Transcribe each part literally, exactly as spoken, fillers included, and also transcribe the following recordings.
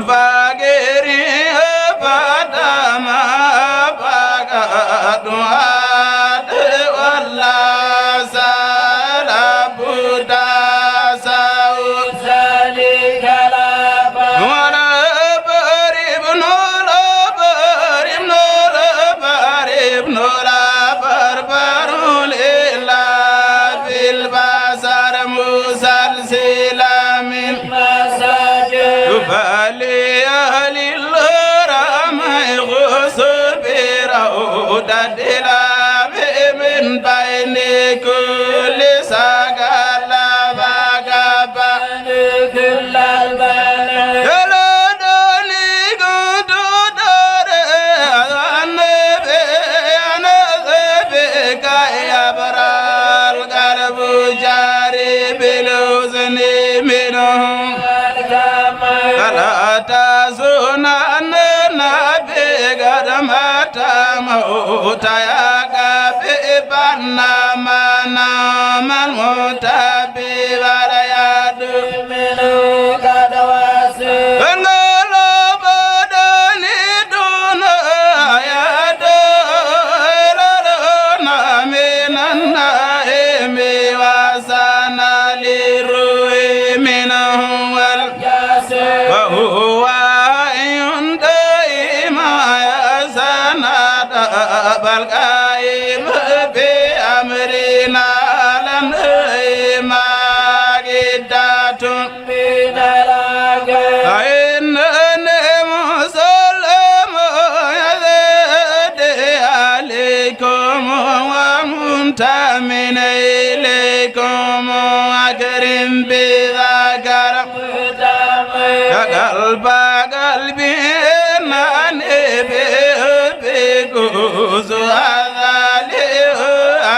Bageri badama bagadu ade wala sala buda sau. Wala barib nola barib nola barib nola barbarul ila bil basar musalsila min Bali alil ramai khusubira udadila min baini kulli sagala bagaba. Yolodoni gududore anbe anbe kayabral galbu jari biluzuni minhum. Ala tasuna nabi gadmata mauta ya gabi banna mana man mutabi wala yadu minu gadawasu. Ngolo bodoni duna ya do lorona minanna emi wasana liruhi minhu wal وهو حي دائما يسند بل قائم بأمرنا لن ما قدة من الأجل. إنني مسلم يزيد عليكم ومنتمن إليكم أكرم بذكر قلب قلبي إنني بحبك أزهد لي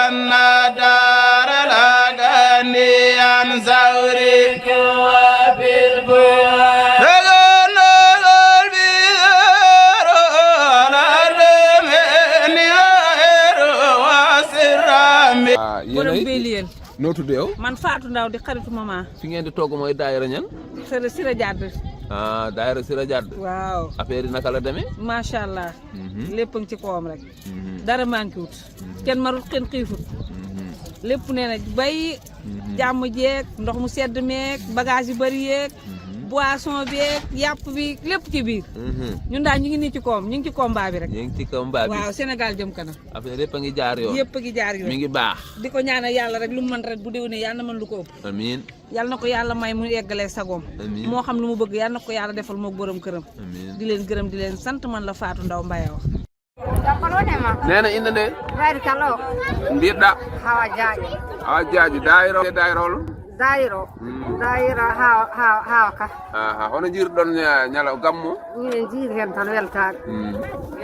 أن دار الأغني عن ثورك وبالبعد. لغنى قلبي ذرى العلم نهار وسرا. Ah, yéen borom ay Beliyel. Noo tuddee yow? Man Fatou Ndaw di xaritu mama. Fi ngeen di togg mooy daayira ñan? Sira Sira Jadd. Ah, daayira Sira Jadd. Waaw. Affaire yi naka la demee? Macha Allah. Mhm. Lépp a ngi ci kawam rek. Mhm. Dara manqué wut. Mhm. Kenn marut, kenn xiifut. Mhm. Lépp nee na bay. Mhm. Jàmm jeeg, ndox mu sedd meeg, bagage yu bari yeeg, mhm, boisson beeg, yàpp bi, lépp ci biir. Mhm. Ñun daal ñu ngi nii ci koom, ñu ngi ci combat bi rek. Ñu ngi ci combat bi. Waaw, Sénégal jëm kanam. Affaire yëpp a ngi jaar yoon. Yëpp a ngi jaar yoon. Mi ngi baax. Di ko ñaanal yàlla rek, lu mu mën ren bu déwénee yàlla na mën lu ko ëpp. Amiin. Yàlla na ko yàlla may mu eggalee sagoom. Amiin. Moo xam lu mu bëgg, yàlla na ko yàlla defal moog borom këram. Amiin. Di leen gërëm, di leen sant, man la Fatou Ndaw Mbaye wax. Nee na inde nde? Bayri kalo. Mbiɗɗa? Hawa jaaji. Hawa jaaji. Daayira, daayira olo? Daayira o. Mm. Daayira hawa, hawa, hawa ka. Aha, hono njirɗon ña-, ñala gammo? Minen njiri hen tan weltaade. Mm.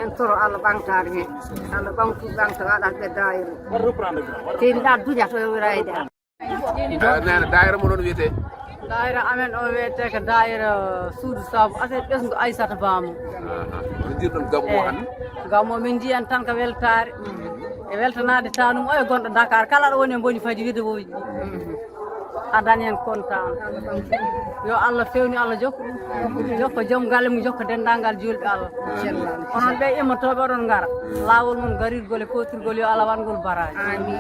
En toro Allah ɓangtaade hen. Allah ɓangtu, ɓangta waɗat ɓe daayira. Teni ɗa duña to rewirayde am. Eh, nee na daayira mo noon wiyetee? Daayira amen o wiyetee ko daayira suudu saabu aset ɓesngu Aysata Baamu. Aha. No njirɗon gammo o hannde? Gammo min njiyan tan ko weltaare. E weltanaade tanum o e gonɗo Dakar. Kala ɗo woni en mboni fadi wiide wooji. A dañi hen kontaan. Yo Allah fewni, Allah jokku ɗum. Jokko joom galle mum, jokko denndaangal juulɓe Allah. Onon ɓe immotooɓe oɗon ngara. Laawol mon garirgol e footirgol yo Allah waɗ ngol baraaji. Amin.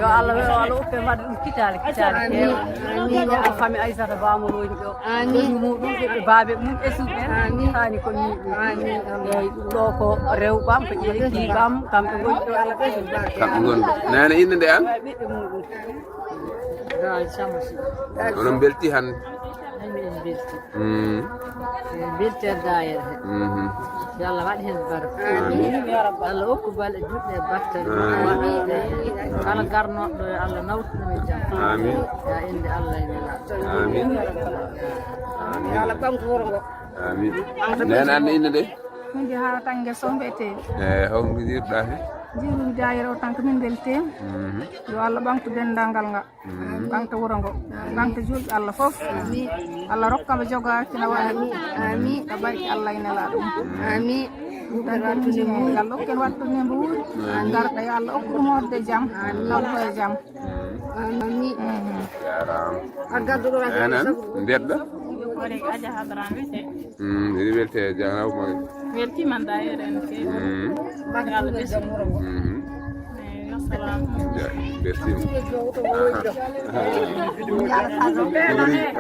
Yo Allah, yo Allah uppe mbaɗa ɗum kitaale, kitaale keewa. Amin. Ɗo ko fami Aysata Baamu woni ɗo. Amin. Ɓesngu muɗum, ɓiɓɓe baabe mum e suuɓe. Amin. Taani ko muɗum. Amin. Eeyi, ɗum ɗo ko rewɓam, ko ƴeewi kiiɓam, kamɓe ngoni ɗo. Kamɓe ngoni ɗo. Nene inde nde an? Ɓiɓɓe muɗum. Oɗon mbelti hannde? Emin mbelti. Mm. Emin mbelti e daayira he. Mhm. Yo Allah waɗ heen barke. Amin. Allah okku balɗe juɗɗe e battane. Amin. Kala garnoɗo ɗo yo Allah nawtu ɗum e jam. Amin. Ya inde Allah e Nelaaɗo. Amin. Amin. Yo Allah ɓamtu wuro ngo. Amin. Nene an inde nde? Min de Hawa Tange Sow mbiyetee. Eh, hol njirɗa he? Jiiru daayira o tan ko min mbelteema. Mhm. Yo Allah ɓamtu denndaangal ngal. Mhm. Ɓamta wuro ngo. Ɓamta juulɓe Allah fof. Amin. Allah rokka ɓe jogaa kina waɗa. Amin. Ka barke Allah e Nelaaɗo mum. Amin. Ɗum tan ko min njiymi. Allah okku en wattu ne mbuuri. Amin. Ngarɗa yo Allah okku ɗum hoɗde jam. Amin. Taw ko e jam. Amin. Mhm. Jaaraama. A gadduɗo enen mbedda. Hoore Aja Hadra mbiyetee. Mm, miɗo welti e jaaraama. Weltiima dayre en ke. Mm. Bagalle bes. Mm. Eh, assalamu. Ja, merci.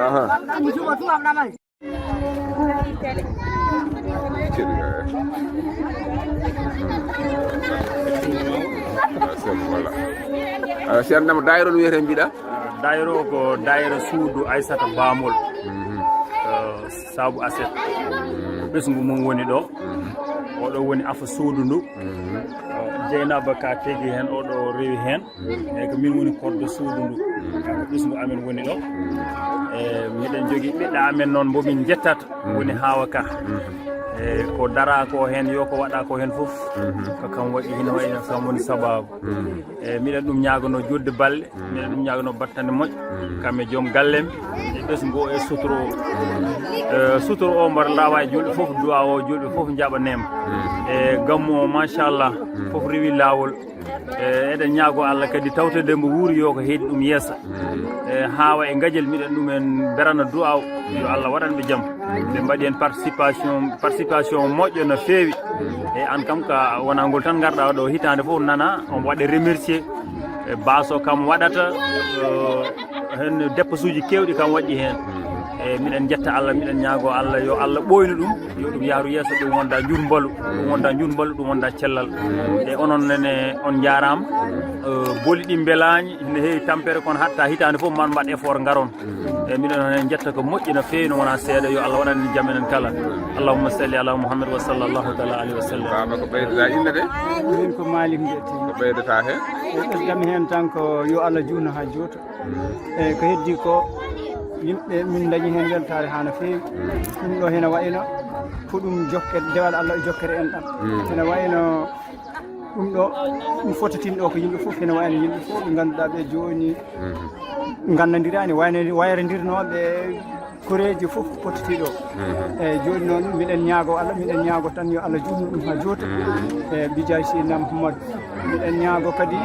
Aha. Aha. Voilà. Awa, si annama daayira no wiyetee mbiɗa? Daayira o ko daayira suudu Aysata Bamol. Mhm. Eh, Sabu Aset. Ɓesngu mum woni ɗo. Mhm. Oɗo woni afa suudu ndu. Mhm. Eh, Jeynaba ka tegi heen, oɗo rewi heen. Mhm. Eyi, ko min woni koddo suudu ndu. Mhm. Ko ɓesngu amen woni ɗo. Mhm. Eh, miɗen jogii ɓiɗɗo amen noon mbo min njettata. Mhm. Woni Hawa Ka. Mhm. Eh, ko dara ko heen, yo ko waɗa ko heen fof. Mhm. Ko kam waɗi, hino wayi no kam woni sababu. Mhm. E miɗen ɗum ñaagono juutde balle, miɗen ɗum ñaagono battane moƴƴe, kamɓe joom gallem, e ɓesngu o e sutoro o. E sutoro o mbaɗa laawa e julɓe fof, du'a o julɓe fof njaɓaneema. E gammu o, machallah, fof rewi laawol. E eɗen ñaago Allah kadi tawtede mbo wuuri yo ko heedi ɗum yeesa. E Hawa e Gajel miɗen ɗum en berana du'a o, yo Allah waɗan ɓe jam. Ɓe mbaɗi heen participation, participation moƴƴo no feewi. E aan kam ka wonangol tan ngarɗa ɗo hitaande fof nana on waɗa remercier. E baaso kam waɗata, eh, heen dépassuji keewɗi kam waɗi heen. E miɗen njetta Allah, miɗen ñaago Allah yo Allah ɓooynu ɗum, yo ɗum yahru yeeso, ɗum wonda njurmbalu, ɗum wonda njurmbalu, ɗum wonda cellal. E onon nene on njaaraama. Eh, boli ɗi mbelaani, ne heewi tampere kono hatta hitaande fof man mbaɗ effort ngaron. E miɗen heen njetta ko moƴƴi no feewi, no wona seeɗa, yo Allah waɗan en jam enen kala. Allahumma salli ala Muhammad wa sallallahu taala alayhi wa sallam. Baaba ko ɓeydata innde de? Min ko Malik mbiyetee. Ko ɓeydata heen? E ɓesdam heen tan ko yo Allah juutnu haa juuta. E ko heddi ko yimɓe min dañi heen weltaare haa no feewi. Ɗum ɗo hena wayno ko ɗum jokkere, dewal Allah e jokkere en ɗam. Hena wayno Ɗum ɗo, ɗum fotatin ɗo ko yimɓe fof, ene wayno yimɓe fof ɓe ngannduɗaa ɓe jooni nganndandirani, wayno wayrondirnooɓe koreeji fof potiti ɗo. Eyyi, jooni noon miɗen ñaago Allah, miɗen ñaago tan yo Allah juutnu ɗum haa juuta. Eyyi, bijaahi Seydina Muhammadu. Miɗen ñaago kadi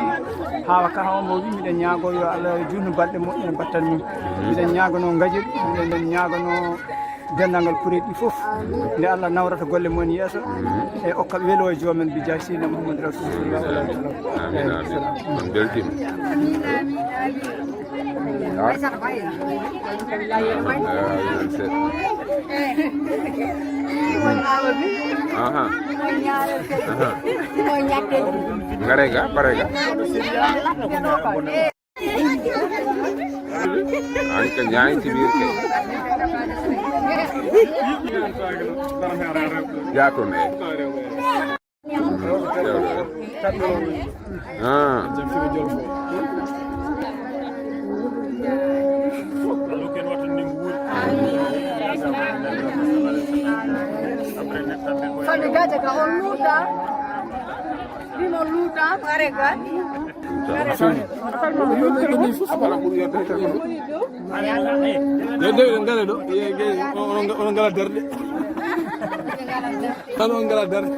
Hawa Ka o mo wi, miɗen ñaago yo Allah juutnu balɗe moƴƴe e battal mum. Miɗen ñaagono Gajel, miɗen ñaagono denndaangal kureeji ɗi fof, nde Allah nawrata golle mum en yeeso, e okka welo e joomen, bi jaahi Seydina Muhammad Rasulullah, sallallahu alaihi wasallam. Amin, amin. On beltima. Aha. Aha. Ngare ga, pare ga. An ka ñaanci wir kay. Jaato ne. Ah. Fami gaja ka on luta. Bimo luta, pare ga. Yedde ɓe ngara ɗo, ye- ye- onon nga- onon ngala darɗe. Tan on ngala darɗe.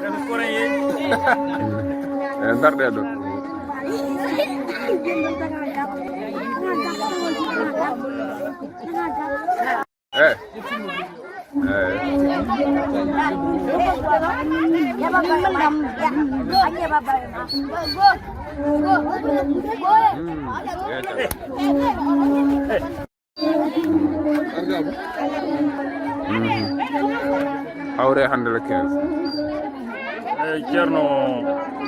E darɗe ɗo. Eh. Eh. Mm. Mhm. Hawre hannde le quinze. Eyi, Ceerno,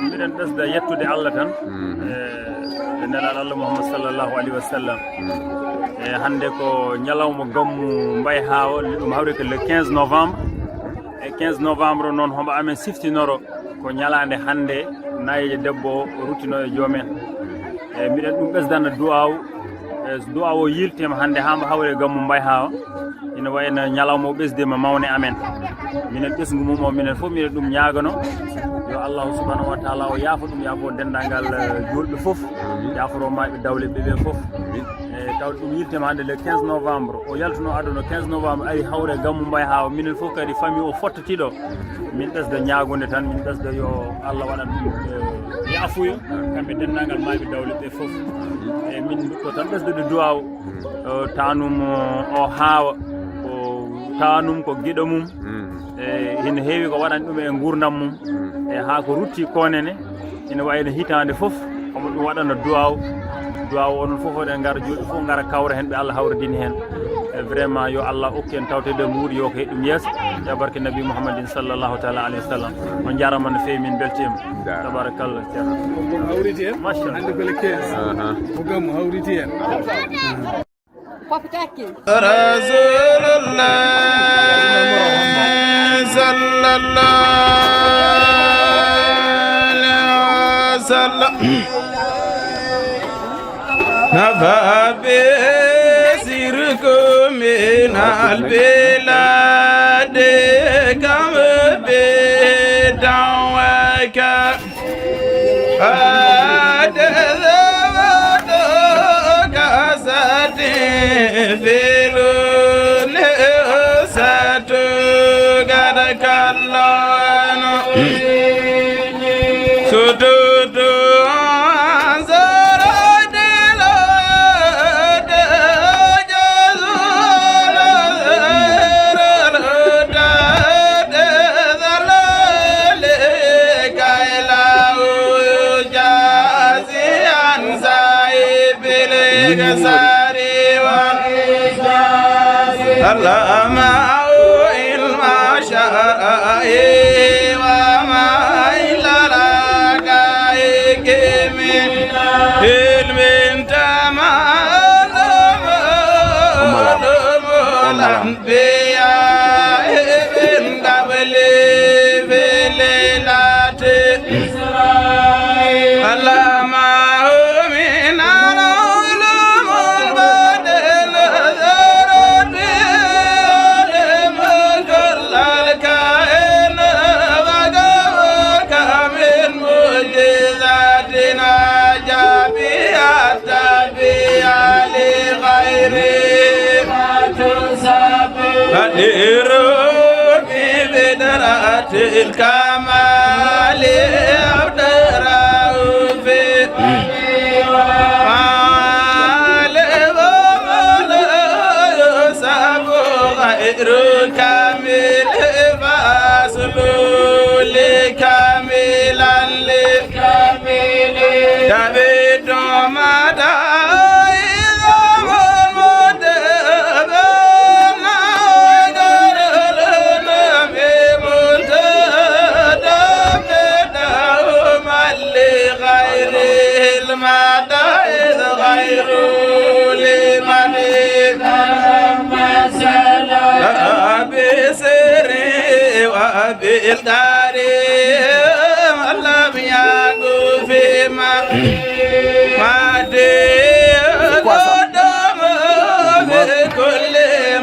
mbiɗen ɓesda yettude Allah tan. Mhm. E e nelaaɗo Allah Muhammad sallallahu alaihi wa sallam. Mhm. E hannde ko ñalawma gammu Mbay Haawa, ɗum hawri ko le quinze novembre. E quinze novembre noon, homo amen siftinoro ko ñalaande hannde, nayeejo debbo o ruttino e joomen. E mbiɗen ɗum ɓesdana du'aaw. E du'aaw o yiltiima hannde haa mbo hawre gammu Mbay Haawa. Ina wayi no ñalawma o ɓesdiima mawne amen. Minen ɓesngu mum o, minen fof minen ɗum ñaagano. Yo Allahu subhanahu wa taala o yaafo ɗum, yaafo denndaangal, eh, juulɓe fof. Yaaforo maaɓe dawle ɓe ɓe fof. E tawde ɗum yiltiima hannde le quinze novembre. O yaltuno aduna quinze novembre, ari hawre gammu Mbay Haawa. Minen fof kadi famille o fottatiiɗo. Min ɓesda ñaagunde tan, min ɓesda yo Allah waɗan ɗum, eh, yaafuya. Kamɓe denndaangal maaɓe dawle ɓe fof. E min ko tan ɓesdude du'aaw. O taanum o haawa, o Taanum ko giɗo mum. Mm. E hino heewi ko waɗani ɗum e nguurndam mum. Mm. E haa ko rutti ko nene, ina wayi no hitaande fof, omo ɗum waɗana duwaaw. Duwaaw o, onon fof oɗen ngara, juulɓe fof ngara, kawra heen, ɓe Allah hawridini heen. E vraiment, yo Allah okku en tawtoreede mbuuɗi, yo ko heɓ ɗum yeeso. Ya barke Nabi Muhammadin sallallahu taala alayhi wa sallam. On njaaraama no feewi, min mbeltiima. Njaaraama. Tabarakallah, ceerno. Ko hawriti en. Machallah. Hannde ko le quinze. Aha. Ko gam hawriti en. Papa Taki. رسول الله صلى الله عليه وسلم. نفى بسرك من البلاد كم بدعوك. اللهم أعين ما شاء وما إلا لك من علم تمام الأنبياء من قبل في ليلة إسراء. اللهم من العلوم الباطنة ذرت بعلم كل الكائن وقوك من معجزاتنا جابها التبيع لغير ما تنسب. فديروا ببدرة الكمال أبدروا في غير كامل فأصل لكاملا لكامل. تبت مدى إذا والمدى بين غير النبي منتدى بدأ من لغير المدى إذ غير لمن بسر وبالدار لم يكن فيما ما قدم بكل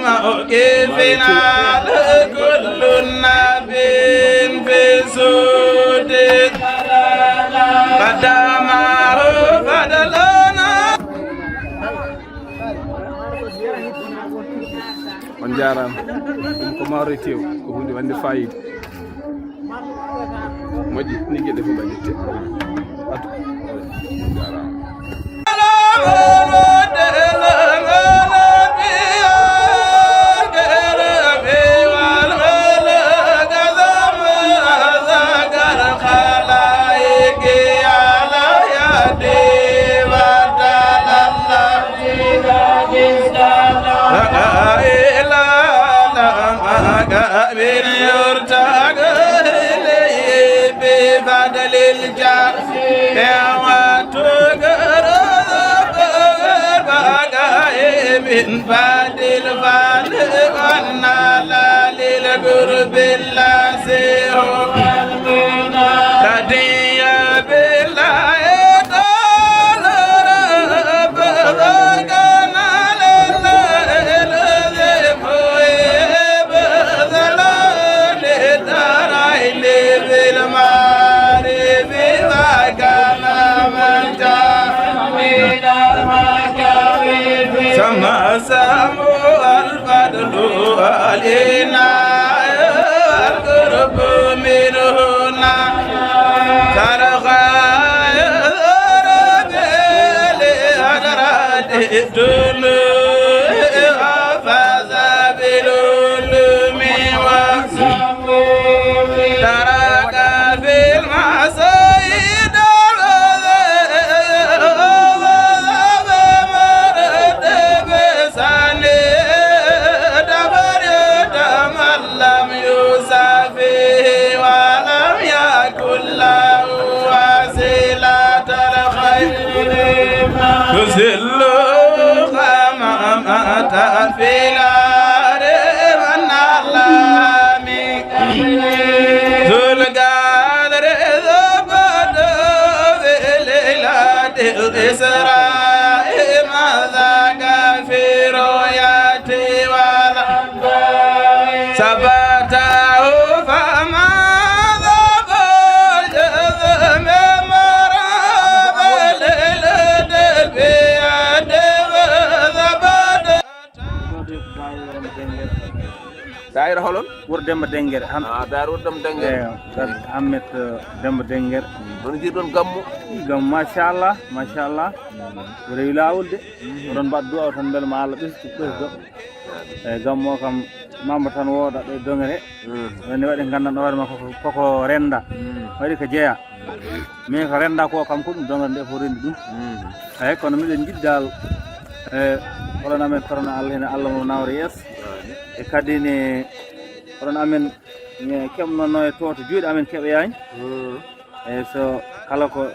موقف على كل نبي في سود قدمه فضلنا. On njaaraama. Ɗum ko maaroy tew, ko huunde wande faayiida. Moƴƴi, ni geɗe fof mbaɗi te. Atu. On njaaraama. من يرتقى إليه بفضل الجاه. من بعد الفضل والنال للقرب الذي هو لدي بالله تعالى رب وكان لله الذي محب ذلال الدارين بالمعارف وكان من جاء من المكارم. سما سمو الفضل علينا القرب منه ترقى لحضرة الدنيا فاز بالعلو Zillu qamamata filare manalami. Zul gadre zubadu bililati Isra'i mazaka firoyati wala. Sabata fama. Daayira holon? Wuro Demba Dengere. Ah, daayira wuro Demba Dengere. Eeyo, Ahmed, eh, Demba Dengere. Hono njiiɗon gammu? Gammu, machallah, machallah. Ko rewi laawol de. Oɗon mbaɗa du'a o tan, mbele ma Allah ɓesdu, ɓesdo. Eeyi, gammu o kam, mamba tan wooda ɗo e Dongere. Woni waɗi nganndanɗo hoore ma koko, koko rennda. Waɗi ko jeya. Min ko rennda ko kam ko ɗum Dongere nde fof renndi ɗum. Eeyi, kono miɗen njiɗi dal, e, oɗon amen korona Allah, hene Allah mo nawra yeeso. E kadi ne, oɗon amen, ne keɓnono e to, to juuɗe amen keɓoyaani. Eeyi, so kala ko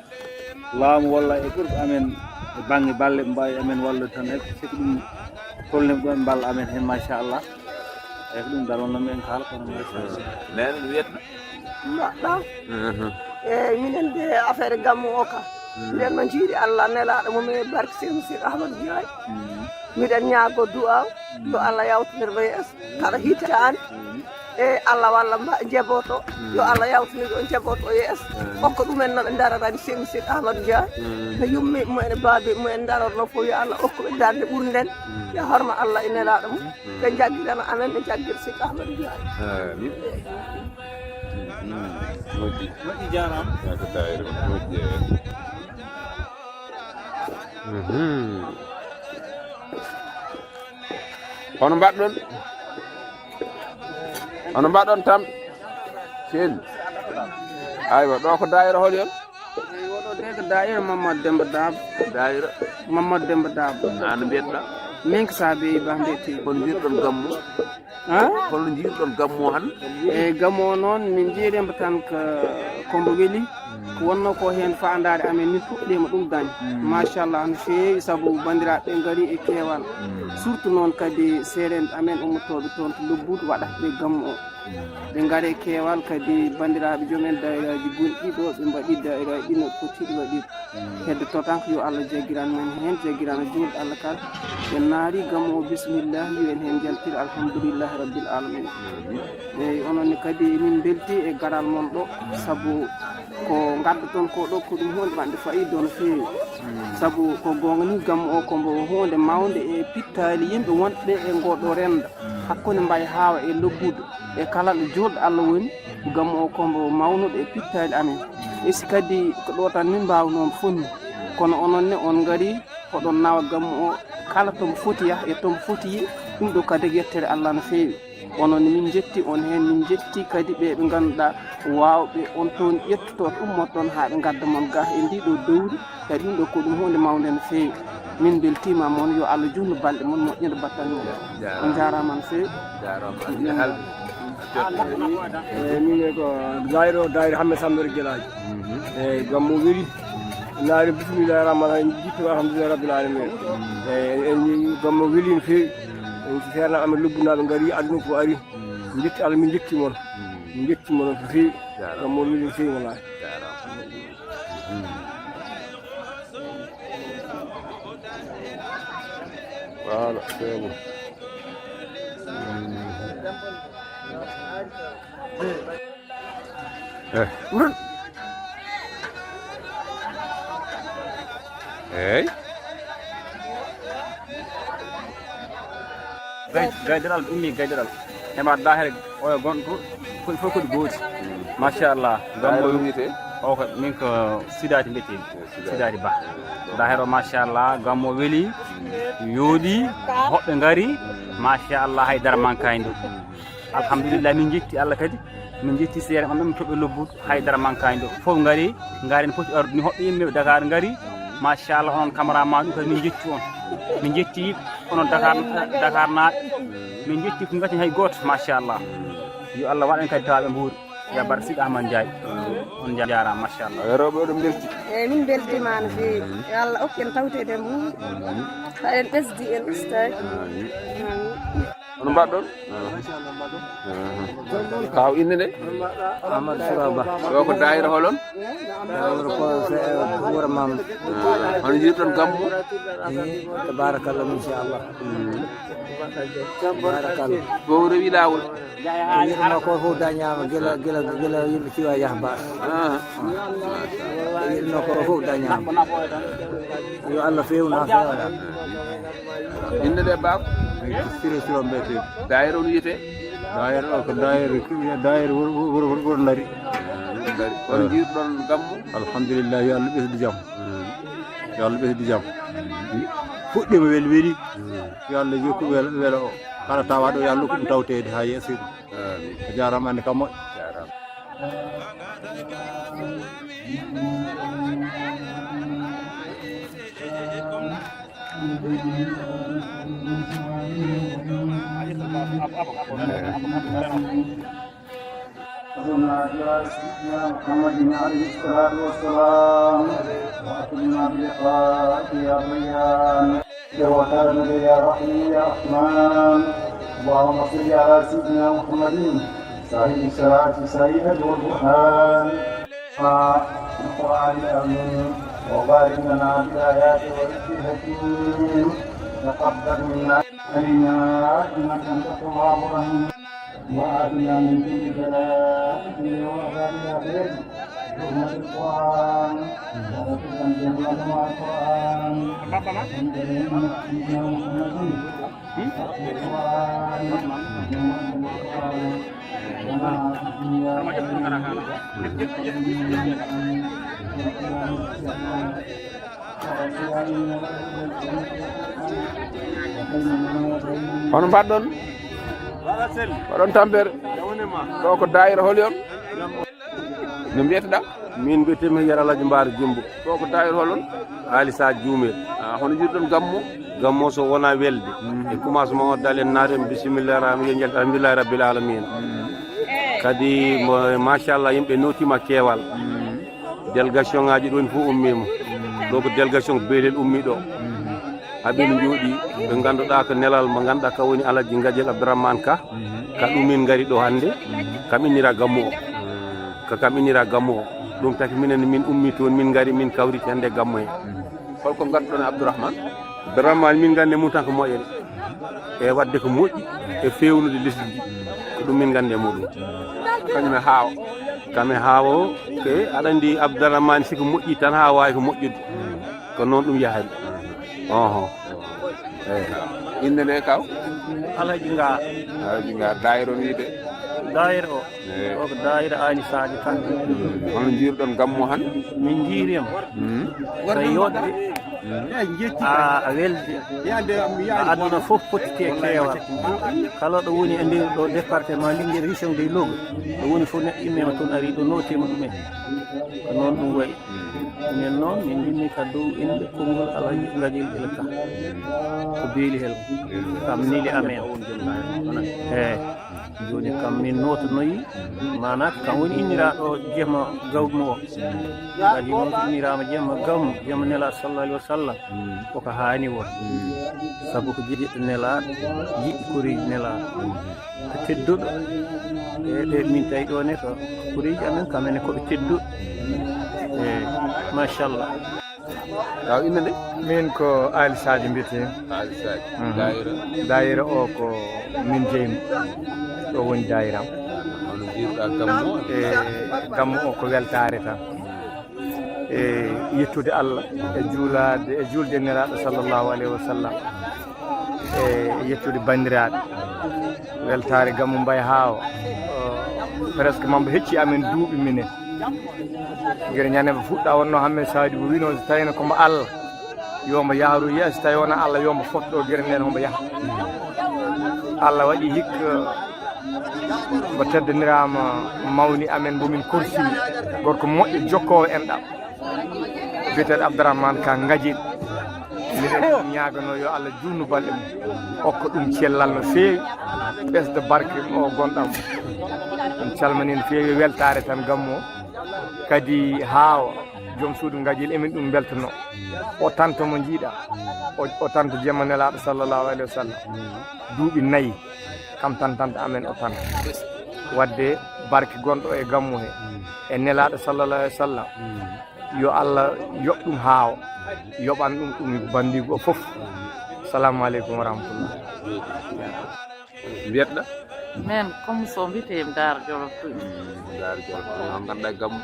laamu walla e ɓurɓe amen e bannge balle ɓe mbaawi amen wallude tan, e so ko ɗum tolnii ɗo, ɓe mballa amen heen, machallah. Eeyi, ko ɗum dal wonnoo mi en kaala, kono machallah. Nene no wiyata? Mbaɗɗa? Eeyi, minen de affaire gammu o ka. Mbiɗen no njiiri Allah nelaaɗo mum e barke Seydi Seydi Ahmadu Jaay. Miɗen ñaago du'a, yo Allah yawtinir mo yeeso. Kala hitaande, e Allah walla mba-, njebooto. Yo Allah yawtinir o njebooto o yeeso. Okko ɗumen no ɓe ndararani Seydi Seydi Ahmadu Jaay. No yummi mumen e baabi mumen ndarorno fof, yo Allah okku ɓe darnde ɓurnden. Ya horma Allah e nelaaɗo mum. Ɓe njaggirana amen, ɓe njaggira Seydi Ahmadu Jaay. Amin. Moƴƴi. Moƴƴi, jaaraama. Yaa ko daayira moƴƴi. Hono mbaɗɗon? Hono mbaɗɗon tam? Seen. Aywa, ɗo ko daayira hol yon? Eyi, oɗo de ko daayira Mamadou Demba Dabo. Daayira? Mamadou Demba Dabo. An mbiyetɗa? Min ko Sabe Ba mbiyetee. Kono mbiyetɗon gammu? Haa? Holno njiirɗon gammu o han? Eyi, gammu o noon, min njiirii mbo tan ko, ko mbo weli. Ko wonnoo ko heen faandaare amen, min puɗɗiima ɗum dañde. Machallah, no feewi, sabu banndiraaɓe ɓe ngarii e keewal. Surtout noon kadi seereenɓe amen ummotooɓe toon to Lobbudu waɗata ɓe gammu o. Ɓe ngarii e keewal kadi banndiraaɓe joom en daayiraaji gonɗi ɗo, ɓe mbaɗi daayiraaji ɗi no potiɗi waɗirde. Heddoto tan ko yo Allah jaggiran men heen, jaggiran juulɓe Allah kala. En naari gammu o, bismillah, yo en heen njaltir, alhamdulillahi rabbil alamin. Eeyi, onon ne kadi min mbelti e garal mon ɗo, sabu ko ngaddoton ko ɗo ko ɗum huunde wonde faayiida no feewi. Sabu ko goonga ni, gammu o ko mbo huunde mawnde e pittaali yimɓe wonɓe e ngoo ɗo rennda, hakkunde Mbaye Hawa e Lobbudu e kala ɗo juulɗo Allah woni. Gammu o ko mbo mawnuɗo e pittaali amen. E si kadi ko ɗo tan min mbaawnoo fonni, kono onon ne on ngarii, oɗon nawa gammu o kala to mbo foti yah e to mbo foti yi. Ɗum ɗo kadi ko yettere Allah no feewi. Onon ne min njetti on heen, min njetti kadi ɓe ɓe ngannduɗaa waawɓe on toon ƴettoto, ummoto toon haa ɓe ngadda mon ga e ndii ɗo dowri. Kadi ɗum ɗo ko ɗum huunde mawnde no feewi. Min mbeltiima mon, yo Allah juutnu balɗe mon, moƴƴina battane mon. On njaaraama no feewi. Jaaraama. Alhaji Halbi. Eeyi, min ko daayira o, daayira Hammet Samb Nder Gelaajo. Eeyi, gammu o weli. Naari bismillahi rahmani rahim, jiitu alhamdulillahi rabbil alamin. Eeyi, en njii gammu o weli no feewi. En seerna amen Lobbunaaɓe ngarii, aduna fof arii. Min njetti Allah, min njetti mon. Min njetti mon no feewi. Jaaraama. Gammu o weli no feewi wallahi. Jaaraama. Voilà, c'est bon. Eh. Eeyi. Gay-, gaydiral ummi gaydiral. Heɓa daahir oyo gonɗo fof, fof ko ɗi gooti. Machallah. Gammu o wiyetee? O ko min ko Sidaati mbiyetee. Sidaati. Sidaati Ba. Daahir o machallah, gammu o weli, yooɗi, hoɓɓe ngari, machallah, hay dara mankaani ɗo. Alhamdulillah, min njetti Allah kadi. Min njetti seere on ɗon, min toɓɓe Lobbudu, hay dara mankaani ɗo. Fof ngari, ngari no poti ardude ni, hoɓɓe yimɓe Dakar ngari. Machallah, onon cameraman ɗum kadi min njetti on. Min njetti onon Dakar, Dakar naaɓe. Min njetti ko ngati hay gooto, machallah. Yo Allah waɗan kadi tawa ɓe mbuuri. Jabar Siɗ Ahmad Ndiaye. On njaaraama, machallah. Rewɓe oɗon mbelti? Eeyi, min mbeltiima no feewi. Yo Allah okku en tawtoreede e mum. Tawa en ɓesdi, en ustaaki. Amin. Hono mbaɗɗon? Kaw, innde nde? Amadou Soura Ba. Ɗo ko daayira holon? Daayira ko fe-, Wuro Maam. Hono njiɗɗon gammu? Eeyi, tabarakallah, machallah. Tabarakallah. Ko rewi laawol? Yirno ko fof dañaama gila, gila, gila yimɓe ciwa yaha mbaas. Yirno ko fof dañaama. Yo Allah feewnu haa feewa. Innde nde, baaba? Siro Siro mbiyetee. Daayira on wiyetee? Daayira o ko daayira, daayira wuro, wuro, wuro, wuro Ndari. Wuro Ndari. Kono njiɗɗon gammu? Alhamdulillah, yo Allah ɓesdu jam. Yo Allah ɓesdu jam. Fuɗɗiima weli weli. Yo Allah yokku welo, welo o. Kala tawaɗo yo Allah ɗum tawteede haa yeeso ɗum. Amin. A jaaraama, annde kam moƴƴo. Jaaraama. وصلنا على سيدنا محمد عليه الصلاة والسلام. وأكرمنا بلقائك يا ريان. يا وكرمك يا رحيم يا رحمن. اللهم صل على سيدنا محمد صاحب الشرائع صاحب النور والبرهان. القرآن العظيم وبارك لنا بالآيات والذكر الحكيم. تقبل منا علينا إنك أنت التواب الرحيم. وآتنا من كل بلاء وعذاب الآخرة. بحرمة القرآن. ورسول الجنة مع القرآن. الحمد لله. Hono mbaɗɗon? Waɗon tampere. Ɗo ko daayira holi on? No mbiyete-ɗaa? Min mbiyetee-mi Yero Alhaji Mbaara Jumbo. Ɗo ko daayira holon? Aali Sadio Juumel. Ah, hono njiɗɗon gammu? Gammu so wonaa welde. E commencement o dalen naaten bisimillahi rahmani rahim, njalti alhamdulillahi rabbil alamina. Kadi mo, machallah, yimɓe nootiima keewal. Délégation ngaaji ɗo ni fof ummiima. Ɗo ko délégation Belel ummi ɗo. Haa ɓe njooɗi, ɓe ngannduɗaa ko nelal mo ngannduɗaa ka woni Alhaji Ngadiel Abdourahmane Ka. Ka ɗum min ngari ɗo hannde. Kam innira gammu o. Ko kam innira gammu o. Ɗum taki minen min ummi toon, min ngari, min kawriti hannde gammu he. Holko ngannduɗon e Abdourahmane? Abdourahmane min nganndi mum tan ko moƴƴere. E waɗde ko moƴƴi, e feewnude lesdi ndi. Ko ɗum min nganndi e muɗum. Kañum e haawo. Kam e haawo, ke aɗa anndi Abdourahmane si ko moƴƴi tan haa waawi ko moƴƴude. Ko noon ɗum yahri. Oho. Eyi. Innde nde kaw? Alhaji Ngaar. Alhaji Ngaar, daayira on wiyde? Daayira o. Eyi. O ko daayira Aali Sadio tan. Hono njiiruɗon gammu han? Min njiirima. Ko yodde. A, a welde. A aduna fof pottiti e keewal. Kala ɗo woni e nder ɗo département Linguére, région de Louga. Ɗo woni fof neɗɗo immema toon ari ɗo nootema ɗumen. Ko noon ɗum wayi. Minen noon, min njiɗmi ka dow innde konngol Alhaji Ngadiel Ka. Ko beeli hel. Kam neli amen. Eyi. Jooni kam min nootonoyi, maanaa kam woni inniraaɗo jehma gawmo o. Kadi noon inniraama jehma gawmo, jehma Nelaaɗo sallallahu alaihi wa sallam. Ko ko haani won. Sabu ko jiɗɗo Nelaaɗo, jiɗɗo koreeji Nelaaɗo. Ko tedduɗo. E ɓe min tawi ɗo ne ko koreeji amen, kam ene ko ɓe tedduɓe. Eyi, machallah. Taw innde nde? Min ko Aali Sadio mbiyetee. Aali Sadio. Mhm. Daayira? Daayira o ko min jeymi. Ɗo woni daayira am. Hono njiiruɗaa gammu o? E gammu o ko weltaare tan. E yettude Allah, e juulaade, e juulde Nelaaɗo sallallahu alayhi wa sallam. E yettude banndiraaɓe. Weltaare gammu Mbaye Haawo. O, presque mambo hecci amen duuɓi minen. Gere ñande mbo fuɗɗa wonno Hammet Sadio bo wino so tawino ko mbo Allah, yo mbo yahru yeeso, so tawi wona Allah, yo mbo fotto gere nden, hombo yaha. Allah waɗi hikka mbo teddaniraama mawni amen mbo min korsini, gorko moƴƴo jokkoowo enɗam, biyeteeɗo Abdourahmane Ka Ngadiel. Miɗen ɗum ñaaganoo yo Allah juutnu balɗe mum, hokka ɗum cellal no feewi, ɓesda barke o gonɗam. En calmanii no feewi, weltaare tan gammu o. Kadi haawa, joom suudu Ngajel, emin ɗum mbeltanoo. O tanto mo njiiɗa, o, o tanto jemma Nelaaɗo sallallahu alayhi wa sallam. Duuɓi nayi, kam tan tanta amen o tan. Wadde barke gonɗo e gammu he, e Nelaaɗo sallallahu alayhi wa sallam. Yo Allah yoɓ ɗum haawa, yoɓan ɗum ɗum banndiigu o fof. Salamu aleykum wa rahmatullah. Mbiyetɗa? Min, comme so mbiyetee mi Daara Jolof ɗum. Daara Jolof, on ngannduɗaa gammu?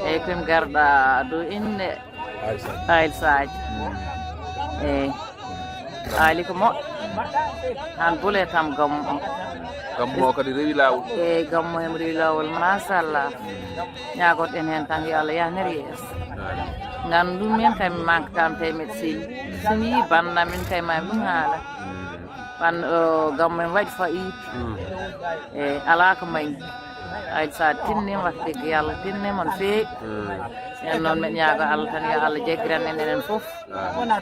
Eeyi, ko mi garɗa dow inne Aali Sadio. Eeyi. Aali ko moƴƴo. Aan bule tam gammu o. Gammu o kadi rewi laawol. Eeyi, gammu o rewi laawol, machallah. Ñaagoɗen heen tan yo Allah yahnir yeeso. Nganndu min kay mi manque tam tawi mbeɗa selli. So mi yii bannda min kay ma ɗum haala. Wan o gammu en waɗi fayiida. Eeyi, alaa ko mañi. Aali Sadio tinniima, wax dëgg Yàlla tinniima no feewi. En noon mbeɗa ñaaga Allah tan yo Allah jaggiran en enen fof.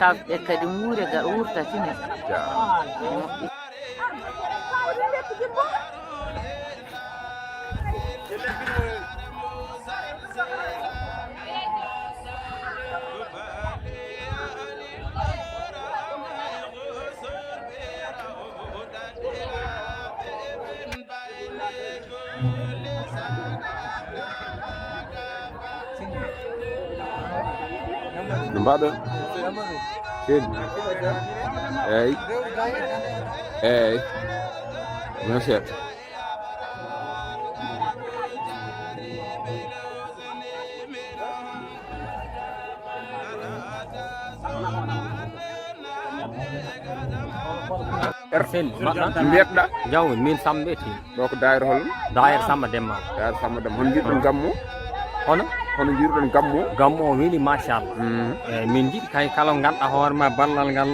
Taw e kadi wuure ga wuurta tini. No mbaɗon? Seydi. Eeyi. Eeyi. Mon seeɗa. Sel, mbaɗɗa? Mbiyetɗa? Jawmi, min Samba Eti. Ɗo ko daayira hol? Daayira Samba Demba. Daayira Samba Demba. Hono njiɗɗon gammu? Hono? Hono njiɗɗon gammu? Gammu o weli, machallah. Mm. Eeyi, min njiɗi kay kala ngannduɗaa hoore ma ballal ngal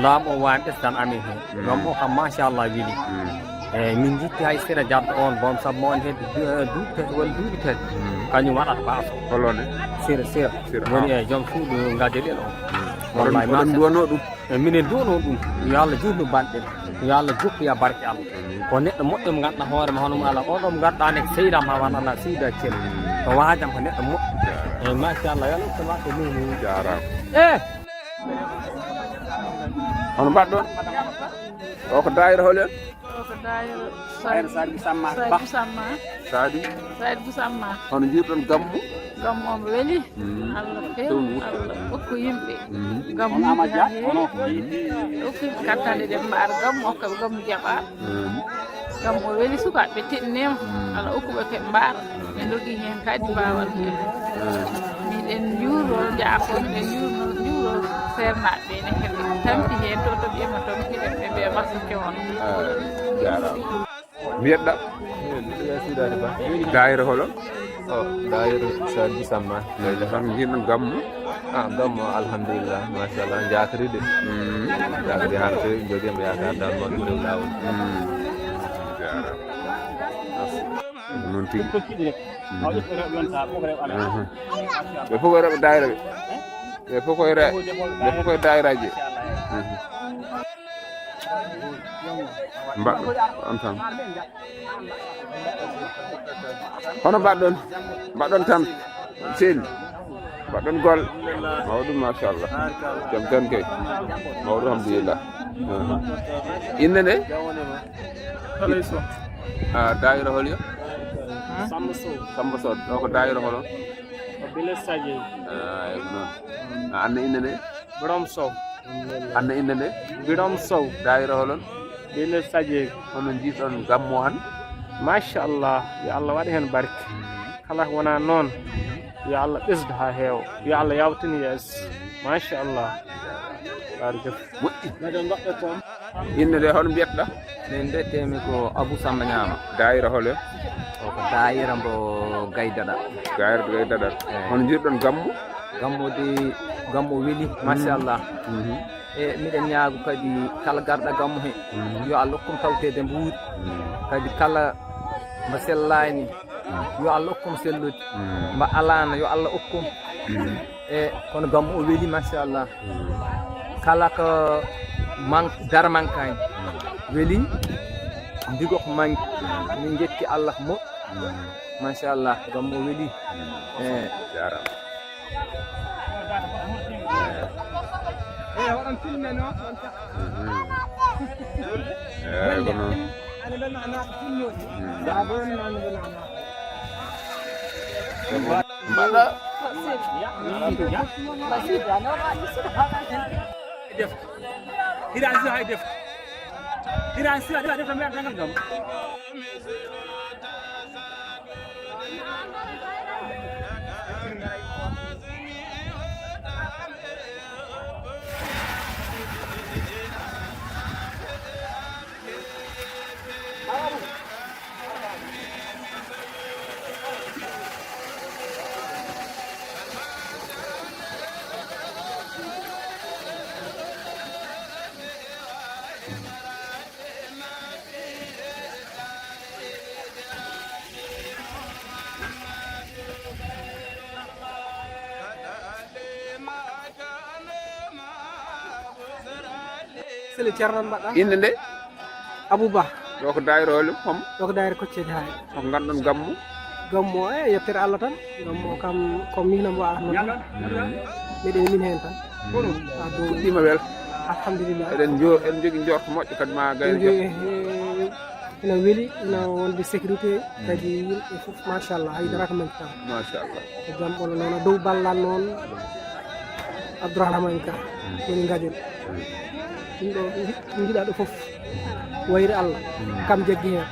laamu o waawi ɓesdan amen heen. Mm. Gammu o kam, machallah, weli. Mm. Eeyi, min njiɗti hay Sira Jaddo on, boom sabu mo on hedde du-, eh, duuɓi tati walla duuɓi tati. Mm. Kañum waɗata baaso. Hol on e? Sira, Sira. Sira, woni ah. E joom suudu Ngajel en o. Mm. Wallahi, oɗon, oɗon machallah. Duwanoo ɗum? E minen duwanoo ɗum. Yo Allah juutnu banɗe. Yo Allah jokku ya barke Allah. Amin. Ko neɗɗo moƴƴo mo ngannduɗaa hoore ma hono mo Allah. Oɗo mo ngannduɗaa ne ko seydi am Hawan Allah, seydi Thiel. Mm. Ko waajam, ko neɗɗo moƴƴo. Jaaraama. Eeyi, machallah, yo Allah ittan waɗde ni. Jaaraama. Eh! Hono mbaɗɗon? O ko daayira hol en? O ko daayira Sadio Samma. Sadio Samma. Sadio? Sadio Samma. Hono njiɗɗon gammu? Gammu omo weli. Mm. Allah feew, Allah okku yimɓe. Mm. Gammu Ama Dia, ha heewi. Okku yimɓe kattande ɗe mbaara gammu, okka ɓe gammu jaɓa. Mm. Gammu o weli, sukaaɓe tinniima. Mm. Allah okku ɓe ɓe mbaara. Ɓe ndogi heen kadi mbaawal ɓe. Mm. Miɗen njuuro, jaafo, miɗen njuuro, njuuro seernaaɓe ne kadi tampi heen to, to ɓe ma to, miɗen ɓe mbiya mbasu kewon. Ah, jaaraama. Mbiyetɗa? Miɗo wiyee Sidaani Ba. Daayira hol on? O, daayira Sadio Samma. Daayira tan njiɗon gammu? Ah, gammu o, alhamdulillah, machallah, njaakri de. Mm. Njaakri hannde, jogii mo yaakaar dal mo ɗum dow laawol. Mm. Jaaraama. Noon tigi. Mhm. Aha. Ɓe fof ko rewɓe daayira ɓe. Ɓe fof koye re-, ɓe fof koye daayiraaji. Mhm. Mbaɗɗon on tan. Hono mbaɗɗon? Mbaɗɗon tan. Seydi. Mbaɗɗon golle. Mawɗum, machallah. Jam tan kay. Mawɗum, alhamdulillah. Aha. Innde nde? Kalay Sow. Ah, daayira hol yo? Samba Sow. Samba Sow. Ɗo ko daayira hol on? Ko Bilel Sadio. Ah, eyi ko noon. Ah, aan ne innde nde? Birom Sow. Aan ne innde nde? Birom Sow. Daayira hol on? Bilel Sadio. Hono njiɗɗon gammu o hannde? Machallah, yo Allah waɗ heen barke. Kala ko wonaa noon, yo Allah ɓesdu haa heewa. Yo Allah yawtin yeeso. Machallah. Barke. Moƴƴi. Innde nde, hono mbiyetɗa? Min mbiyetee-mi ko Abou Samba Ñaama. Daayira hol on? O ko daayira mbo Gaydaɗa. Daayira Gaydaɗa. Eeyi. Hono njiɗɗon gammu? Gammu de, gammu o weli, machallah. Mhm. E miɗen ñaago kadi kala garɗo gammu he, mhm, yo Allah hokku mo tawtoreede mbuuɗi. Mhm. Kadi kala mbo sellaani, mhm, yo Allah hokku mo sellude. Mhm. Mbo alaano, yo Allah hokku mo. Mhm. E kono gammu o weli, machallah. Mhm. Kala ko man dara mankaani weli, ndigo ko manki. Min njetti Allah ko moƴƴi. Machallah, gam o weli. Eh. Jarama. Eh, waɗan filme no. Mhm. Eh, ko noon. Mbaɗa. Defte. Hiɗa anndi hay defte. Hiɗa anndi hay defte, mi addangal kam. Sele Ceerno, mbaɗɗa? Innde nde? Abou Ba. Ɗo ko daayira holi hom? Ɗo ko daayira Kocceeje Haay. Ko nganɗon gammu? Gammu o, e yettere Allah tan. Gammu o kam, ko min mbo arno tan. Mm. Miɗen min heen tan. Mm. A dow. Fuɗɗiima wel? Alhamdulillah. Eɗen njo-, eɗen njogii njorto moƴƴo kadi ma gayno. Eɗen njogii, eh, ina weli, ina wonde sécurité, mm, kadi yimɓe fof, machallah, hay dara ko manqué tan. Machallah. Ko jam ɓolo noon, dow ballal noon, Abdourahmane Ka, mm, woni Gadiol. Mm. Ɗum ɗo, ɗum jiɗɗa ɗo fof, wayri Allah, mm, kam jaggi heen,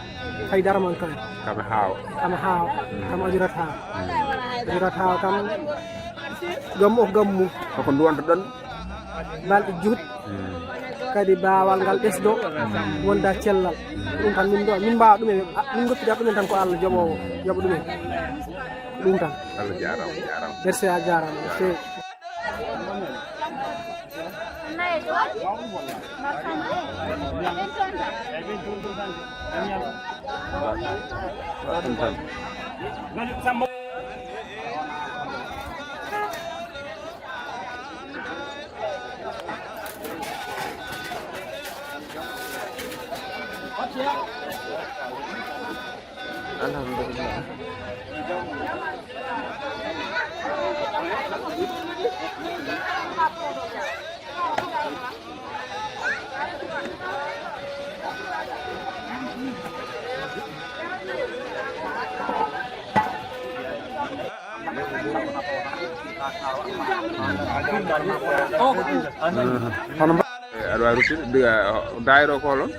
hay dara manqué tan. Kam e haawa. Kam e haawa, mm, kam ajurat haawa. Mm. Ajurat haawa kam, gammu o ko gammu mum. Koko nduwanta ɗon? Balɗe juut, mm, kadi baawal ngal ɓesdo, mm, wonda cellal. Ɗum tan min ɗo, min mbaawa ɗumen, a, min goppita ɗumen tan ko Allah joɓoowo, joɓa ɗumen. Ɗum tan. Allah jaaraama, jaaraama. Merci, a jaaraama. Merci. Alhamdulillah. Hono mba-, eh, aɗa waawi ruttude, diga, daayira o ko holon?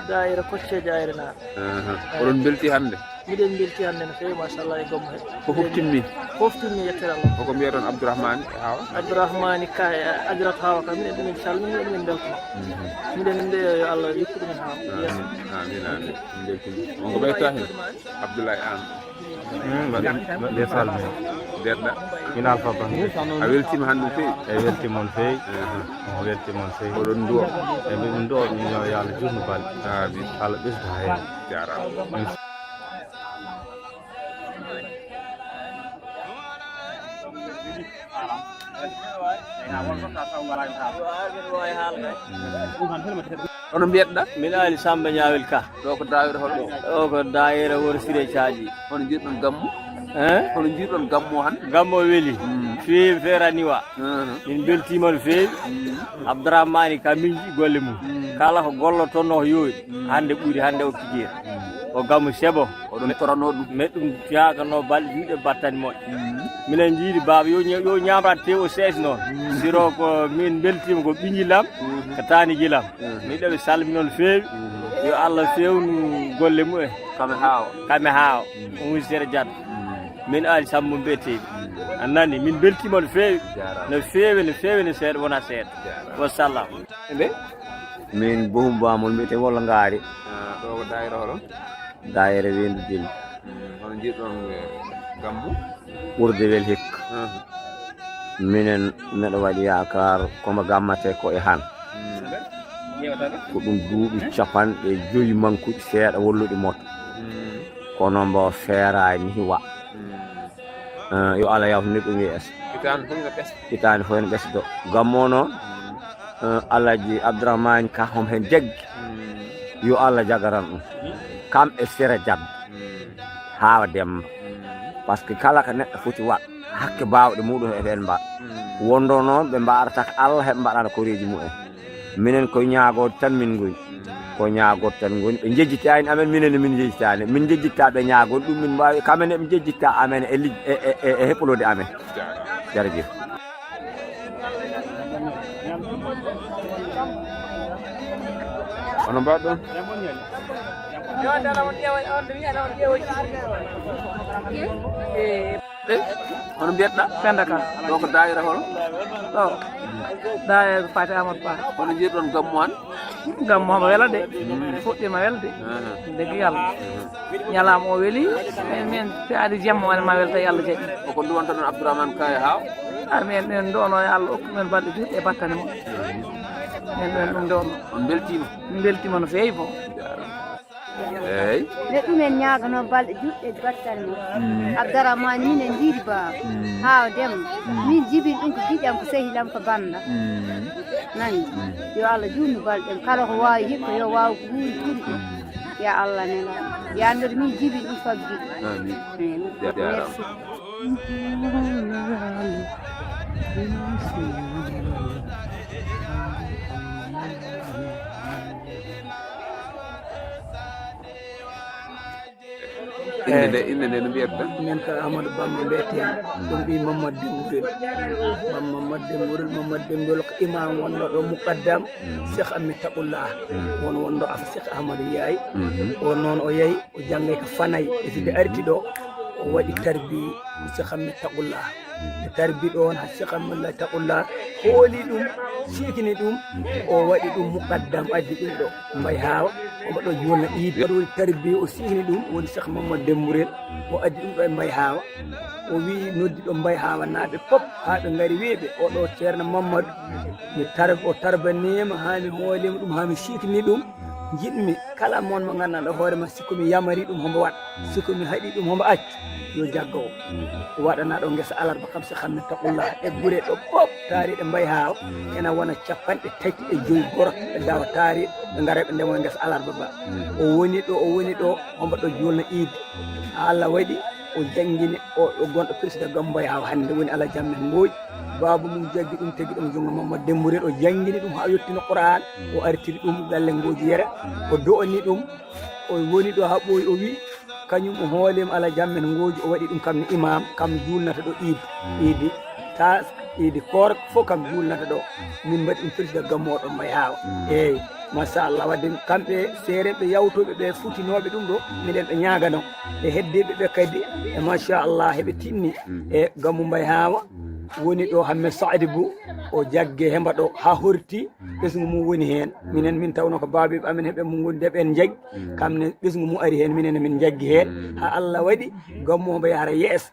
Daayira Kocce Jaayre Naar. Aha. Oɗon mbelti hannde? Miɗen mbelti hannde no feewi, machallah, e gommo he. Ko fof timmi? Fof timmi, yettere Allah. Koko mbiyaton Abdourahmane e Hawa? Abdourahmane Ka e Ajaratu Hawa Ka, minen ɗumen calmini, minen mbeltoma. Mhm. Miɗen mbiya yo Allah yettu ɗumen Hawa. Amin, amin, amin. Min mbeltini. On ko ɓeyta hen? Abdoulaye Anne. Hmm, mbaɗ-, mbaɗ-, mbaɗ-, salmi. Mbeɗa. Min Alpha Ba. A weltima hannde no feewi? E weltima on feewi. Aha. On weltima on feewi. Oɗon nduwo? E mbiɗa min nduwo, min yo Allah juutnu balɗe. Amin. Allah ɓesda heen. Jaaraama. Hono mbiyetɗa? Min Aali Samba Ñaawel Ka. Ɗo ko daayira hol? Ɗo ko daayira Wuro Siré Caaƴi. Hono njiɗɗon gammu? Eh? Hono njiɗɗon gammu han? Gammu o weli. Mm. Feewi, feerani wa. Mhm. Min mbeltiima no feewi. Mm. Abdourahmane Ka min njiɗi golle mum. Mm. Kala ko gollotonoo ko yooɗi. Mm. Hannde ɓuri, hannde o kikiira. Mm. O gammu sebo. Oɗon torano ɗum? Meɗum fiyaakano balɗe ɗiɗi battani moƴƴo. Mhm. Minen njiidi baaba yo ña-, yo ñaamrat tew o sees noon. Mhm. Siro ko min mbeltiima ko ɓinji lam, mhm, ko taani jilam. Mhm. Miɗo ɓe salmina on feewi. Mhm. Yo Allah fewnu golle mumen. Kame haawa. Kame haawa. Mhm. On woni seeɗa jaddo. Mhm. Min Aali Sambo mbiyeteemi. Mhm. A nani, min mbeltiima no feewi. Jaaraama. No feewi, no feewi, no seeɗa, wona seeɗa. Jaaraama. Wassalam. Nde? Min Bohum Bamol mbiyetee walla Ngaari. Ah, ɗo ko daayira holo? Daayira Weendu Dil. Mm, hono njiɗɗon, eh, gammu? Ɓurde wel hikka. Mhm. Minen, meɗo waɗi yaakaar ko mo gammate ko e han. Mm. Ko ɗum duuɓi capanɗe joyi mankuɗi seeɗa wolluɗi moto. Mm. Kono mbo feeraani wa. Mm. Eh, yo Allah yawtu neɗɗo yeeso. Hitaande fof ene ɓesda. Hitaande fof ene ɓesdo. Gammu o noon, mm, Alaji Abdourahmane Ka hom hen jaggi. Yo Allah jagaran ɗum. Kam e Sira Diaby. Hawa Demba. Parce que kala ko neɗɗo foti waɗ hakke bawɗe muɗum e ɓen mbaɗ. Wondo noon ɓe mbaɗata ko Allah heɓe mbaɗana koreji mumen. Minen ko ñaagoode tan min ngoni. Ko ñaagoode tan ngoni. Ɓe njejjitaani amen, minen ne min njejjitaani. Min njejjitta ɓe ñaagoode ɗum min mbaawi. Kamen eɓe njejjitta amen e lij-, e, e, e, e heɓoloode amen. Jarajef. Hono mbaɗɗon? Eh, hono mbiyatɗa? Penda Ka. Ɗo ko daayira hol? Ɗo. Daayira ko Fati Amadou Ba. Hono njirɗon gammu an? Gammu omo wela de. Fuɗɗima wela de. Aha. Deggi Yalla. Ñalaama o weli, min, min, si adi jemma wona ma welta Yalla jaɓi. O ko nduwanta ɗon Abdourahmane Ka e Hawa? Ah, min, min ndono e Allah okku men balɗe juɗɗe e battane mo. Min, min ɗum ndono. On beltima? Min beltima no feewi bo. Eyyi. Neɗɗo men ñaagano balɗe juɗɗe e battane mo. Abdourahmane min en jiidi baaba. Hawa Demba. Min jibin ɗum ko giƴam ko sehilam ko banda. Nani? Yo Allah juutnu balɗe en. Kala ko waawi hikka yo waaw ko wuuri ɓuri ɗum. Ya Allah nela. Ya Allah min jibi ɗum faggi. Amin. Amin. Merci. Innde nde, innde nde no mbiyatɗa? Min ko Amadou Bamba mbiyetee. Ɗum ɓii Mamadou Dembourel. Bamba Mamadou Dembourel, Mamadou Dembourel ko imam wonɗo ɗo muqaddam. Cheikh Ahmed Taqullah. Won wonɗo af Cheikh Ahmadou Ndiaye. O noon o yahi, o janngay ko Fanay. E si ɓe arti ɗo, o waɗi tarbi ko Cheikh Ahmed Taqullah. Ɓe tarbi ɗoon ha Cheikh Ahmed Taqullah hooli ɗum, siikini ɗum, o waɗi ɗum muqaddam, addi ɗum ɗo Mbay Haawa, omo ɗo juulna iidi. Waɗi woni tarbi, o siikini ɗum, woni Cheikh Mamadou Dembourel, o addi ɗum ɗo e Mbay Haawa. O wi'i noddi ɗo Mbay Haawa naaɓe pop, haa ɓe ngari wi'i ɓe, oɗo Ceerno Mamadou, mi tar-, o tarbaniima, haa mi hoolima ɗum, haa mi siikini ɗum. Njiɗmi kala mon mo nganndanɗaa hoore ma, si ko mi yamari ɗum, hombo waɗa? Si ko mi haɗi ɗum, hombo acca? Yo jaggo o. O waɗana ɗo ngesa alarba kam, si xammi taqulla e gure ɗo fof, taariɗe Mbay Haawa, ena wona capanɗe tati e joyi gorko, ɓe dawa taariɗe, ɓe ngara ɓe ndemo e ngesa alarba ba. O woni ɗo, o woni ɗo, hombo ɗo juulna iidi. Allah waɗi o janngini o, o gonɗo président Gambo Mbay Haawa hannde woni Allah jammen ngooji. Baaba mum jaggi ɗum, tegi ɗum junngo Mamadou Dembourel, o janngini ɗum haa o yettina Qur'an, o artiri ɗum galle ngooji yere, o do'ani ɗum, o woni ɗo haa ɓooyi, o wi'i, kañum o hoolima Allah jammen ngooji, o waɗi ɗum kam ni imam, kam juulnata ɗo iidi, iidi tas, iidi koor, fof kam juulnata ɗo. Min mbaɗi ɗum président Gambo o ɗo Mbay Haawa. Eeyi, machallah, wadde kamɓe seerenɓe yawtooɓe ɓe futinooɓe ɗum ɗo, miɗen ɓe ñaagano. E heddiiɓe ɓe kadi, e machallah, heɓe tinni e Gambo Mbay Haawa. Woni ɗo Hammet Saadi Bou, o jagge hemba ɗo haa horti, ɓesngu mum woni heen. Minen min tawno ko baabiiɓe amen heɓe mum ngoni nde ɓen jaggi, kam ne ɓesngu mum ari heen, minen min jaggi heen. Haa Allah waɗi Gambo mbo yahata yeeso.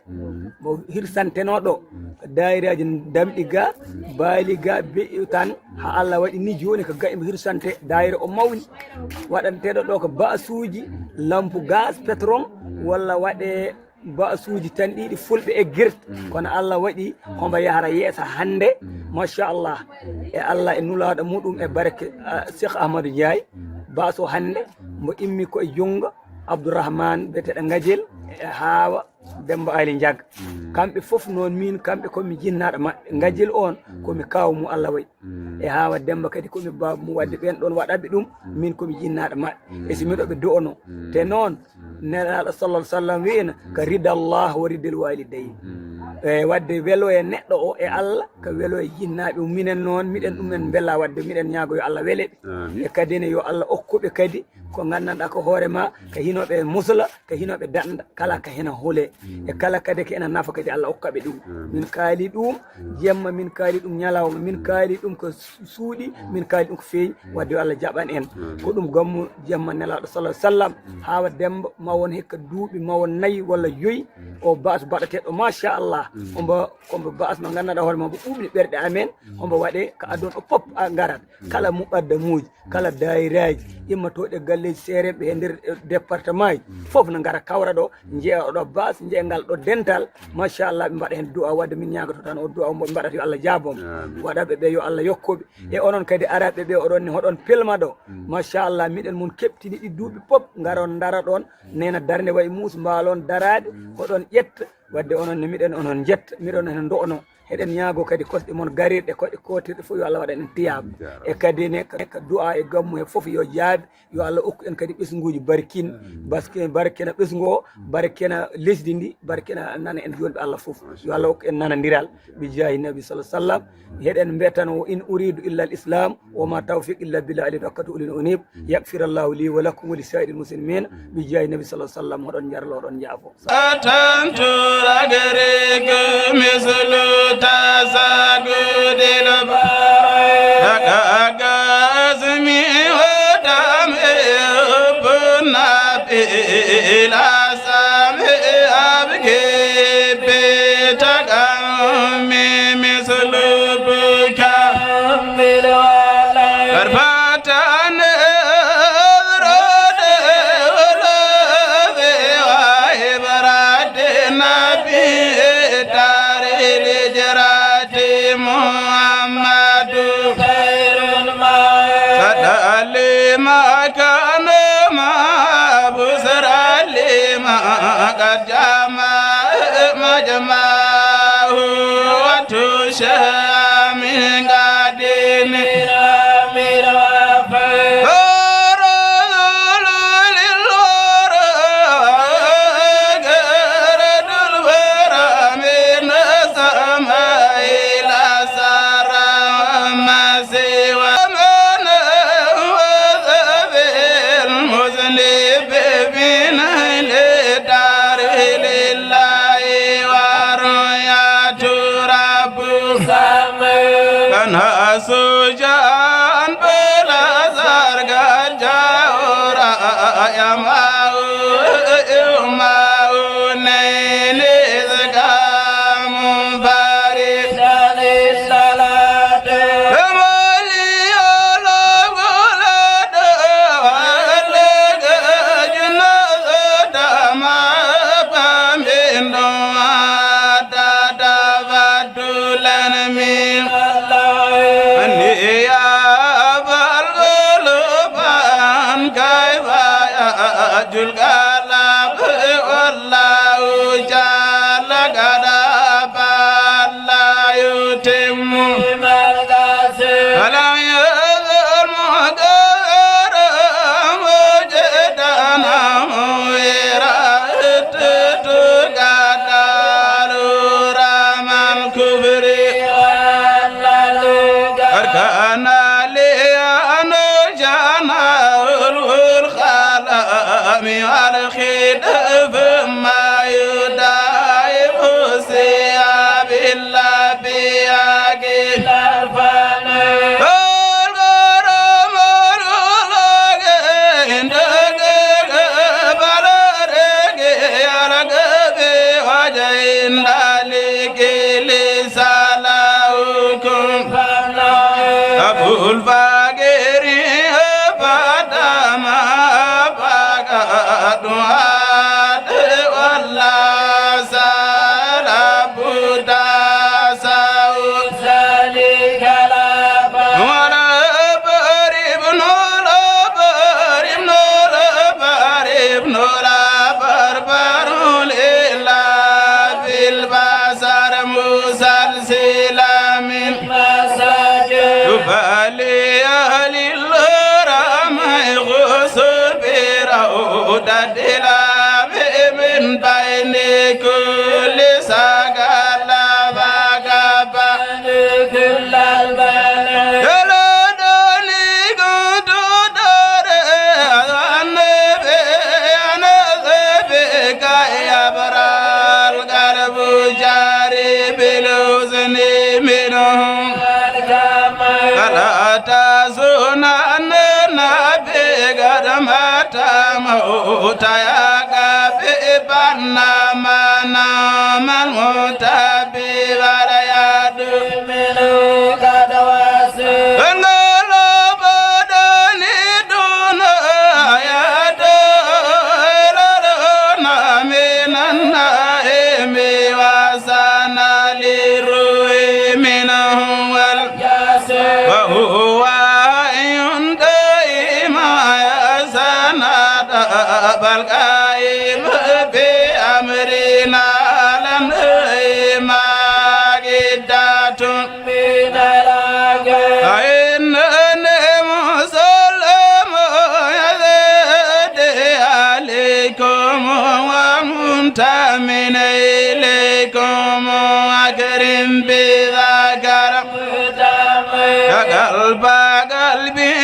Mbo hirsanteno ɗo, daayiraaji damɗi ga, baali ga, be'i tan, haa Allah waɗi ni jooni ko ga mbo hirsante, daayira o mawni. Waɗanteɗo ɗo ko basuuji, lampu gaz, pétrole, walla waɗe basuuji tan ɗiɗi fulɓe eggirta. Kono Allah waɗi hombo yahara yeeso hannde, machallah. E Allah e nulaaɗo muɗum e barke, ah, Cheikh Ahmadou Ndiaye, bas o hannde mbo immi ko e junngo Abdourahmane biyeteɗo Ngadiel e Haawa Demba Ali Ndiaga. Kamɓe fof noon min, kamɓe ko mi jinnaaɗo maɓɓe. Ngadiel on ko mi kaaw mu Allah waɗi. E Haawa Demba kadi ko mi baaba mu, wadde ɓen ɗon waɗaɓe ɗum, min ko mi jinnaaɗo maɓɓe. E si miɗo ɓe do'ono. Te noon, Nelaaɗo sallallahu alaihi wasallam wi'ino, "Ka ridallah wa ridal walidayni." E wadde welo e neɗɗo o e Allah, ka welo e jinnaaɓe mum. Minen noon, miɗen ɗum en mbela, wadde miɗen ñaago yo Allah wele ɓe. E kadi ne yo Allah okku ɓe kadi ko nganndanɗaa ko hoore ma, ka hino ɓe musla, ka hino ɓe danda, kala ka hino hule. E kala kadi ka ena nafa kadi Allah okka ɓe ɗum. Min kaali ɗum jemma, min kaali ɗum ñalawma, min kaali ɗum ko su-, suuɗi, min kaali ɗum ko feeñi. Wadde yo Allah jaɓan en. Ko ɗum Gammu jemma Nelaaɗo sallallahu alaihi wasallam, Haawa Demba, ma won hikka duuɓi, ma won nayi walla joyi, o bas baɗateɗo, machallah. Ombo, kombo bas mo nganndanɗaa hoore ma, mbo ɓuuɓni ɓerɗe amen, hombo waɗe ka aduna o pop a ngarat. Kala muqaddamuuji, kala daayiraaji, immatooɗe galleeji seerenɓe e nder, eh, département ji, fof no ngara kawra ɗo, njeya oɗo bas, njeya ngal ɗo dental. Machallah, ɓe mbaɗa heen du'a, wadde min ñaagoto tan o du'a o mbo ɓe mbaɗata yo Allah jaabo mo. Amin. Waɗaɓe ɓe yo Allah yokkuɓe. E onon kadi araɓe ɓe oɗon ne hoɗon pelma ɗo. Machallah, miɗen mon keɓtini ɗi duuɓi pop, ngaron ndara ɗon, nena darnde wayi muus, mbaalon daraade, hoɗon ƴetta. Wadde onon ne miɗen onon njetta, miɗon heen do'no. Eɗen ñaago kadi kosɗe mon garirɗe, koɗe kootirɗe fof yo Allah waɗan en tiyaaba. E kadi ne ka, ka du'a e gammu he fof yo jaabi, yo Allah okku en kadi ɓesnguuji barkin, baske barkina ɓesngu o, barkina lesdi ndi, barkina nana en juulɓe Allah fof. Yo Allah okku en nanandiral, bi jaahi nabi sallallahu alaihi wasallam. Heɗen mbiya tan, wa in uridu illa al islam, wa ma tawfiq illa billah, alayhi tawakkaltu, ilayhi unib. Yaghfirallahu li wa lakum wa li sa'iril muslimin, bi jaahi nabi sallallahu alaihi wasallam. Hoɗon njarlo, hoɗon njaafo. أتنت رجريك مثل تساقط البحر. لك قسمي ودمي حب النبي لا سامي أبكي بتغمي مثل بكاء. قد فتن الرد والذي وعبرة النبي دار الهجرة محمد خير ما سدى لما كان ما بسرى لما قد جمع مجمعه وتشاء من قديم. Kana sujan bela zarga jaura yamau yamau nene zga munfaridan. Julgala, Allahu jalla gada, bal la yutimmu. Alam yazal muqara mujtana muwira, tuqatalu ramal kubri. Arkana li anu jana ulul khalami wal khidf ma yudaim siya billa biyagi. Abul Bagiri Fatama Baga Duhat Walla Sala Buddha Sau Sali Kalaba Wala Barib Nola Barib Nola Barib Nola Barbarul Ila Bil Basar Musalsila Min Masajid Bali Alil Ramai Ghusubira Udadila Min Baini Kulli Sagala Bagaba Mauta ya gabe banna mana man mota bi wala ya du minu kada wasu. Ngalo bodani duna ya do lolo na min قلب قلبي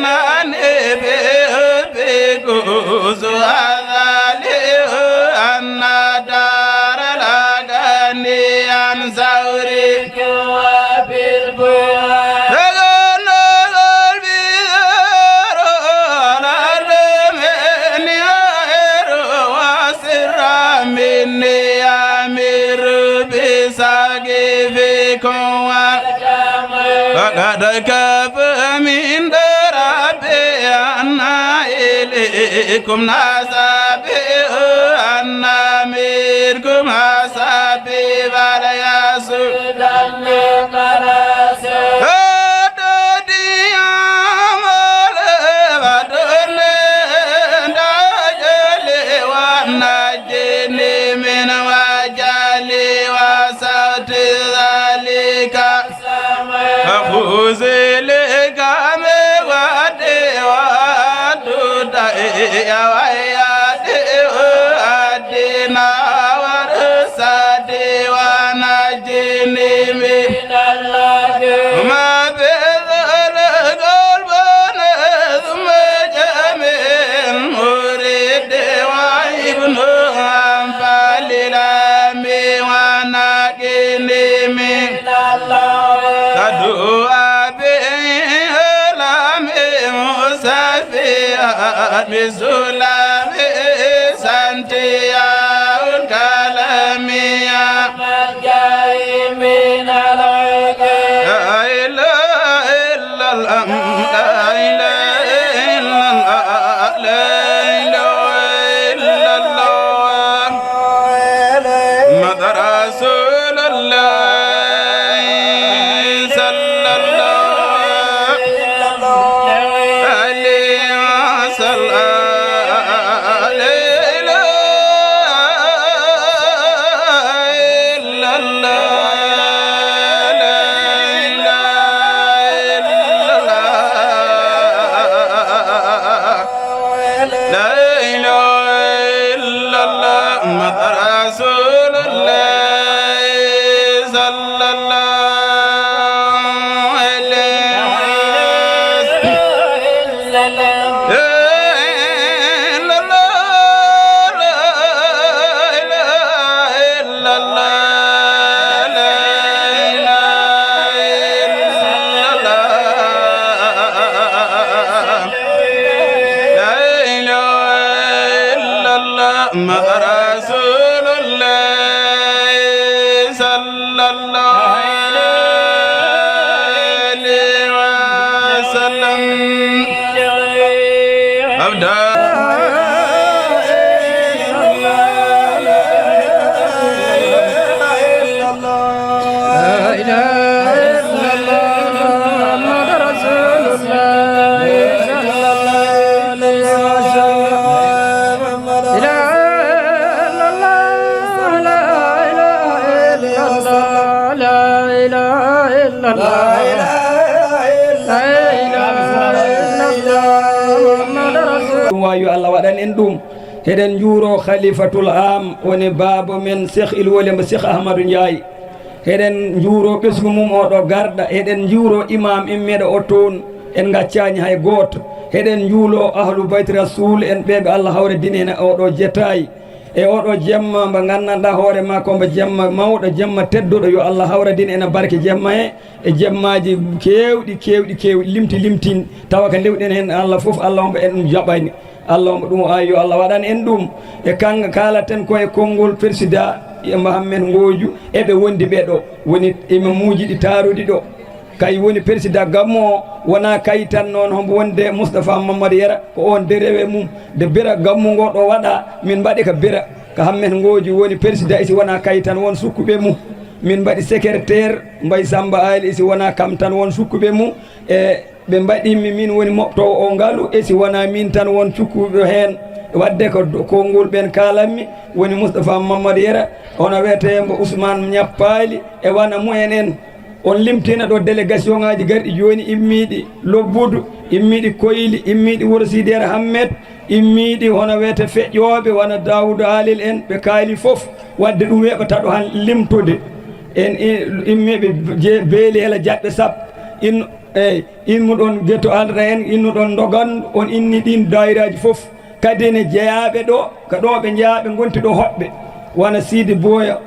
ناني بيكوز وذالي أن دار لغني عن ثورك وبالبوى. تغنى قلبي ذرع العالمين غير وسرا مني أمير بسقيفكم. وقد كفى من ربي أن إليكم نسبي أن منكم أسبي فليسجد لمرسي. ونجني من وجلي وسوط ذلك فخذ لك من ودي ودودي ويدي وأدنا ورسدي ونجني من ما بذل قلبنا ثم جميع مريد وابن أنفال الأمين ونجني من تدعو به الأمين سفيا بسلام سنتيا الكلام يا ملجأي من العقل. لا إله إلا الله، لا إله إلا الله، لا إله إلا الله. محمد رسول الله صلى الله عليه وسلم. لا إله إلا الله، لا إله إلا الله. لا إله إلا الله محمد رسول الله صلى الله عليه وسلم. لا إله إلا الله، لا إله إلا الله، لا إله إلا الله. لا إله إلا الله محمد رسول الله صلى الله عليه وسلم. أبدا. لا إله إلا الله محمد رسول الله صلى الله عليه وسلم. لا إله إلا الله، لا إله إلا الله، لا إله إلا الله. لا إله إلا الله محمد رسول الله. Ɗum waawi yo Allah waɗan en ɗum. Eɗen njuuroo Khalifatul Am, woni baaba men Cheikh Ilwole mo Cheikh Ahmadou Ndiaye. Eɗen njuuroo ɓesngu mum oo ɗoo garɗo. Eɗen njuuroo imaam immeeɗo o toon. En ngaccaani hay gooto. Eɗen njuuloo Ahlu Bayti Rasuul en ɓee ɓe Allah hawridini en e oo ɗoo jetaay. E oo ɗoo jemma mbo nganndanɗaa hoore maa ko mbo jemma mawɗo, jemma tedduɗo. Yo Allah hawridin en e barke jemma he, e jemmaaji keewɗi, keewɗi, keewɗi, limti, limtin. Tawa ko ndewɗen heen Allah fof, Allah on mbo en ɗum jaɓani. Allah on mbo ɗum o ayi, yo Allah waɗan en ɗum. E kanga kaalaten ko e konngol Persidaa e Mohammed Ngooju e ɓe wondi ɓe ɗo, woni imamuuji ɗi taaruɗi ɗo. Kay woni Persidaa Gammu o, wonaa kay tan noon hombo wonde Moustapha Mamadou Yero, ko on de rewe mum. De bira Gammu ngo ɗo waɗa, min mbaɗi ka bira, ka Mohammed Ngooju woni Persidaa, isi wonaa kay tan won sukkuɓe mum. Min mbaɗi secrétaire, Mbay Samba Aali, isi wonaa kam tan won sukkuɓe mum. E ɓe mbaɗimmi min woni moɓtoowo o ngalu, e si wonaa min tan won cukkuɓe heen. Wadde ko do-, konngol ɓeen kaalammi, woni Moustapha Mamadou Yero, hono wiyetee mbo Ousmane Ñappaali, e wano mumen en. On limtina ɗo délégation ŋaaji garɗi jooni, immiiɗi Lobbudu, immiiɗi Koyli, immiiɗi Wuro Sidi Yero Hammet, immiiɗi hono wiyetee feƴƴooɓe wano Daawuda Alil en, ɓe kaali fof. Wadde ɗum weeɓata ɗo han limtude. En i-, immiiɓe je-, beeli hela jaɓɓe sappo. In Eyi, immuɗon Geto Alra en, immuɗon Ndogan, on inni ɗin daayiraaji fof. Kadi ene jeyaaɓe ɗo, ko ɗo ɓe njeyaa, ɓe ngonti ɗo hoɗɓe. Wona Siidi Booya,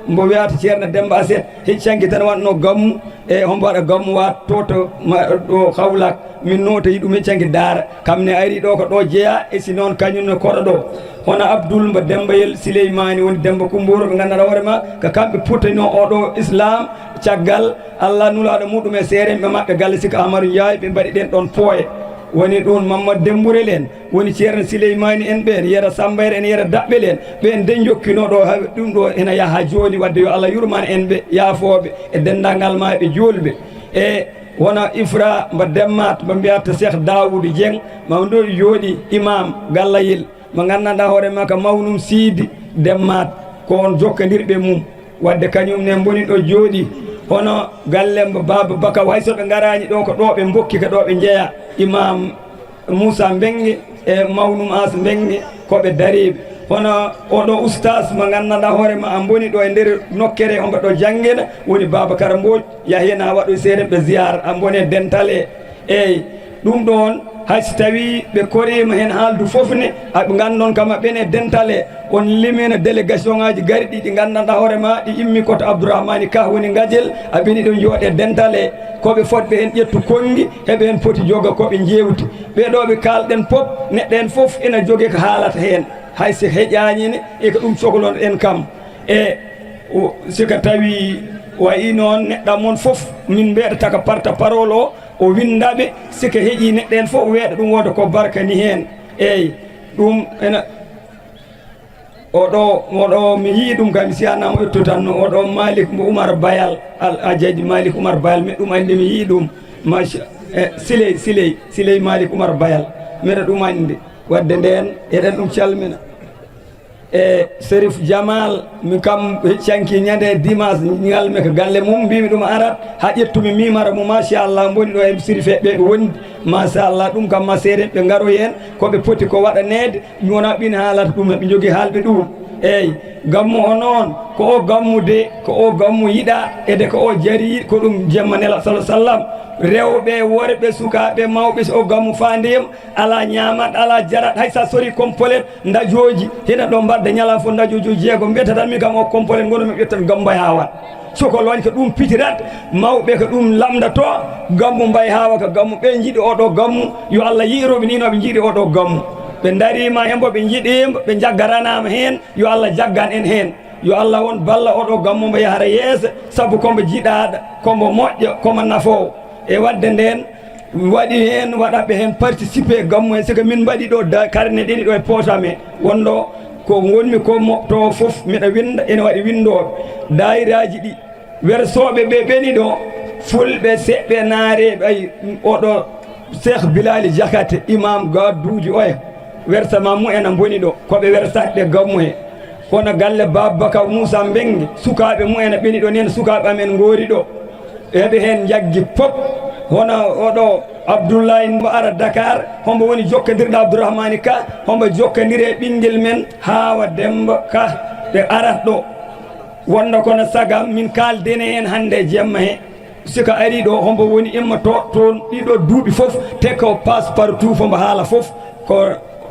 mbo wiyata Ceerno Demmba Aset, hecci hanki tan waɗno gammu, e hombo waɗa gammu waat to, to ma-, ɗo Kawlak. Min noota yi ɗum hecci hanki daara. Kam ne ari ɗo ko ɗo jeyaa, e si noon kañum ne koɗo ɗo. Hono Abdul mbo Dembayel Sileymaani woni Demmba Kumboro, ɓe nganndanɗaa hoore ma, ko kamɓe puttanoo oɗo Islam, caggal Allah nulaaɗo muɗum e seerenɓe maɓɓe galle Sika Amaru Njaay, ɓe mbaɗi ɗen ɗon pooye. Woni ɗum Mammadu Demmburel en, woni Ceerno Sileymaani en ɓeen, Yero Sambayre en, Yero Daɓɓel en, ɓeen de njokkinoo ɗo, ha ɗum ɗo ena yaha jooni, wadde yo Allah yurman en ɓe yaafooɓe e denndaangal maaɓe juulɓe. E wona Ifra mbo Demmaat, mbo mbiyata Cheikh Daoudou Dieng, ma ɗo jooɗi imam Gallayel. Mo nganndanɗaa hoore makka mawnum Siidi Demmaat, ko on jokkondirɓe mum. Wadde kañum ne mboni ɗo jooɗi, hono galle mbo Baaba Bakaw, hay so ɓe ngaraani ɗo, ko ɗo ɓe mbokki, ko ɗo ɓe njeyaa. Imam Moussa Mbengue e mawnum As Mbengue, ko ɓe dariiɓe. Hono oɗo ustaas mo nganndanɗaa hoore ma, a mboni ɗo e nder nokkere, hombo ɗo janngina, woni Babacar Mbodj, yahii na waɗo seerenɓe ziyaara, a mboni e dental he. Eey, ɗum ɗoon, hay so tawii ɓe koriima heen haaldu fof ne, aɓe nganndon kama ɓeen e dental he, on limina délégation ŋaaji gariɗi ɗi nganndanɗaa hoore ma, ɗi immi koto Abdourahmani Ka woni Ngajel, aɓe ɗiɗon njooɗe dental he, ko ɓe fotɓe heen ƴettu konngi, heɓe heen poti joga ko ɓe njeewti. Ɓee ɗo ɓe kaalɗen pop, neɗɗo heen fof ina jogii ko haalata heen, hay so heƴaani ne, e ko ɗum coklon en kam. E o, si ko tawi wayi noon neɗɗo mon fof, min mbeɗa taka porte-parole o, o winnda ɓe, si ko heƴii neɗɗo en fof weeɗa ɗum wooda ko barka ni heen. Eey, ɗum ena, oɗo, oɗo mi yii ɗum kam, si a namo etto tan, no oɗo Malik mo Umar Bayal, Al Ajaji Malik Umar Bayal, mi ɗum anndi, mi yii ɗum. Macha, e, Siley, Siley, Siley Malik Umar Bayal, mbeɗa ɗum anndi. Wadde ndeen, eɗen ɗum calmina. E Serif Jamal, mi kam hecci hanki ñande dimanche, ñalmi ko galle mum, mbimi ɗum arat, ha ƴettumi mimara mo, machallah, mboni ɗo e Serif e ɓe wondi, machallah, ɗum kam ma seerenɓe ngaroy heen, ko ɓe poti ko waɗaneede, mi wona ɓin haalata ɗum, ɓe njogii haalɓe ɗum. Eey, gammu o noon, ko o gammu de, ko o gammu yiɗa, e de ko o jari, ko ɗum jemma Nela sallallahu alaihi wasallam, rewɓe, worɓe, sukaaɓe, mawɓe, so o gammu faandiyam, alaa ñaamat, alaa jarat, hay sa sori kompolet, ndajooji, hina ɗo mbaɗda ñalaa fof ndajooji jeego, mbiyata tan min kam o kompolet ngonumi ƴettan gammu mbay haa waɗ. So ko loñ ko ɗum pitirat, mawɓe ko ɗum lamndato, gammu mbay haa wa ko gammu, ɓe njiɗi oɗo gammu, yo Allah yi'iro ɓe ni no ɓe njiɗi oɗo gammu. Ɓe ndariima hembo, ɓe njiɗiima, ɓe jaggaranaama heen, yo Allah jaggan en heen. Yo Allah won balla oɗo gammu mbo yahara yeeso, sabu ko mbo jiɗaaɗo, ko mbo moƴƴo, ko mbo nafoowo. E waɗde ndeen, waɗi heen, waɗaɓe heen participé gammu he, siko min mbaɗi ɗo da-, karne ɗiɗi ɗo e poosam he. Wonɗo ko ngonmi ko moɓtoowo fof, miɗa winnda, ene waɗi winndooɓe. Daayiraaji ɗi, wersooɓe ɓe ɓeni ɗo, fulɓe, seɓɓe, naareeɓe, ay, oɗo Cheikh Bilali Diakhaté, imam Gadduuji oya, wersama mu en a mboni ɗo, ko ɓe wersatɓe gammu he. Kono galle Baaba Bakaw Moussa Mbengue, sukaaɓe mu en a ɓeni ɗo, nen sukaaɓe amen ngoori ɗo. Eɓe heen njaggi pop, hono oɗo Abdoulaye mbo ara Dakar, hombo woni jokkondirɗo Abdourahmani Ka, hombo jokkondiri e ɓinngel men Hawa Demba Ka, ɓe arat ɗo. Wonno kono sagam min kaaldene heen hannde e jemma he. Siko ari ɗo, hombo woni immoto toon ɗiɗo duuɓi fof, te ko passe partout, fombo haala fof. Ko,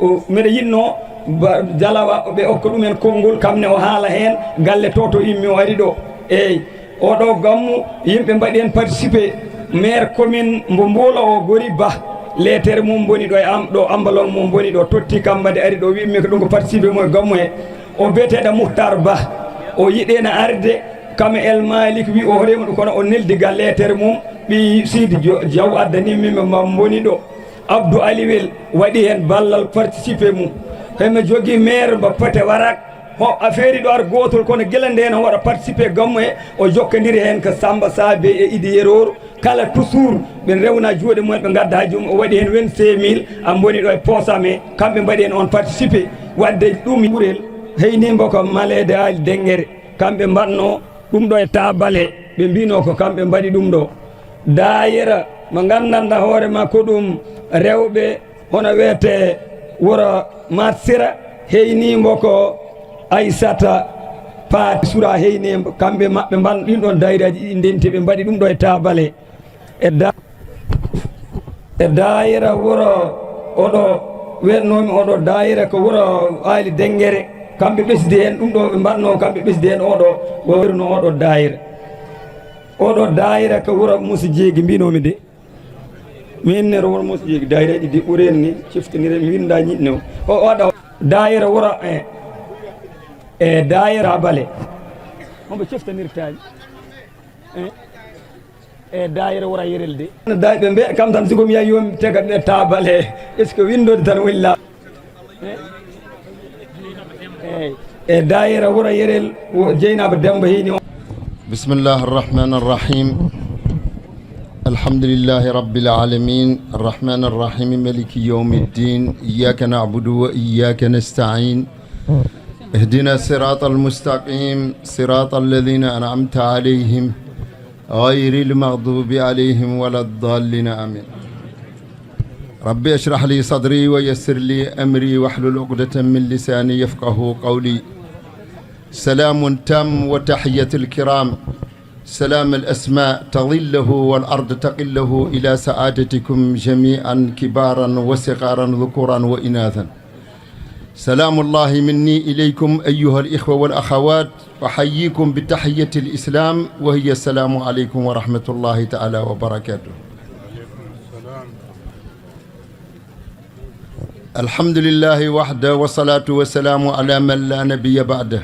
o, mbeɗa yiɗno ba-, Jalawa ɓe okka ɗumen konngol, kam ne o haala heen galle to, to immi o ari ɗo. Eey, oɗo gammu, yimɓe mbaɗi heen participé. Maire commune mbo Mboolo o, Gori Ba, leetere mum mboni ɗo e am, ɗo ambalon mum mboni ɗo, totti kam mbaɗi ari ɗo, wi'mi ko ɗum ko participé mo e gammu he. O biyeteeɗo Muhtar Ba, o yiɗeena arde, kam e El Malik wi o horeema ɗum, kono o neldi ga leetere mum, ɓii Sidi Jo-, Jaw addani min, min mboni ɗo. Abdou Aliwel waɗi heen ballal, participé mum. Hemi jogii maire mbo Poté Warak, ho affaire ɗo ar gootol, kono gila ndeen o waɗa participé gammu he, o jokkondiri heen ko Samba Sabe e Idi Yeror. Kala toujours ɓe rewna juuɗe mumen, ɓe ngadda hajju mum, o waɗi heen vingt-cinq mille, a mboni ɗo e poosam he, kamɓe mbaɗi heen on participé. Waɗde ɗum ɓurel, heyni mbo ko Maleede Aali Denngere, kamɓe mbaɗno ɗum ɗo e taabal he, ɓe mbino ko kamɓe mbaɗi ɗum ɗo. Daayira mo nganndanɗaa hoore ma ko ɗum rewɓe, hono wiyetee wuro Maat Sira, heyni mbo ko Aysata Paati Sura, heyni mbo, kamɓe maɓɓe mban ɗin ɗon daayiraaji ɗiɗi ndenti, ɓe mbaɗi ɗum ɗo e taabal he. E da- E daayira wuro oɗo, weɗnoomi oɗo daayira ko wuro Aali Denngere. Kamɓe ɓesdi heen ɗum ɗo ɓe mbaɗnoo, kamɓe ɓesdi heen oɗo, ko weruno oɗo daayira. Oɗo daayira ko wuro Muusa Jeegi mbinoomi de. Mi innere wuro Muusa Jeegi, daayira ɗiɗi ɓuri en ni, ciftinire, mi winnda ñiɗne o. O waɗa daayira wuro, e, e daayira Bale. Hombo ciftinirtaani? E, e daayira wuro Yerel de. Daay ɓe mbe-, kam tan sigo mi yahi yomi tega ɓe tabale. Est-ce que winndode tan woni la? E, e daayira wuro Yerel, wo Jeynaba Demba hini o. بسم الله الرحمن الرحيم. الحمد لله رب العالمين. الرحمن الرحيم. ملك يوم الدين. إياك نعبد وإياك نستعين. اهدنا الصراط المستقيم. صراط الذين أنعمت عليهم. غير المغضوب عليهم ولا الضالين. آمين. رب اشرح لي صدري ويسر لي أمري واحلل عقدة من لساني يفقه قولي. سلام تام وتحية الكرام. سلام الأسماء تظله والأرض تقله إلى سعادتكم جميعا كبارا وصغارا ذكورا وإناثا. سلام الله مني إليكم أيها الإخوة والأخوات، أحييكم بتحية الإسلام وهي السلام عليكم ورحمة الله تعالى وبركاته. الحمد لله وحده والصلاة والسلام على من لا نبي بعده.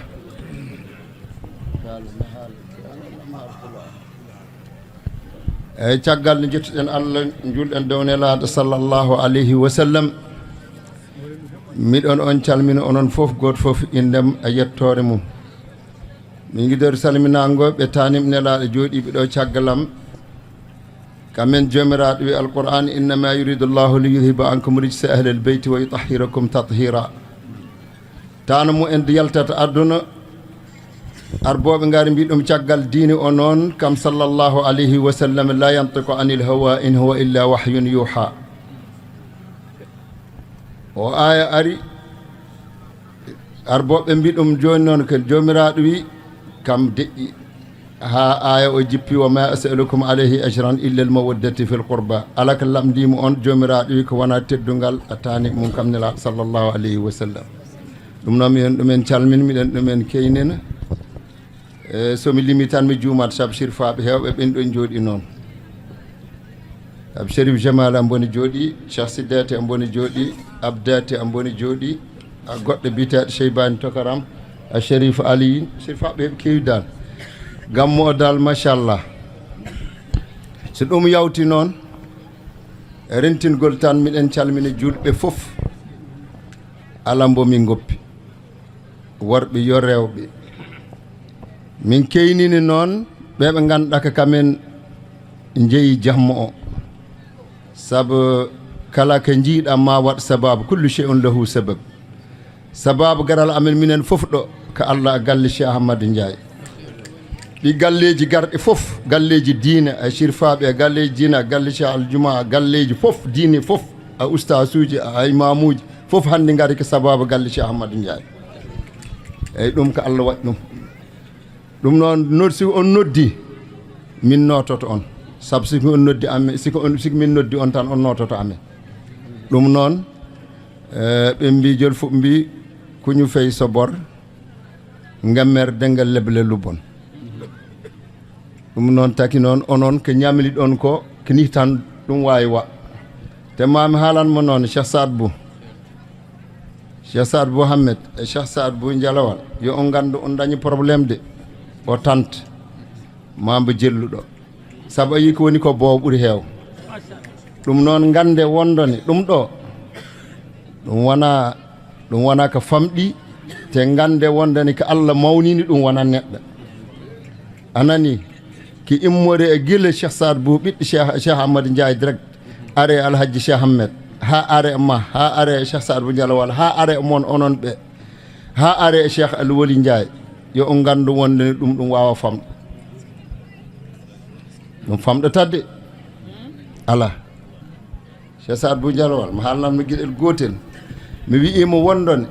Eyi, caggal nde njettuɗen Allah, njuulɗen dow Nelaaɗo sallallahu alayhi wa sallam, miɗon on calmina onon fof, gooto fof inndem e yettoore mum. Min ngiɗori salminaango ɓe taaniiɓe Nelaaɗo jooɗiiɓe ɗo caggal am. Kamen Joomiraaɗo wi Alqur'aan, "Innama yuridu Allahu li yudhiba ankum rijsa ahlal bayti wa yutahhirakum tathira." Taana mu en yaltata aduna, arbooɓe ngari mbi ɗum caggal diine o noon, kam sallallahu alayhi wa sallam, "La yantiqu anil hawa in huwa illa wahyun yuha." O aya ari, arbooɓe mbi ɗum jooni noon, ko Joomiraaɗo wi, kam deƴƴi. Haa aya o jippi, "Wa ma as'alukum alayhi ajran illa al mawaddati fil qurba." Ala ko lamndii mo on, Joomiraaɗo wi ko wona teddungal a taani mum kam Nelaaɗo sallallahu alayhi wa sallam. Ɗum noon, miɗen ɗumen calmin, miɗen ɗumen keynina. E, so mi limi tan mi juumat, sabu sirfaaɓe heewɓe ɓen ɗon jooɗi noon. Sabu Sherif Jamal am boni jooɗi, Cheikh Siddati am boni jooɗi, Abdati am boni jooɗi, a goɗɗo biyeteeɗo Cheybani Tokaram, a Sherif Ali, sirfaaɓe heɓe keewi dal. Gammu o dal, machallah. So ɗum yawti noon, e rentingol tan, miɗen calmina juulɓe fof. Ala mbo min ngoppi. Worɓe yo rewɓe. Min keynini noon ɓe ɓe ngannduɗaa ko kamen njeyi jamma o. Sabu kala ko njiiɗaa ma waɗ sababu, kullu shay'un lahu sabab. Sababu garal amen minen fof ɗo ko Allah, galle Cheikh Ahmadou Ndiaye. Ɗi galleeji garɗi fof, galleeji diine, e sirfaaɓe, e galleeji diine, e galle Cheikh Al Juma, galleeji fof, diine fof, a ustaasuuji, a imaamuuji, fof hannde ngari ko sababu galle Cheikh Ahmadou Ndiaye. Eyi, ɗum ko Allah waɗi ɗum. Ɗum noon, nod-, si on noddi, min noototo on. Sabu si ko on noddi amen, si ko on, si ko min noddi on tan, on noototo amen. Ɗum noon, eh, ɓe mbi, jol fof mbi, kuñu fey so bor, ngammer dengal leble lubon. Ɗum noon taki noon, onon ko ñamliɗon ko, ko nih tan ɗum waawi wa. Te maa mi haalan mo noon, Cheikh Saad Bou. Cheikh Saad Bou Hammed e Cheikh Saad Bou Jalawal, yo on nganndu on dañi problème de, o tant, maa mbo jelluɗo. Sabu a yii ko woni ko boobo ɓuri heew. Ɗum noon ngannde wondone ɗum ɗo, ɗum wona, ɗum wona ko famɗi, te ngannde wondone ko Allah mawnini ɗum wona neɗɗo. A nani, ki immori e gila Cheikh Saad Bou ɓiɗɗo Cheikh, Cheikh Ahmad Ndiaye direct, are Alhaji Cheikh Ahmed, haa are e ma, haa are e Cheikh Saad Bou Jalawal, haa are e mon onon ɓe, haa are e Cheikh Al Wali Ndiaye, yo on nganndu wonde ɗum, ɗum waawa famɗo. Ɗum famɗo tadde. Ala. Cheikh Saad Bou Jalawal, mi haalnan mo geɗel gootel. Mi wi'ii mo wondone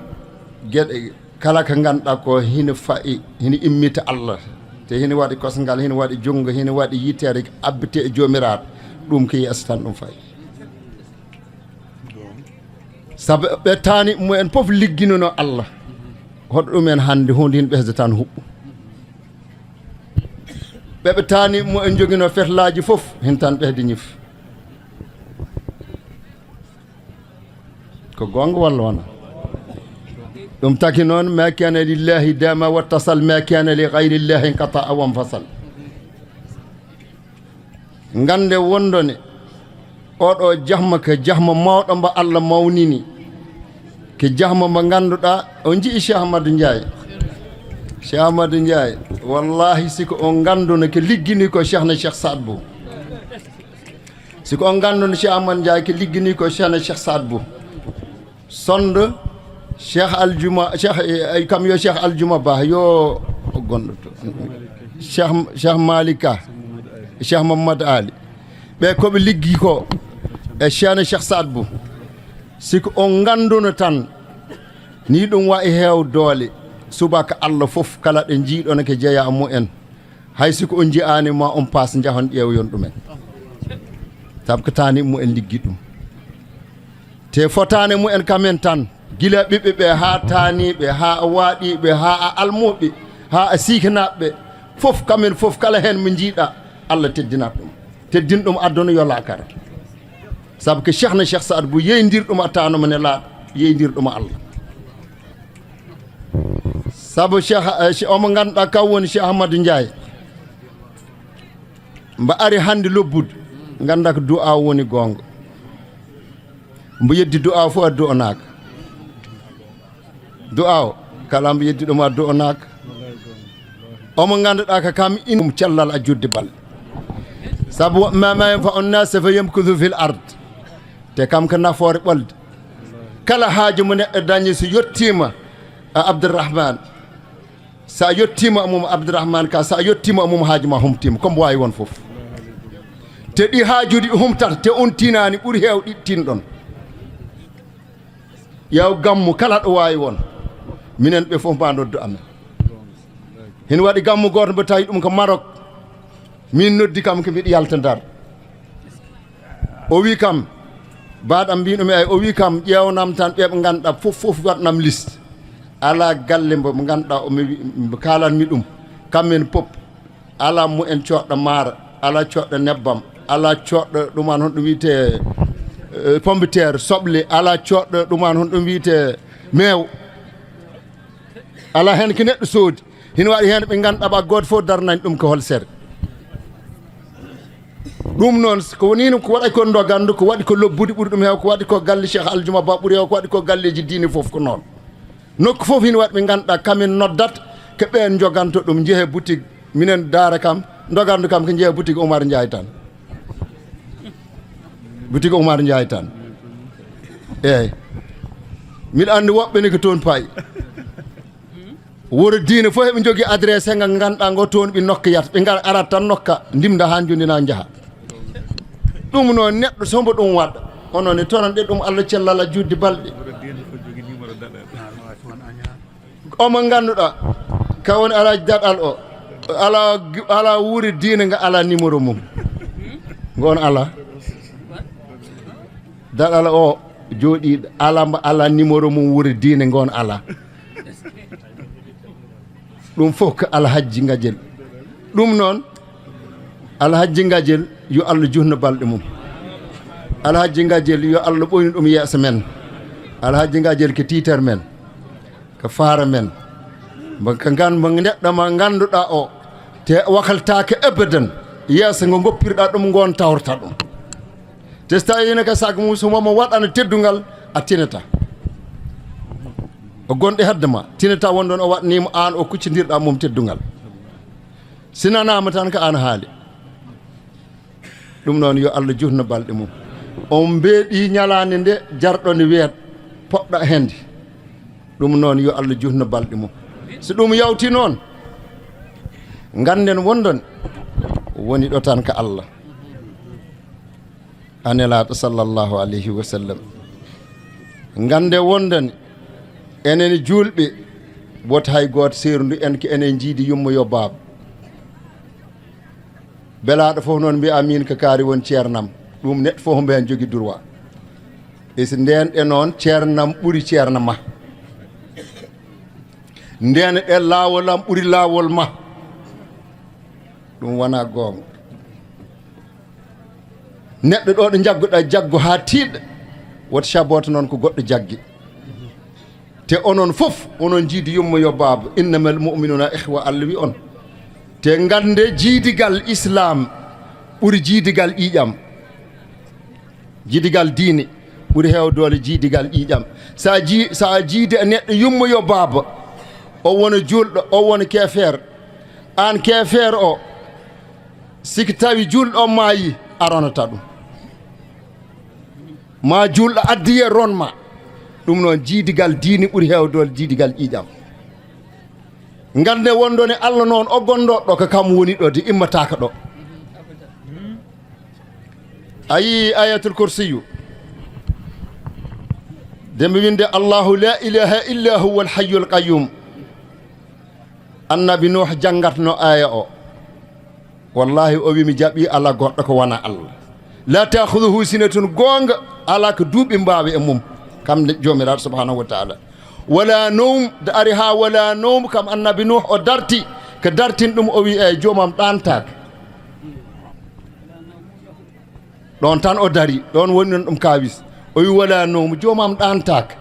geɗe kala ko ngannduɗaa ko hino fa'i, hino immita Allah. Te hino waɗi kosngal, hino waɗi junngo, hino waɗi yitere abbite e Joomiraaɗo. Ɗum ko yeeso tan ɗum fa'i. Sabu ɓe taani mo en fof ligginuno Allah. Hoɗo ɗum en hannde huunde hin ɓesde tan huɓɓu. Ɓe ɓe taani mo en jogino fetlaaji fof hin tan ɓesde ñif. Ko goonga walla wona? Ɗum taki noon, ma kana lillahi dama wattasal, ma kana li gayrillahi inqata wanfasal. Ngannde wondone oɗo jahma ko jahma mawɗo mba Allah mawnini. Ko jahma mba ngannduɗaa, o jii Cheikh Amadou Ndiaye. Cheikh Amadou Ndiaye, wallahi, si ko o ngannduno ko liggini ko Cheikh na Cheikh Saad Bou. Si ko o ngannduno Cheikh Amadou Ndiaye ko liggini ko Cheikh na Cheikh Saad Bou. Sonde Cheikh Aljuma, Cheikh, eh, kam yo Cheikh Aljuma Ba, yo gonɗo to. Cheikh, Cheikh Malika, Cheikh Mamadou Ali. Ɓe ko ɓe liggi ko e Cheikh na Cheikh Saad Bou. Si ko on ngannduno tan, ni ɗum wayi heew doole. Subaka Allah fof kala ɗo njiiɗon ko jeyaa mumen. Hay si ko on njiyaani ma on paas njahon ƴeewoyon ɗumen. Sabu ko taani mumen liggi ɗum. Te fotaani mumen kamen tan, gila ɓiɓɓe ɓe haa taaniiɓe, haa waaɗiiɓe, haa almuuɓe, haa siikinaaɓe, fof kamen fof kala heen mo njiiɗa, Allah teddinat ɗum. Teddin ɗum aduna yo laakara. Sabu ko Cheikh na Cheikh Saad Bou yeyndir ɗum a taano mo ne laaɗo, yeyndir ɗum Allah. Sabu Cheikh, eh, Cheikh, omo ngannduɗaa kam woni Cheikh Ahmadou Ndiaye. Mbo ari hannde lobbude, ngannda ko du'a woni goonga. Mbo yeddi du'a fof a du'anaaka. Du'a o, kala mbo yeddi ɗum a du'anaaka. Omo ngannduɗaa ko kam in ɗum cellal a judde balɗe. Sabu woɓɓe ma, ma yanfa'u nnasa fa yamkuthu fil ard. Te kam ko nafoore ɓolde. Kala haaju mo neɗɗo dañi so yettiima a Abdourahmane, so a yettiima mum Abdourahmane Ka, so a yettiima mum haaju ma humtiima, ko mbo waawi won fof. Te ɗi haajuuji ɗi humtata, te on tinaani ɓuri heew ɗi tinɗon. Ƴeew gammu kala ɗo waawi won. Minen ɓe fof ma noddu amen. Hino waɗi gammu gooto mbo tawi ɗum ko Maroc. Min noddi kam ko mbiɗo yalta Ndar. O wi kam, baɗam mbino mi ay, o wi kam, ƴeewnam tan ɓe ɓe ngannduɗaa fof, fof waɗnam liste. Alaa galle mbo, mbo ngannduɗaa o mi wi-, mbo kaalanmi ɗum. Kammen pop, alaa mo en coɗɗo maaro, alaa coɗɗo nebbam, alaa coɗɗo ɗum an honɗum wiyetee, eh, pomme de terre, soble, alaa coɗɗo ɗum an honɗum wiyetee meew. Alaa heen ko neɗɗo soodi. Hino waɗi heen ɓe ngannduɗaa ɓa gooto fof darnani ɗum ko hol sere. Ɗum noon, ko woni ko waɗi ko ndogandu, ko waɗi ko lobbude ɓuri ɗum heew, ko waɗi ko galle Cheikh Aljuma Ba ɓuri heew, ko waɗi ko galleeji diine fof ko noon. Nokku fof hino waɗi ɓe ngannduɗaa kamen noddat, ko ɓeen njoganto ɗum, njehe boutique, minen daara kam, ndogandu kam ko njehe boutique Oumar Ndiaye tan. Boutique Oumar Ndiaye tan. Eeyi. Miɗo anndi woɓɓe ne ko toon payi. Wuro diine fof eɓe njogii adresse he ngal ngannduɗaa ngo toon ɓe nokkayata. Ɓe ngar arat tan nokka, ndimda haa njondina njaha. Ɗum noon neɗɗo so mbo ɗum waɗa. Onon ne tonan ɗe ɗum Allah cellal a juddi balɗe. Omo ngannduɗaa, ka woni Alaaji Daɗal o. Alaa, alaa wuuri diine nga alaa numéro mum. Ngon alaa. Daɗal o jooɗiiɗo alaa mbo alaa numéro mum wuuri diine ngon alaa. Ɗum fof ko Alhajji Ngajel. Ɗum noon, Alhajji Ngajel, yo Allah juutnu balɗe mum. Alhajji Ngajel, yo Allah ɓoynu ɗum yeeso men. Alhajji Ngajel ko tiitar men, ko faara men. Mbo ko ngan-, mbo neɗɗo mo ngannduɗaa o, te wakaltaake abadan, yeeso ngo ngoppirɗaa ɗum, ngon tawrata ɗum. Te so tawii ene ko sago mum, so mo waɗana teddungal, a tinata. O gonɗo hedde ma, tinata won ɗon o waɗnii mo aan o kuccindirɗaa mum teddungal. Si nanaama tan ko aan haali. Ɗum noon yo Allah juutnu balɗe mum. On mbeeɓi ñalaande nde jarɗo nde wiyat poɗɗa hende. Ɗum noon yo Allah juutnu balɗe mum. So ɗum yawti noon, ngannden wondon woni ɗo tan ko Allah. A nelaaɗo sallallahu alayhi wa sallam. Ngannde wonde ne, enen juulɓe, wota hay gooto seerndu en ko enen njiidi yumma yo baaba. Belaaɗo fof noon mbiya, "Min ko kaari won ceernam." Ɗum neɗɗo fof mbo heen jogii droit. E si ndeenɗe noon, ceernam ɓuri ceerna ma. Ndeenɗe laawol am ɓuri laawol ma. Ɗum wonaa goonga. Neɗɗo ɗo ɗo njagguɗaa jaggu haa tiiɗa, woto cabooto noon ko goɗɗo jaggi. Te onon fof, onon jiidi yumma yo baaba, innamal mu'minuna ihwa, Allah wi on. Te ngannde jiidigal Islaam ɓuri jiidigal ƴiiƴam. Jiidigal diine ɓuri heew doole jiidigal ƴiiƴam. So a jii-, so a jiidi e neɗɗo yumma yo baaba, o wona juulɗo, o wona keefeer. Aan keefeer o, siki tawi juulɗo o maayi, a ronata ɗum. Ma juulɗo addiye ron ma. Ɗum noon, jiidigal diine ɓuri heew doole jiidigal ƴiiƴam. Ngannde wonɗon e Allah noon, o gonɗo ɗo, ko kam woni ɗo, de immataaka ɗo. A yii Ayatul Kursiyu? De mbi winde, "Allahu la ilaha illa huwa al hayyul qayyum." Annabi Nuh janngatno aya o. Wallahi, o wi, "Mi jaɓi, ala goɗɗo ko wona Allah. La ta'khudhuhu sinatun," goonga, ala ko duuɓi mbaawi e mum, kam ne Joomiraaɗo subhanahu wa ta'ala. "Wala nawm," da ari ha "wala nawm," kam annabi Nuh o darti, ko dartin ɗum, o wi, "Eyi, joomam ɗaantaaka." Ɗon tan o dari, ɗon woni non ɗum kaawis. O wi, "Wala nawm, joomam ɗaantaaka."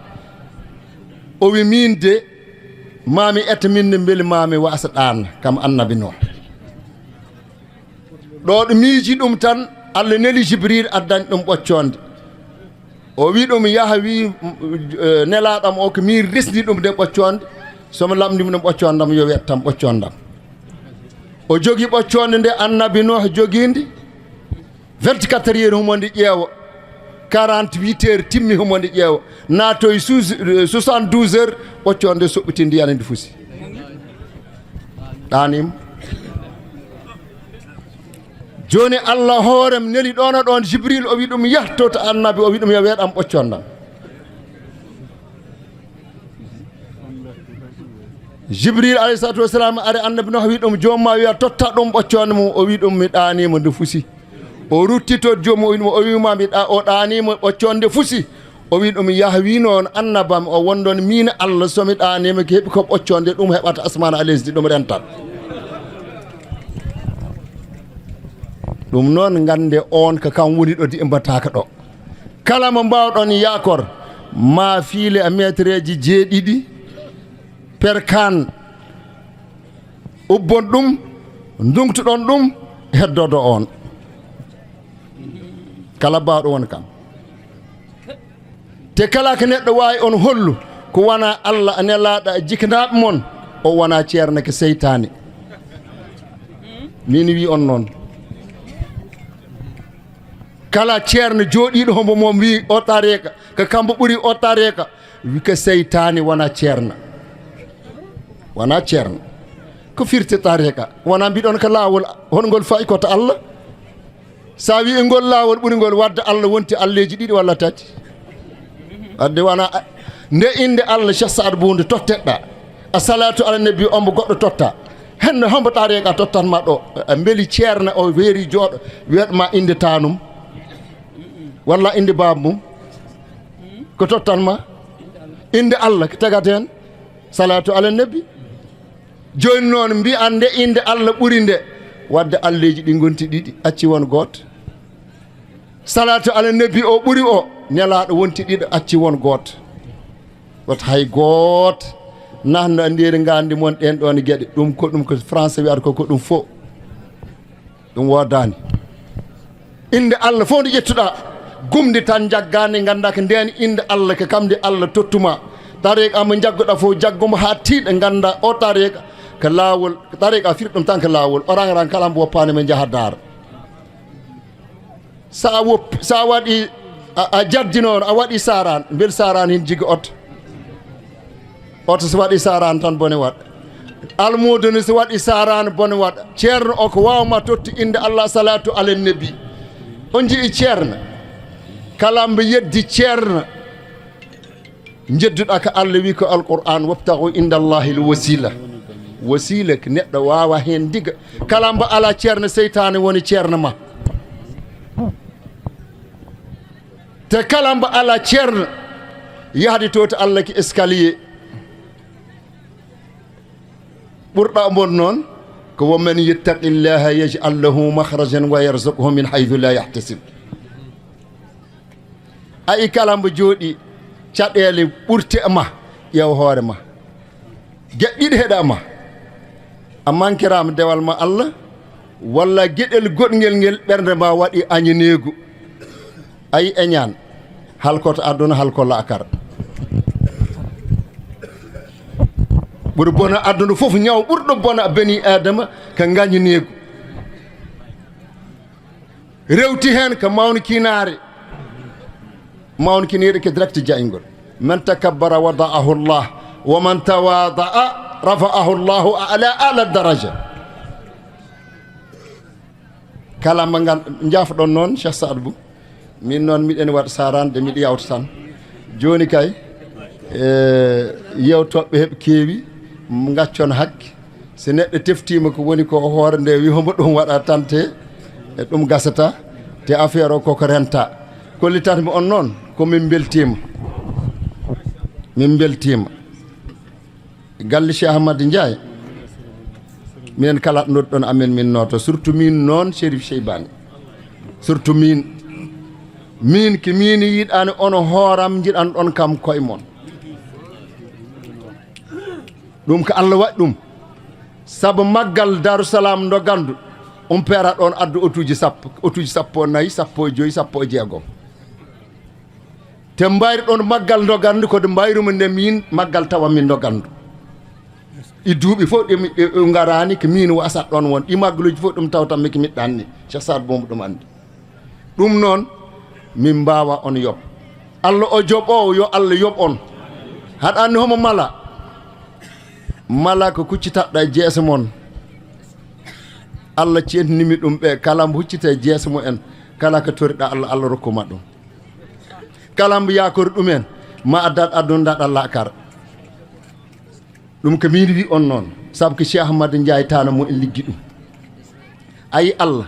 O wi, "Min de, mami etta min ne mbeli mami wasa ɗaan," kam annabi Nuh. Ɗo ɗo miiji ɗum tan, Allah neli Jibril addani ɗum ɓoccoonde. O wi ɗum, "Yaha," wi, eh, nelaaɗam o, "ko min resdi ɗum nde ɓoccoonde. So mi lamndima ɗum ɓoccoondam, yo wettam ɓoccoondam." O jogi ɓoccoonde nde annabi Nuh jogiinde. Vingt-quatre heures humo nde ƴeewa. Quarante-huit heures timmi humo nde ƴeewa. Naatoy sous-, eh, soixante-douze heures, ɓoccoonde soɓɓitinde yana nde fusi. Ɗaanima. Jooni Allah hoorem neli ɗoon e ɗoon Jibril, o wi ɗum, "Yah, totta annabi," o wi ɗum, "Yo weeɗam ɓoccoondam." Jibril alayhi salatu wassalam ari annabi Nuh wi ɗum, "Joomma wiya totta ɗum ɓoccoonde mum," o wi ɗum, "Mi ɗaaniima nde fusi." O ruttito joomum, o wi ɗum, o wi ma, "Mi ɗa-, o ɗaaniima ɓoccoonde nde fusi." O wi ɗum, "Yah, wi noon annabam o wonɗon, miin Allah, so mi ɗaaniima ko heɓi ko ɓoccoonde, ɗum heɓata asmaan e lesdi, ɗum rentat." Ɗum noon, ngannde oon ko kam woni ɗo, de immataaka ɗo. Kala mo mbaawɗon yaakor, ma fiile e meetereeji jeeɗiɗi, perkaan, ubbon ɗum, nduŋtuɗon ɗum, heddoodo oon. Kala baawɗo won kam. Te kala ko neɗɗo waawi on hollu, ko wona Allah, a nelaaɗo, a jikinaaɓe mon, o wona ceerno, ko seytaane. Min wi on noon. Kala ceerno jooɗiiɗo hombo mom wi o tariqa, ko kambo ɓuri o tariqa, wi ko seytaane, wona ceerno. Wona ceerno. Ko firti tariqa? Wona mbiɗon ko laawol, hongol fayi ko to Allah? Sa wi ngol laawol ɓuri ngol wadde Allah wonti alleeji ɗiɗi walla tati. Wadde wona a-, nde innde Allah Cheikh Saad Bou nde totteɗɗa. A salatu ala nabi ombo goɗɗo totta. Hende hombo tariqa tottan ma ɗo? A mbeli ceerno o weeri jooɗo, weeɗ ma innde tanum. Walla innde baaba mum. Ko tottan ma? Innde Allah ko tagata heen. Salatu ala nabi. Jooni noon mbiyan nde innde Allah ɓuri nde. Wadde alleeji ɗi ngonti ɗiɗi, acci won gooto. Salatu ala nabi o ɓuri o, nelaaɗo wonti ɗiɗo, acci won gooto. Wata hay gooto nahno ndeeri ngaandi mon ɗen ɗoon geɗe. Ɗum ko, ɗum ko français wiyata ko, ko ɗum fo. Ɗum woodaani. Innde Allah fof nde ƴettuɗaa, gumde tan njaggaa nde, nganndaa ko ndeen innde Allah, ko kam nde Allah tottuma. Tariqa mo njagguɗaa fof, jaggu mo haa tiiɗa, nganndaa o tariqa ko laawol, tariqa firti ɗum tan ko laawol. O rang rang kala mbo woppaani mo njaha daara. Sa a woppi, sa a waɗi, a, a jaddi noon, a waɗi saaraan, mbel saaraan hin jigga oto. Oto so waɗi saaraan tan bone waɗa. Almuudo ni so waɗi saaraan bone waɗa. Ceerno o ko waawma totti innde Allah, salatu ala nabi. On nji'i ceerno? Kala mbo yeddi ceerno, njedduɗaa ko Allah wi ko Alqur'aan, "Wabtagu inda Allahi l-wasila." Wasila ko neɗɗo waawa heen diga. Kala mbo alaa ceerno, seytaane woni ceerno ma. Te kala mbo alaa ceerno yahdi to, to Allah ki escalier. Ɓurɗo mon noon ko: "Wa man yattaqillaha yaj'al lahu makhrajan wa yarzuqhu min haythu la yahtasib." A yi kala mbo jooɗi caɗeele ɓurte ma, ƴeew hoore ma. Geɗe ɗiɗi heɗa ma. A mankiraama dewal ma Allah, walla geɗel goɗngel ngel ɓernde ma waɗi añaneegu. A yi eñaan, halkoto aduna, halko laakara. Ɓuri bona aduna fof, ñaw ɓurɗo bona bani Aadama ka ngañaneegu. Rewti heen ko mawnikinaare. Mawnikiniiɗo ko direct jayngol: "Man takabbara wada'ahu Allah, wa man tawada'a rafa'ahu Allahu a'la, a'la daraja." Kala mo ngan-, njaafɗon noon, Cheikh Saad Bou. Min noon miɗen waɗ sarande, miɗo yawta tan. Jooni kay, e, yewtooɓe heɓe keewi, ngaccon hakke. Si neɗɗo teftiima ko woni ko hoore nde, wi homo ɗum waɗa tante, e ɗum gasata, te affaire o koko renta. Kollitatmi on noon, ko min mbeltiima. Min mbeltiima. Galle Cheikh Ahmad Ndiaye, minen kala ɗo noddon amen, min nooto, surtout min noon, Chérif Cheybani. Surtout min, min ki min yiɗani ono hooram, jiɗan ɗon kam koye mon. Ɗum ko Allah waɗi ɗum. Sabu maggal Darou Salam Ndogandu, um peera ɗon addu otuuji sappo, otuuji sappo e nayi, sappo e joyi, sappo e jeegom. Te mbayri ɗon maggal Ndogandu, ko de mbayrumi nde min maggal tawa min Ndogandu. Ɗi duuɓi fof ɗi mi, ɗi, ɗi ngaraani, ko min wasat ɗon won. Ɗi maggaluuji fof ɗum tawtan mi ko miɗɗanni. Cheikh Saad Bou ɗum anndi. Ɗum noon, min mbaawa on yoɓ. Allah o joɓoowo, yo Allah yoɓ on. Haɗa anndi homo mala? Mala ko kuccitaɗɗa e jeese mon. Allah ceetnimi ɗum ɓe, kala mbo huccita e jeese mumen, kala ko toriɗa Allah, Allah rokkuma ɗum. Kala mbo yaakori ɗumen, ma addat aduna daɗa laakara. Ɗum ko min wi on noon, sabu ko Cheikh Ahmadou Ndiaye Tana mo en liggi ɗum. Ayi Allah,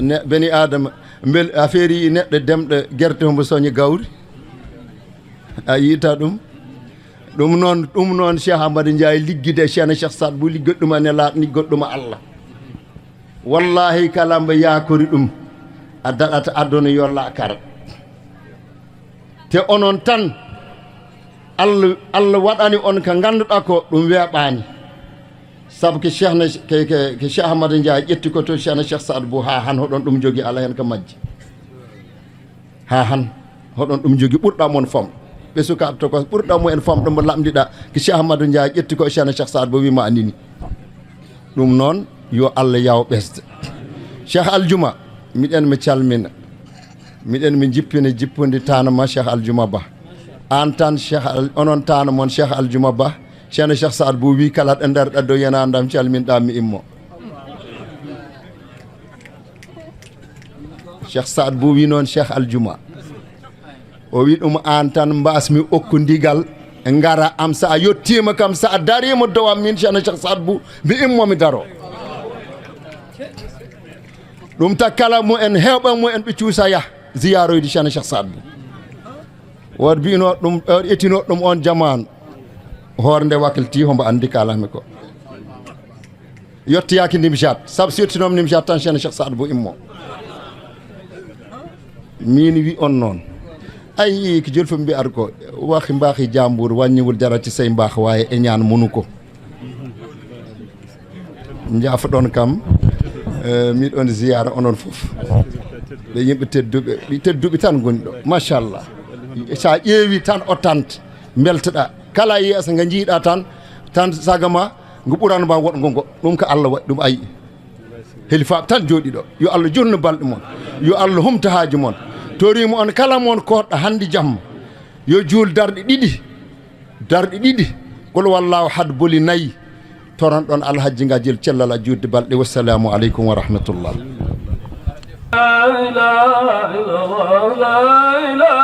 ne, bani Adama, mbel affaire yi neɗɗo demɗo gerte hombo soñi gawri? A yiita ɗum? Ɗum noon, ɗum noon Cheikh Ahmadou Ndiaye liggide Cheikhna Cheikh Saad Bou liggoɗ ɗum a nelaat, liggoɗ ɗum a Allah. Wallahi kala mbo yaakori ɗum, a daɗata aduna yo laakara. Te onon tan, Allah, Allah waɗani on ko ngannduɗaa ko ɗum weeɓaani. Sabu ko Cheikhna, ko, ko, ko Cheikh Ahmadou Ndiaye ƴetti ko to Cheikhna Cheikh Saad Bou haa han hoɗon ɗum jogi ala heen ko majji. Haa han hoɗon ɗum jogi ɓurɗa mon fom. Ɓe sukaaɓe to ko ɓurɗa mo en fom ɗum lamɗiɗa ko Cheikh Ahmadou Ndiaye ƴetti ko Cheikhna Cheikh Saad Bou wima anini. Ɗum noon yo Allah yaw ɓesde. Cheikh Aljuma, miɗen mi calmina. Miɗen mi jippina jippundi tanama Cheikh Aljuma Ba. An tan Cheikh Al-, onon tana mon Cheikh Aljuma Ba. Cheikhna Cheikh Saad Bou wi kala ɗo nder ɗo dow yana ndam calminɗa mi immo. Cheikh Saad Bou wi noon Cheikh Aljuma. O wi ɗum an tan mbasmi okku ndigal ngara am sa a yettima kam sa a darima dow am min Cheikhna Cheikh Saad Bou mi immo mi daro. Ɗum ta kala mu en hewɓe mu en ɓe cuusa yah ziyaroyde Cheikhna Cheikh Saad Bou. Woto mbino ɗum, woto etino ɗum on jaman. Hoore nde wakkilti hombo andi kalami ko. Yettoyaki Nimjat, sabu so yettinoma Nimjat tan Cheikhna Cheikh Saad Bou immo. Min wi on noon. Ayi ko jolfo mbi ar ko, waxi mbaxi jambur wàññiwul dara ci say mbaax waaye e ñaan munu ko. Njaafoɗon kam, eh, miɗon ziyara onon fof. Ɓe yimɓe tedduɓe, ɓe tedduɓe tan ngoni ɗo. Machallah. Sa ƴeewi tan o tant, mbeltoɗa. Kala yeeso nga jiiɗa tan, tan saga ma, ngo ɓuran ma woɗgo ngo. Ɗum ko Allah waɗi ɗum, ayi. Helifaɓe tan jooɗi ɗo. Yo Allah jurno balɗe mon. Yo Allah humta haaju mon. Torimo on kala mon koɗɗo hande jamma. Yo juul darɗe ɗiɗi. Darɗe ɗiɗi. Qul huwallahu ahad boli nayi. Toran ɗon Alhaji Ngajel Cellal a juutde balɗe. Wassalamu aleykum wa rahmatullah. لا إله إلا الله، لا إله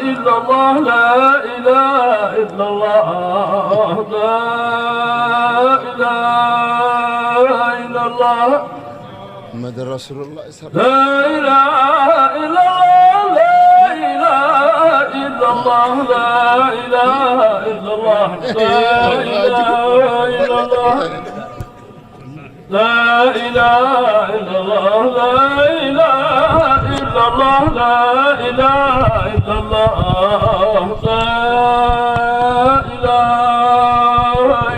إلا الله، لا إله إلا الله، لا إله إلا الله. محمد رسول الله صلى الله عليه وسلم. لا إله إلا الله، لا الله، لا إله إلا الله، لا إله إلا الله، لا إله إلا الله، لا إله إلا الله، لا إله إلا الله، لا إله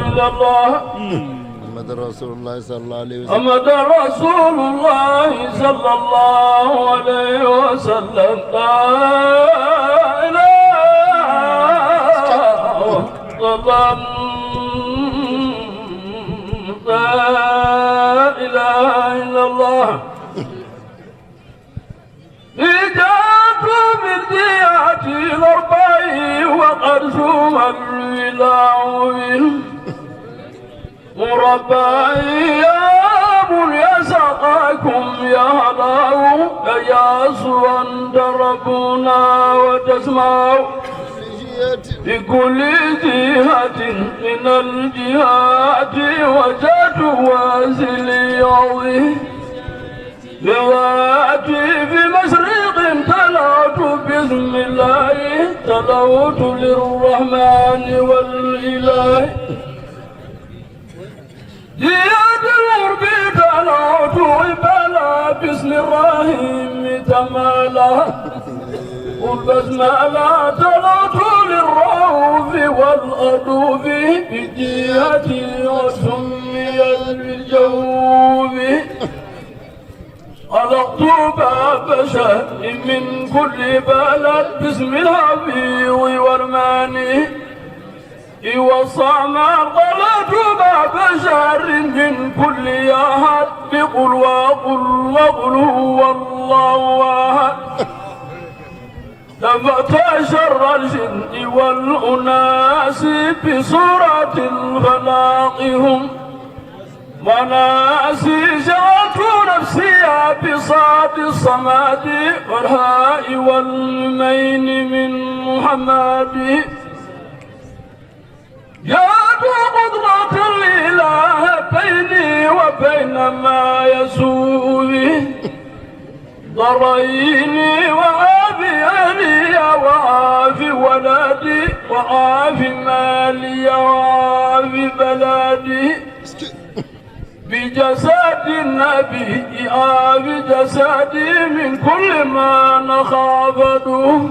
إلا الله. محمد رسول الله صلى الله عليه وسلم. محمد رسول الله صلى الله عليه وسلم. لا إله إلا الله. لا إله إلا الله. رجعت بالجهات الأربع وقد سوم الولاء مربع. يا بني سقاكم يا هلاو، يا سوى أنت ربنا وتسمع. بكل جهة من الجهات وجدت واسلي عظيم. بذاتي في مشرق تلوت بسم الله، تلوت للرحمن والإله. جئت الغرب تلوت إبالا بسم الرحيم تمالا. قل بسمالا تلوت للرؤوف والأدوب بجهتي وسميت بالجوب. خلقت باب شهر من كل بلد باسم الحفيظ والمانع. وصام غلت باب شهر من كل أحد بقل وقل وقل هو الله أحد. دفعت شر الجن والأناس بسورة الفلاق هم. وناسي شغلت نفسي بصاد الصمد والهاء والميم من محمد. جعلت قدرة الإله بيني وبين ما يسوء به. ضريني وعافي أهلي وعافي ولدي وعافي مالي وعافي بلدي. بجسد النبي عافي جسدي من كل ما نخافته.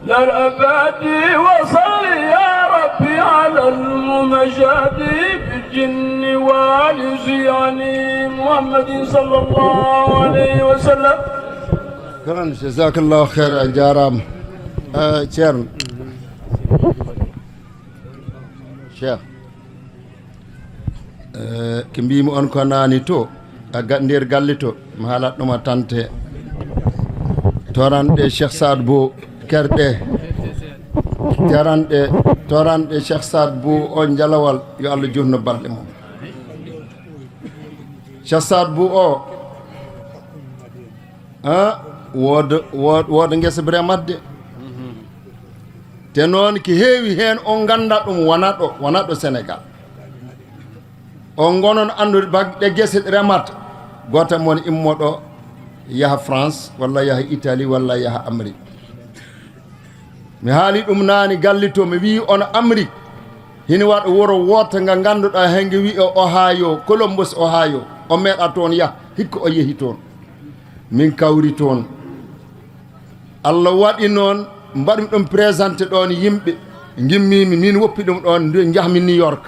للأبد وصل يا ربي على الممجد بالجن والإنس يعني محمد صلى الله عليه وسلم. Kan, jazakallahu khair, a jaaraama. Eh, Ceerno. Cheikh. Eh, ko mbiimi on ko naani to, a ga-, nder galle to, mi haalat ɗum a tante. Toranɗe Cheikh Saad Bou Kerɗe. Toranɗe, toranɗe Cheikh Saad Bou o Jalawal, yo Allah juutnu balɗe mum. Cheikh Saad Bou o, ah, wooda, wooda, wooda ngesa bi remat de. Te noon ko heewi heen on ngannda ɗum wona ɗo, wona ɗo Senegaal. On ngonon anndude bagɗe gese ɗe remata, gooto e mon immo ɗo yaha France, walla yaha Italie, walla yaha Amérique. Mi haali ɗum naani galle to, mi wii on Amérique, hino waɗa wuro wooto nga ngannduɗaa heen, nge wiyee Ohio, Columbus, Ohio. O meeɗa toon yah, hikka o yehi toon. Min kawri toon. Allah waɗi noon, mbaɗmi ɗum présenté ɗoon yimɓe, ngimmiimi, min woppi ɗum ɗoon, ndu-, njahmi New York.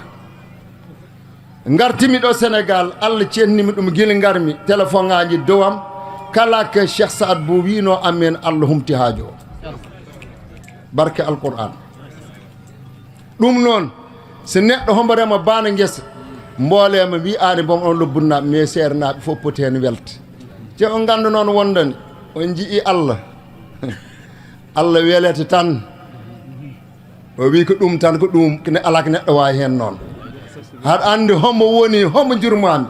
Ngartimi ɗo Senegaal, Allah ceennimi ɗum gila ngarmi, téléphone ngaaji dowam, kala ko Cheikh Saad Bou wiino amen, Allah humti haajo o. Barke Alqur'aan. Ɗum noon, so neɗɗo hombo rema baana ngesa, mbooleema mbiyaani boom on Lobbunnaaɓe, mais seernaaɓe fof poti heen welte. Te on nganndu noon wondani, on njiyii Allah. Allah welete tan. O wii ko ɗum tan, ko ɗum, ne alaa ko neɗɗo waawi heen noon. Haɗa anndi hombo woni, hombo jurmaami?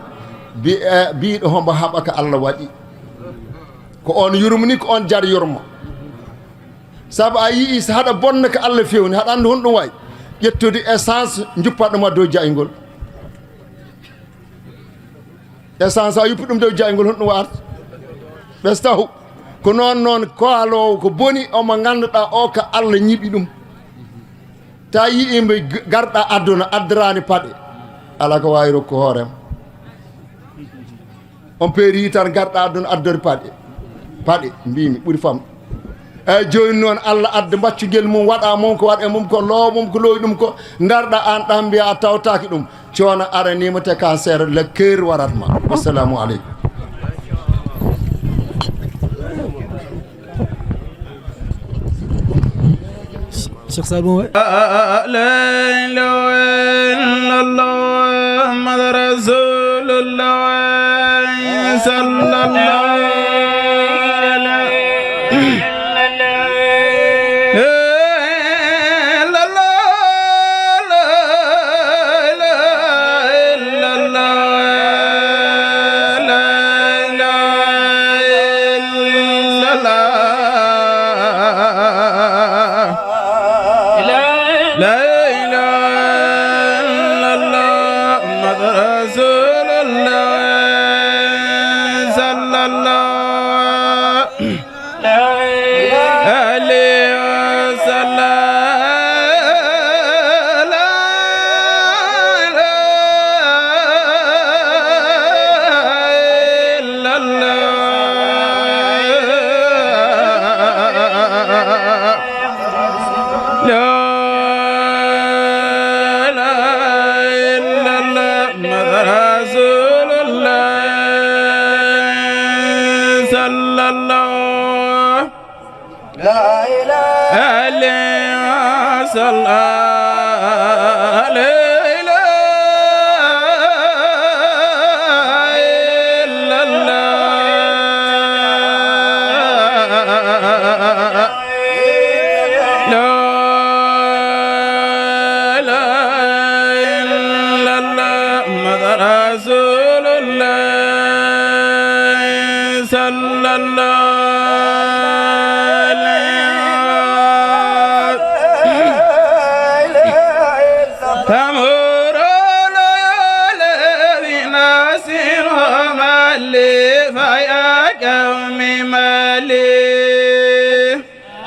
Bi-, eh, biiɗo hombo haɓa ko Allah waɗi. Ko on yurmini, ko on jar yurmo. Sabu a yii so haɗa bonna ko Allah fewni, haɗa anndi honɗum wayi? Ƴettude essence, njuppa ɗum e dow jayngol. Essence a yuppi ɗum dow jayngol, honɗum wa'ata? Ɓe so taw Ko noon noon, ko aloowo ko boni, omo ngannduɗaa o ko Allah ñiɓi ɗum. Ta yi'ii mbo g-, garɗa aduna, addoraani paɗe, alaa ko waawi rokku hoore am. On peeri tan garɗa aduna addori paɗe. Paɗe, mbiimi, ɓuri fam. Eeyi, jooni noon Allah adda mbaccugel mum, waɗa mum ko waɗa e mum ko, loowa mum ko loowi ɗum ko, ndarɗa aan ɗam mbiya a tawtaaki ɗum. Coono araniima te cancer, le cœur warat ma. Wassalamu aleykum. Cheikh Saad Bou. La ilaha illallah Muhammad Rasulullah sallallahu alaihi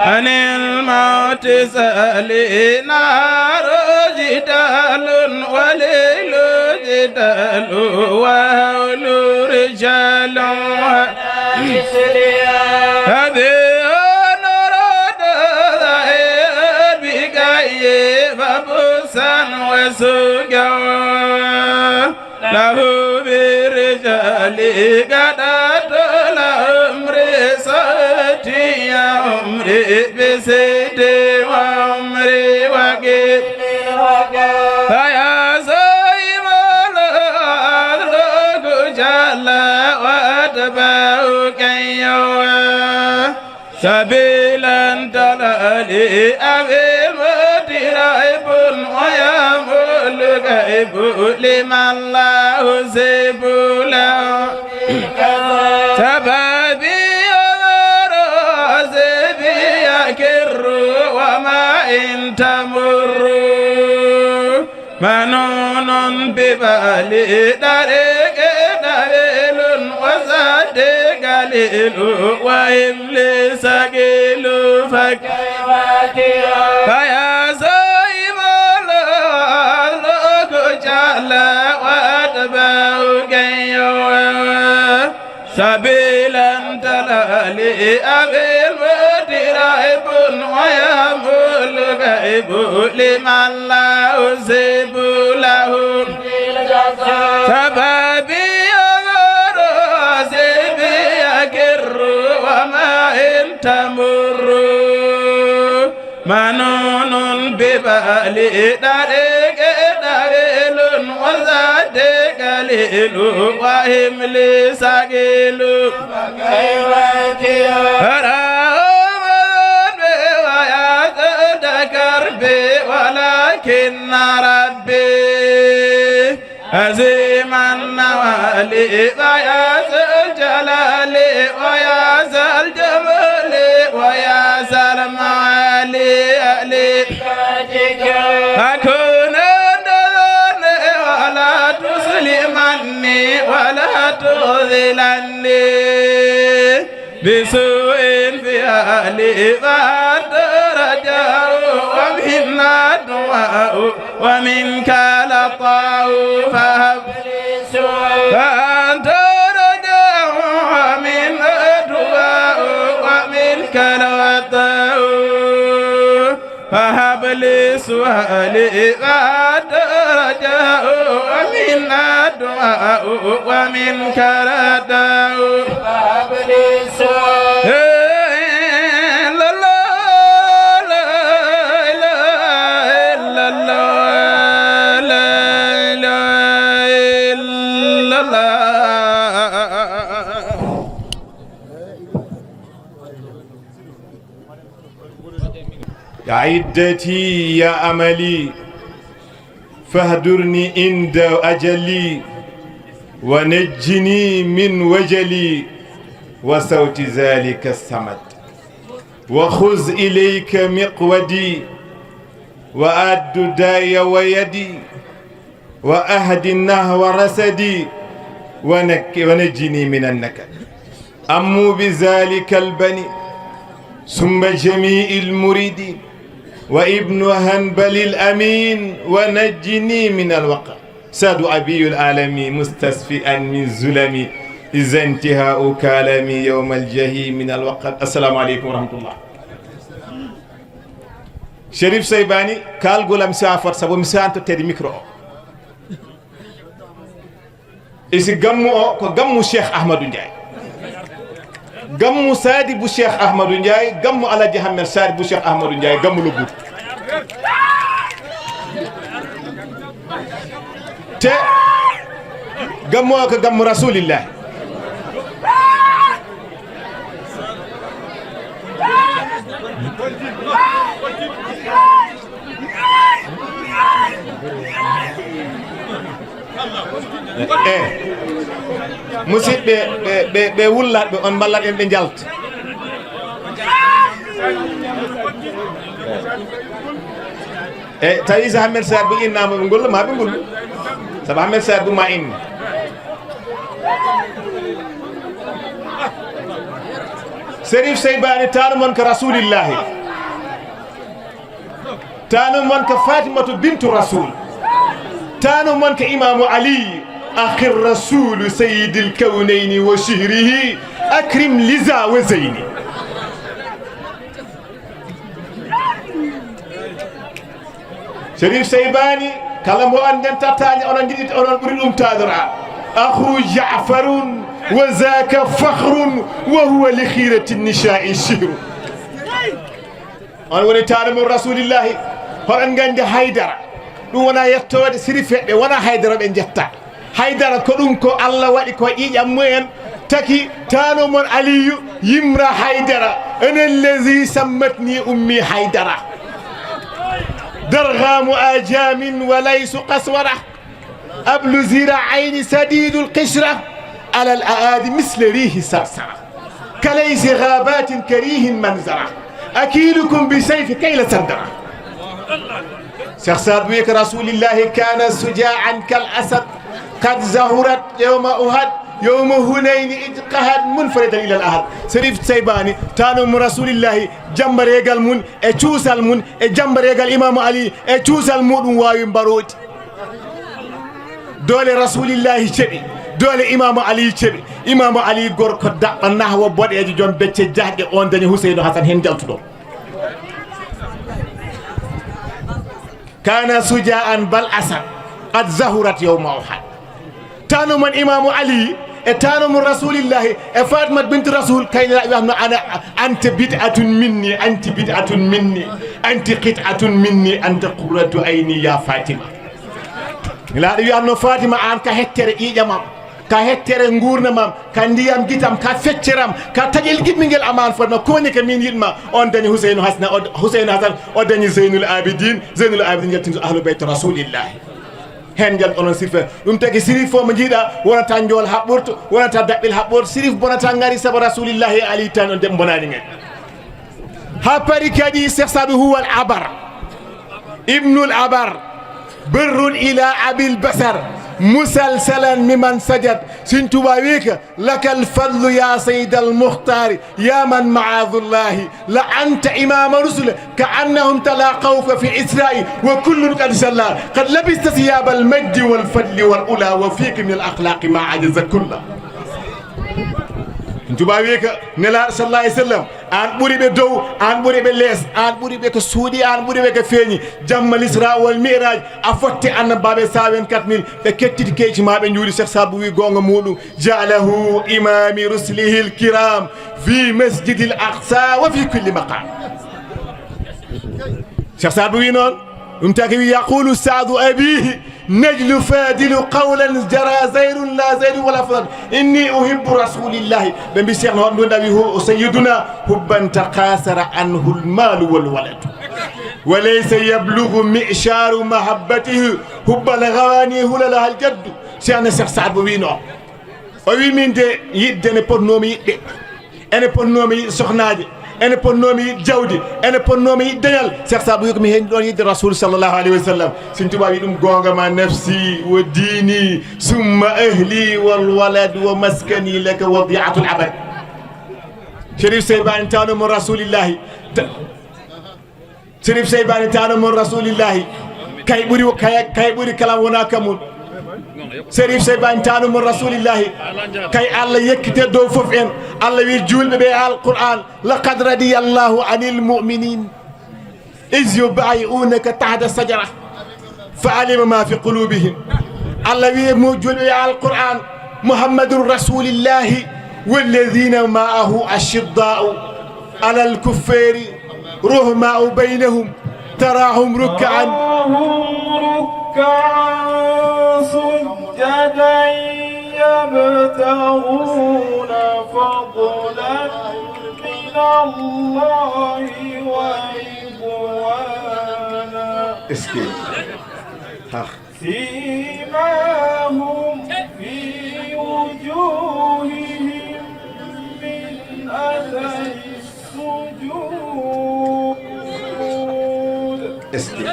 عن الموت سالي نار جدال وليل جدال وهول رجال. هذه نرد ظهير بقي فبوسا وسوقا. له برجال قد طول عمري صوتي يا عمري بسيدي وعمري وقيلي. فيا صاحب العذر جل وأتباع كي يوم سبيلا تلالي أبي الموت رعب ويمول غيب لمن لا أصيب له. شبابي يغار وسيفي يكر وما إن تمر. منون ببالي طريق طويل وزادي قليل وإبليس ثقيل فكيف فيا صاحب الأخلاق جل وأتباع كي سبيلا تلالي أبي الموت رعب ويمول غيب لمن لا أصيب له. شبابي يغار وسيفي يكر وما إن تمر. منون ببالي طريق طويل وزادي قليل وحملي ثقيل. رغم ذنبي ويا ذا كربي ولكن ربي عظيم النوال ويا ذا الجلال ويا ذا الجمال ويا ذا المعالي علي. أكون عند ظني ولا تظلمني ولا تخذلني بسوء لي فأنت رجاء ومنا الدعاء ومنك العطاء فهب لي سؤال. فأنت رجاء ومنا الدعاء ومنك العطاء فهب لي سؤالي فأنت رجاء ومنا الدعاء ومنك الرجاء فهب لي سؤالي. لا إله إلا الله، لا إله إلا الله، لا إله إلا الله. يا عدتي يا أملي، فاهدرني عند أجلي، ونجني من وجلي، وصوت ذلك الصمد. وخذ إليك مقودي، وأد داي ويدي، وأهد نحو رشدي، ونك-، ونجني من النكد. أموا بذلك البني، ثم جميع المريدين، وابن حنبل الأمين، ونجني من الوقت. سعد أبي العالمي، مستشفيا من ظلمي، إذا انتهاء كلامي يوم الجحيم من الوقت. السلام عليكم ورحمة الله. Cherif Seybani, kaalgol am safat, sabu mi santo tede micro o. E si gammu o ko gammu Cheikh Ahmadou Ndiaye. Gammu Saadi bu Cheikh Ahmadou Ndiaye, gammu Alaji Hammet Saadi bu Cheikh Ahmadou Ndiaye, gammu lobbudu. Te gammu o ko gammu Rasulillah. E musidɓe, ɓe, ɓe, ɓe wullaɓe on, mballat en ɓe njalta. E tawi so Ahmed Saad Bou innama ɓe golla, ma ɓe gollu, sabu Ahmed Saad Bou ma inni. Serif Seybani, taanu mon ko Rasulillahi. Taanu mon ko Fatimatu bintu Rasul. Taanu mon ko Imamu Ali. أخي الرسول سيد الكونين وشهره أكرم لذا وزين. Serif Seybani, kala mo annden tattaani, onon njiɗi, onon ɓuri ɗum taadora. أخو جعفر وذاك فخر وهو لخيرة النساء شهر. On woni taanu mon Rasulillahi. Hoɗon nganndi Haydara. Ɗum wona yettoode, sirifeɓe wona Haydara ɓe njetta. Haydara ko ɗum ko Allah waɗi ko ƴiiƴam mumen, taki taanu mon Aliyu yimra Haydara. أنا الذي سمتني أمي حيدرة. درغام آجام وليس قسورة. أبل ذراعين سديد القشرة. على الأعادي مثل ريح صرصرة. كليث غابات كريه منظرة. أكيلكم بسيف كيل سندرة. Cheikh Saad Bou ko Rasulillahi كان شجاعا كالأسد قد ظهرت يوم أحد يوم حنين إذ قعد منفردا إلى الأحد. Serif Seybani, taanu mo Rasulillahi, jambareegal mun e cuusal mun e jambareegal Imamu Ali e cuusal muɗum waawi mbaroodi. Doole Rasulillahi ceɓi, doole Imamu Ali ceɓi. Imamu Ali gorko daɓɓa nahwa boɗeejo joom becce jahɗe, on dañi Huseynu Hasan heen jaltuɗo. كان شجاعا كالأسد قد ظهرت يوم أحد. Taanu mon Imamu Ali e taanu mon Rasulillahi e Fatima bintu Rasul, kay Nelaaɗo wiyatno أنا، أنت بضعة مني، أنت بضعة مني، أنت قطعة مني، أنت قرة عيني يا فاطمة. Nelaaɗo wiyatno Fatima, aan ka hettere ƴiiƴam am, ka hettere nguurndam am, ka ndiyam gitam, ka feccere am, ka taƴel gimmingel am, aan Fatima, ko woni ko min yiɗma. On dañi Huseynu Hasna, o, Huseynu Hasan, o dañi Zeynul Abidin, Zeynul Abidin yaltini ahlu bayt Rasulillahi. Heen njalɗo onon sirfe. Ɗum tagi sirif fof mo njiiɗa wonata njool haɓɓorto, wonata daɓɓel haɓɓorto, sirif bonata ngari sabu Rasulillahi e Ali tan on de bonani ngari. Haa pari kadi Cheikh Saadu هو الأبر، ابن الأبر، بر إلى أبي البشر، مسلسلا ممن سجد. Sëñ Tuubaa wi ka: لك الفضل يا سيد المختار يا من معاذ الله لعنت إمام رسل كأنهم تلاقوك في إسراء وكل قد صلى قد لبست ثياب المجد والفضل والعلا وفيك من الأخلاق ما عجز كل. Sëñ Tuubaa wi ka Nelaaɗo sallallahu alayhi wa sallam: aan ɓuri ɓe dow, aan ɓuri ɓe lees, aan ɓuri ɓe ko suuɗi, aan ɓuri ɓe ko feeñi. Jamma l'Isra wal Mi'raj, a fotti annabaaɓe cent vingt-quatre mille, ɓe kettiti keyci ma, ɓe njuuri. Cheikh Saad Bou wi goonga muuɗum: جعله إمام رسله الكرام في مسجد الأقصى وفي كل مقام. Cheikh Saad Bou wi noon, ɗum taki wi: يقول سعد أبيه نجل فاضل قولا جرى زير لا زير ولا فضل إني أحب رسول الله. Ɓe mbi Cheikh no honɗum ɗawi hu-, سيدنا حبا تقاصر عنه المال والولد وليس يبلغ معشار محبته حب الغواني هللها الجد. Cheikh no Cheikh Saad Bou wi noon. O wi min de yiɗde ne potnoomi yiɗde. Ene potnoomi yiɗ sohnaaji, ene potnoomi yiɗ jawdi, ene potnoomi yiɗ dañal. Cheikh Saad Bou wi ko mi heeñi ɗoon yiɗde Rasul sallallahu alayhi wa sallam. Sëñ Tuubaa wi ɗum goonga ma: نفسي وديني ثم أهلي والولد ومسكني لك وضيعة الأبد. Cherif Seybani tano mo Rasulillahi. Ta- Cherif Seybani tano mo Rasulillahi. Kay ɓuri, kay, kay ɓuri kala wona kamum. Cherif Seybani tano mo Rasulillahi. Kay Allah yekkite dow fof en. Allah wi juulɓe ɓe e Alquran: لقد رضي الله عن المؤمنين إذ يبايعونك تحت الشجرة فعلم ما في قلوبهم. Allah wi mo juulɓe e Alquran: محمد رسول الله والذين معه أشداء على الكفار رحماء بينهم تراهم ركعا تراهم ركعا سجدا يبتغون فضلا من الله ورضوانا. Est-ce que? Ah. سيماهم في وجوههم من أثر السجود. Est-ce que?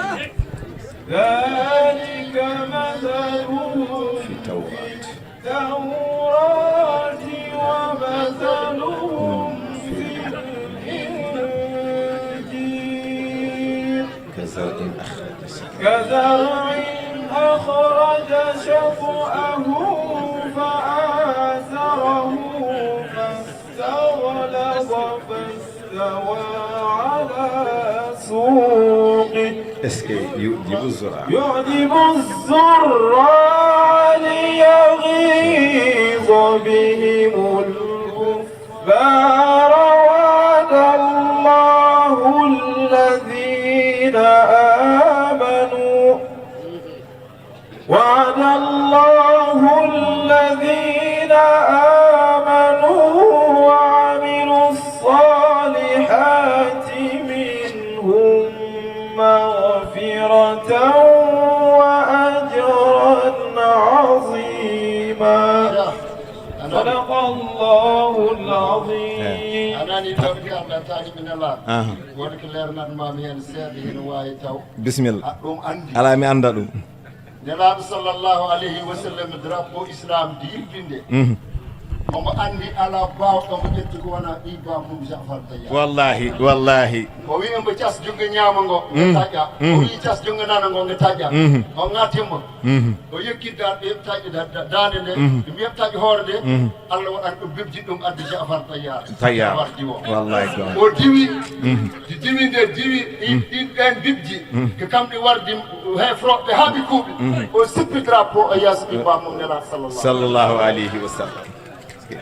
ذلك مثلهم في التوراة. التوراة ومثلهم في الإنجيل كزرع أخرج شطأه كزرع أخرج شطأه فآزره فاستغلظ فاستوى على سوقه Est-ce que يعجب الزراع؟ يعجب الزراع ليغيظ بهم الكفار. وعد الله الذين آمنوا وعد الله الذين آمنوا وعملوا الصالحات منهم مغفرة وأجرا عظيما. صدق الله العظيم. A nani ɗo ɓe arɗa taaliɓe Nelaaɗo. Aha. Wonde ko leernat maami heen seeɗa, heen waawi taw. Bisimilla. A ɗum anndi. Alaa, mi annda ɗum. Nelaaɗo sallallahu alayhi wa sallam, drapeau islam de yilbinde. Mhm. Omo anndi alaa baawɗo mo ƴettu ko wonaa ɓiy baam mum Jafar Tayyar. Wallahi, wallahi. O wi mbo cas junngo ñaamo ngo, ngo taƴƴa. O wi cas junngo nano ngo, ngo taƴƴa. O ŋaati mbo. O yekki da-, ɓe taƴƴa da-, da-, daande nde, ɓe mbiya taƴƴa hoore nde. Allah waɗan ɗum bibji ɗum addi Jafar Tayyar. Tayyar. Jafar diwo. Wallahi ko. O diwi, di diwi nde diwi, ɗin, ɗin ɓeen bibji, ko kam ɗi wardi he froɓɓe haa ɓe kuuɓi. O sippi drapeau o yeeso ɓiy baam mum Nelaaɗo sallallahu. Sallallahu alayhi wa sallam.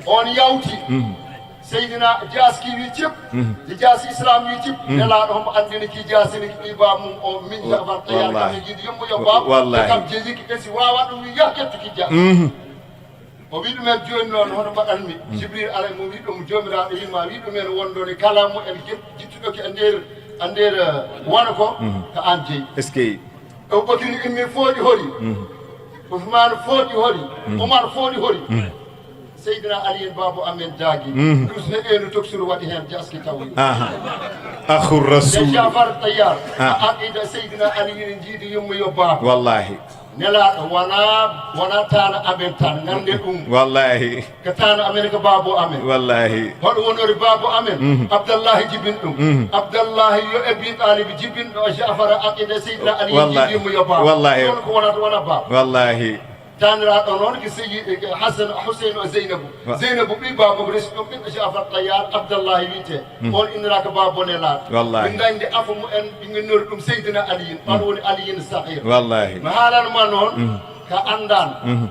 On yawti. Seydina jaasi ki wi cip. Di jaasi islam wi cip. Nelaaɗo homo anndini ki jaasi ni ki ɓiy baam mum o min Jafar Tayyar. Wallahi. Kam e jiidi yummo yo baam. Wallahi. Kam jeeyi ki ɓesi waawa ɗum wi yah ƴettu ki jaasi. O wi ɗumen jooni noon hono mbaɗanmi? Jibril ara mo wi ɗum Joomiraaɗo yimma wi ɗumen wonɗon e kala mo en jet-, jittuɗo ki e nder, e nder, eh, wano ko, ko aan jeyi. Est-ce que? Abubakri immi fooɗi hori. Usmaan fooɗi hori. Umar fooɗi hori. Seydina Ali en baabo amen daagi. Dus ne ɓeenu toksuru waɗi heen jaski tawi. Aha. Akhu Rasul. Jafar Tayyar. Ah. Aqida Seydina Ali ene jiidi yummo yo baabo. Wallahi. Nelaaɗo wonaa, wonaa taana amen tan, ngannde ɗum. Wallahi. Ko taana amen, ko baabo amen. Wallahi. Hoɗo wonori baabo amen? Mhm. Abdallahi jibin ɗum. Mhm. Abdallahi yo Abi Talib jibinɗo Jafar aqida Seydina Ali. Wallahi. Jibimo yo baabo. Wallahi. Ɗon ko wonata wona baabo. Wallahi. Taaniraaɗo noon ko Seydi, ko Hasan, Huseynu e Zeynabu. Wa- Zeynabu ɓii baabo resi ɗum ɓiɗɗo Jafar Tayyar, Abdallahi wiyetee. Hmm. On inniraaka baabo Nelaaɗo. Wallahi. Min dañde afo mumen, ɓe innori ɗum Seydina Aliyin. On woni Aliyin Sahir. Wallahi. Mi haalan ma noon, hmm, ka anndan. Hmm.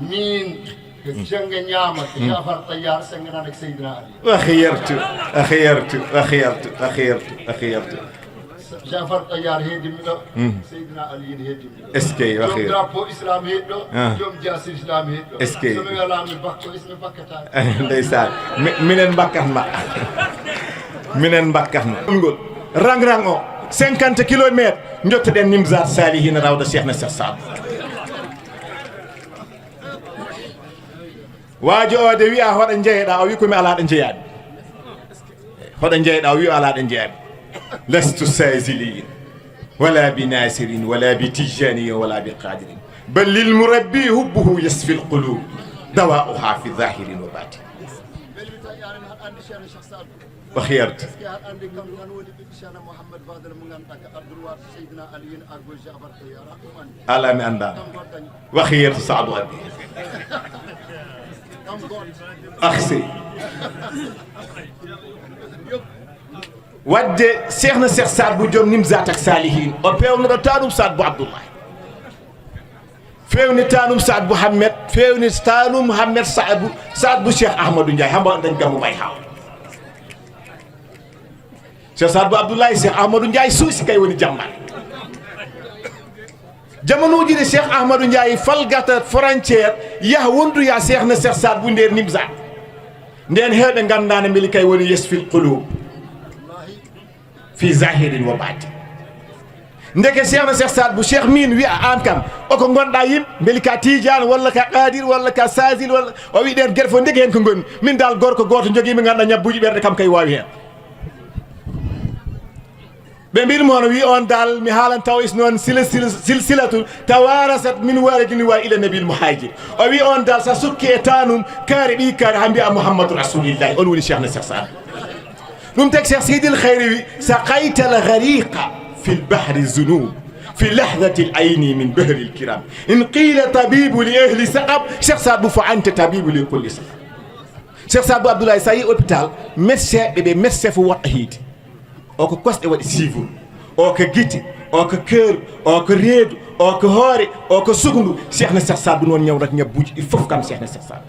Min, ko jannga ñaama, ko Jafar Tayyar, sennganana ko Seydina Ali. وخيرت، وخيرت، وخيرت، وخيرت، وخيرت. Jafar Tayyar heedimmi ɗo, hmm, Seydina Aliyin heedimmi ɗo. Est-ce que, joom waxi drapeau Islam heedi ɗo, ah, joom jaasi Islam heedi ɗo. Est-ce que? So mi welaama mi bakko, is mi bakkata. Ndeysaan. Mi-, minen mbakkatma. Minen mbakkatma. Ngol rang-rang o, cinquante kilomètres, njottoɗen Nimzaat Salihiina, rawda Cheikhna Cheikh Saad Bou. Waajo o de wiya, "Hoɗo njeyeɗaa?" O wi, "Ko mi alaa ɗo njeyaaɗo." Hoɗo njeyeɗaa? O wi, "Alaa ɗo njeyaaɗo." "لست سازليا ولا بناصري ولا بتجاني ولا بقادري، بل للمربي حبه يشفي القلوب دواؤها في ظاهر وباطن." وخيرت. Est-ce que aɗa anndi kam nan woni ɓiɗɗo Ceerno Mouhamed Fadel mo ngannduɗaa ko Abdoul Wahab Seydina Aliyin Agol Jafar Tayyar? Alaa, mi anndaano. Kam goɗɗo dañi. Waxi yeeso Saadu Abi. Kam goɗɗo. Aksi. Wadde Cheikhna Cheikh Saad Bou joom Nimzaat ak Salihiin, o peewnoɗo taanum Saad Bou Abdoulaye. Feewni taanum Saad Bou Hammet, feewni taanum Hammet Saad Bou, Saad Bou Cheikh Ahmadou Ndiaye, hamba dañ gamu bay haw. Cheikh Saad Bou Abdoulaye, Cheikh Ahmadou Ndiaye suusi kay woni jamma. Jamanuuji ɗi Cheikh Ahmadou Ndiaye falgata frontière, yaha wondoya Cheikhna Cheikh Saad Bou nder Nimzaat. Nden heewɓe nganndaano mbeli kay woni yashfil qulub fi zahirin wa batin. Ndeke Cheikhna Cheikh Saad Bou Cheikh min wiya aan kam, o ko ngonɗaa yimɓe, mbeli ka Tidiane, walla ka Qadir, walla ka Sazil, walla o wi ɗeen gere fof ndeke heen ko ngonmi. Min dal gorko gooto njogii mi ngannduɗaa ñabbuuji ɓerɗe kam kay waawi heen. Ɓe mbiɗ mo no wi on dal mi haalan taw is noon sila-, sila-, silsilatu tawarasat min walidin wa ila nabil muhajir. O wi on dal sa sukki e tanum kaari ɓi kaari ha mbiya Muhammadu Rasulillahi, on woni Cheikhna Cheikh Saad. Ɗum tagi Cheikh Sidil Khayri wi, "Saqayta al-ghariqa fi al-bahri zunub, fi lahzati al-ayni min bahri al-kiram. In qila tabibu li ahli saqab, Cheikh Saad Bou fa anta tabibu li kulli saqab." Cheikh Saad Bou Abdoulaye, sa yi hôpital, médecin ɓe, ɓe médecin fof woɗɗa hiide. O ko kosɗe waɗi sivol, o ko gite, o ko kër, o ko reedu, o ko hoore, o ko sukundu. Cheikhna Cheikh Saad Bou noon ñawrat ñabbuuji ɗi fof kam Cheikhna Cheikh Saad.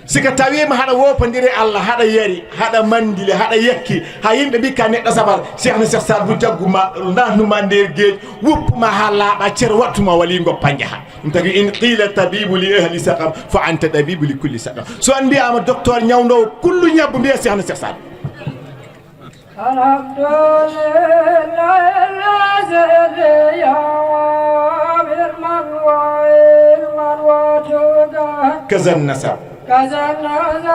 Si ko tawiima haɗa woopondiri e Allah, haɗa yari, haɗa manndili, haɗa yakki, ha yimɓe mbi ka neɗɗo sabar, Cheikhna Cheikh Saad Bou jaggu ma, naatnu ma nder geej, woppu ma ha laaɓa, cer wattu ma wali ngoppa njaha. Ɗum tagi in qila tabibu li ahli saqam, fa anta tabibu li kulli saqam. So on mbiyama docteur ñawndoowo kullu ñabbu, mbiya Cheikhna Cheikh Saad. الحمد لله الذي يعمر من وعلما وتقى. كذا النسب. كذا النسب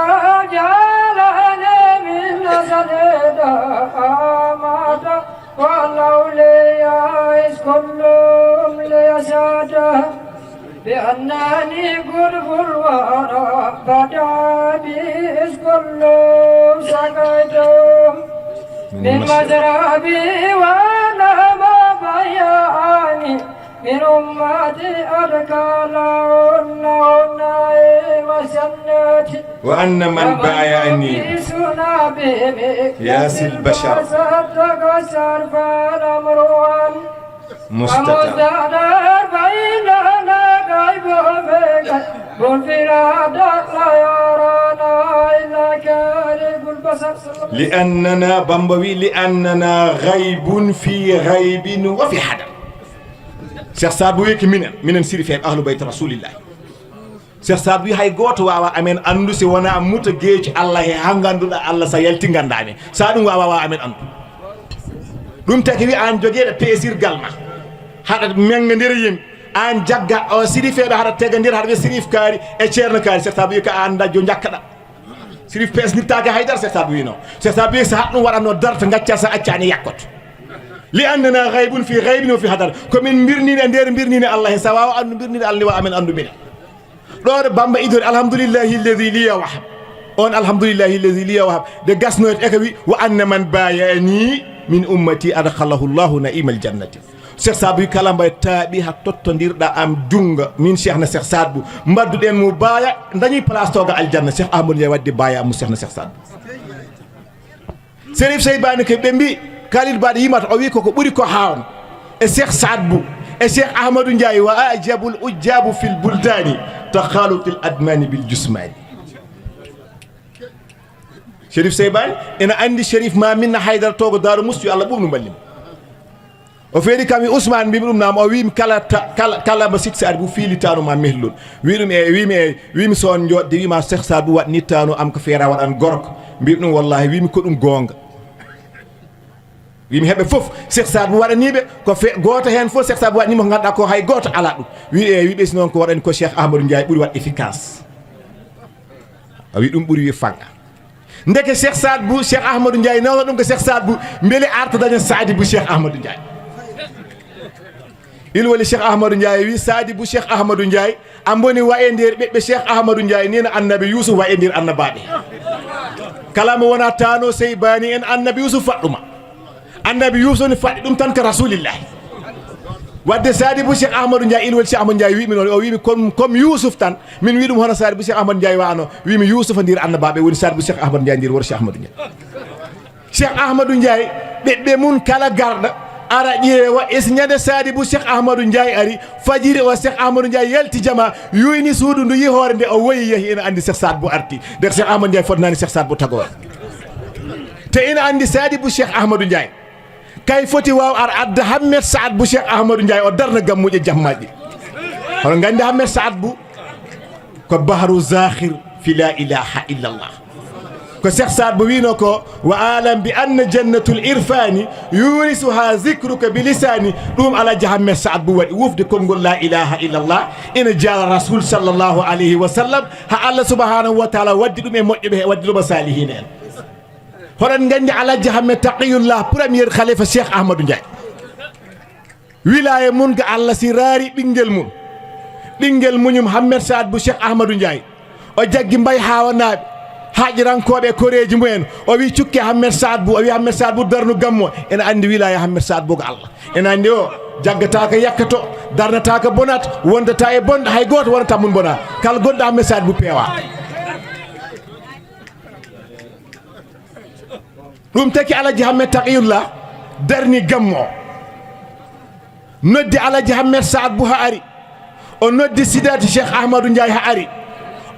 جعلني من نسل دامة والأولياء إذ كلهم لي سادة. بأنني قطب الورى بدا بي إذ كلهم سقيتهم من مزرابي وأنا ما بياني من أمتي أدخلهن النعيم سنتي. وأن من بايعني ياس البشر مستتر. لأننا، Bamba wi, لأننا غيب في غيب وفي حضر. Cheikh Saad Bou wi ko minen, minen sirifeeɓe Ahlu Bayt Rasulillah. Cheikh Saad Bou wi hay gooto waawaa amen anndu si wonaa muta geeci Allah he, haa ngannduɗaa Allah, sa yalti nganndaa amen. Sa ɗum waawaa, waawaa amen anndu. Ɗum taki wi aan jogeeɗo peesirgal ma, haɗa menga nder yimɓe, aan jagga o sirifeeɓe, haɗa tega nder, haɗa wiya sirif kaari e ceerno kaari. Cheikh Saad Bou wi ko aan dajjo jakkaɗa. Sirif peesnirtaake haydara, Cheikh Saad Bou wi noon. Cheikh Saad Bou wi so haɗ ɗum waɗatno darta ngacca, sa accaani yakkoto. Li annana ghaybun fi ghaybin wa fi hadar. Ko min mbirniiɗo e nder mbirniiɗo Allah he, so a waawa anndu mbirniiɗo Allah ni, wa amen anndu mbina. Ɗo ɗo Bamba idori, "Alhamdulillahi alladhi liya wahab." On "Alhamdulillahi alladhi liya wahab" de gasnoyto e ka wi, "Wa anna man bayani min ummati adkhalahu Allahu na'imal jannati." Cheikh Saad Bou wi, "Kala mbaɗa taaɓi ha tottondirɗa am junngo, min Cheikh na Cheikh Saad Bou, mbadduɗen mo baaya, dañi place to ga aljanna." Cheikh Ahmadou Ndiaye waddi baaya am mo Cheikh na Cheikh Saad Bou. Serif Seybani ko ɓe mbi, Khalil Bade yimata, o wi koko ɓuri ko haawno e Cheikh Saad Bou e Cheikh Ahmadou Ndiaye, "Wa ajabul ujjabu fil buldani takhalutil admani bil jusmani." Serif Seybani ena andi Serif Maminna Haydara togo Daaru Musti, yo Allah ɓuɓnu mballi mo. O feeri kam wi, "Ousmane, mbimi ɗum naam?" O wimi, "Kala ta-, kala, kala mbo Sidi Saadi Bou fiilitano ma mehlol." Wi ɗum, "E," wimi, "E," wimi, "So on joɗde wima Cheikh Saad Bou waɗnitano am ko feera waɗan gorko." Mbimi ɗum, "Wallahi," wimi, "ko ɗum goonga." Wimi, "Heɓe fof Cheikh Saad Bou waɗaniɓe ko fe-, goto hen fof Cheikh Saad Bou waɗanima ko ganduɗa ko hay goto ala ɗum." Wi, "E," wi, "Ɓe si noon ko waɗani ko Cheikh Ahmadou Ndiaye ɓuri waɗ efficace." A wi ɗum ɓuri wi fanga. Ndeke Cheikh Saad Bou, Cheikh Ahmadou Ndiaye nawna ɗum ko Cheikh Saad Bou, beele arta daña Saadi Bou Cheikh Ahmadou Ndiaye. Il woni Cheikh Ahmadou Ndiaye wi, Saadi Bou Cheikh Ahmadou Ndiaye, a mboni wa e nder ɓeɓɓe Cheikh Ahmadou Ndiaye, ni no Annabi Yusuf wa e nder annabaɓe. Kala mo wona tano Seybani en, Annabi Yusuf faɗɗuma. Annabi Yusuf ne faɗɗi ɗum tan ko Rasulillahi. Wadde Saadi Bou Cheikh Ahmadou Ndiaye, il woni Cheikh Ahmadou Ndiaye wimi noon, o wimi comme, comme Yusuf tan. Min wi ɗum hono Saadi Bou Cheikh Ahmadou Ndiaye wano, wimi Yusuf nder annabaɓe woni Saadi Bou Cheikh Ahmadou Ndiaye nder wuro Cheikh Ahmadou Ndiaye. Cheikh Ahmadou Ndiaye, ɓeɓɓe mum kala garɗo ara ƴeewa, es ñande Saadi Bou Cheikh Ahmadou Ndiaye ari, fajiri o Cheikh Ahmadou Ndiaye yalti jama, yuyni suudu ndu yi hoore nde o woyi yehi, ina andi Cheikh Saad Bou arti. Nder Cheikh Ahmadou Ndiaye fotnani Cheikh Saad Bou tagoore. Te ina andi Saadi Bou Cheikh Ahmadou Ndiaye. Kay foti waw ar adda Hammet Saad Bou Cheikh Ahmadou Ndiaye o darna gammuuje jammaji. Hono gandi Hammet Saad Bou ko bahru zakhir fi la ilaha illallah. Ko Cheikh Saad Bou wino ko, "Wa alam bi anna jannatul irfani yurisuha zikruka bi lisani." Ɗum Alhaji Hammet Saad Bou waɗi wufde konngol la ilaha illallah. Ina jaala Rasul sallallahu alayhi wa sallam. Ha Allah subhanahu wa ta'ala waddi ɗum e moƴƴuɓe he, waddi ɗum e salihina en. Hoɗon nganndi Alhaji Ahmed Taqiyullah, premier khalifa Cheikh Ahmadou Ndiaye. Wilaya mun ga Allah si raari ɓinngel mun. Ɓinngel muñum Hammet Saad Bou Cheikh Ahmadou Ndiaye. O jaggi Mbay Haawanaaɓe, haaƴirankooɓe e koreeji mumen. O wi cukke Hammet Saad Bou, o wi Hammet Saad Bou darnu gammo. Ena anndi wilaya Hammet Saad Bou ga Allah. Ena anndi o jaggataako yakkato, darnataako bonat, wondata e bonɗo, hay gooto wonata mun bona. Kala gonɗo Hammet Saad Bou peewa. Ɗum taki Alhaji Hammet Taqiyullah darni gammo. Noddi Alhaji Hammet Saad Bou ha ari. O noddi Sidati Cheikh Ahmadou Ndiaye ha ari.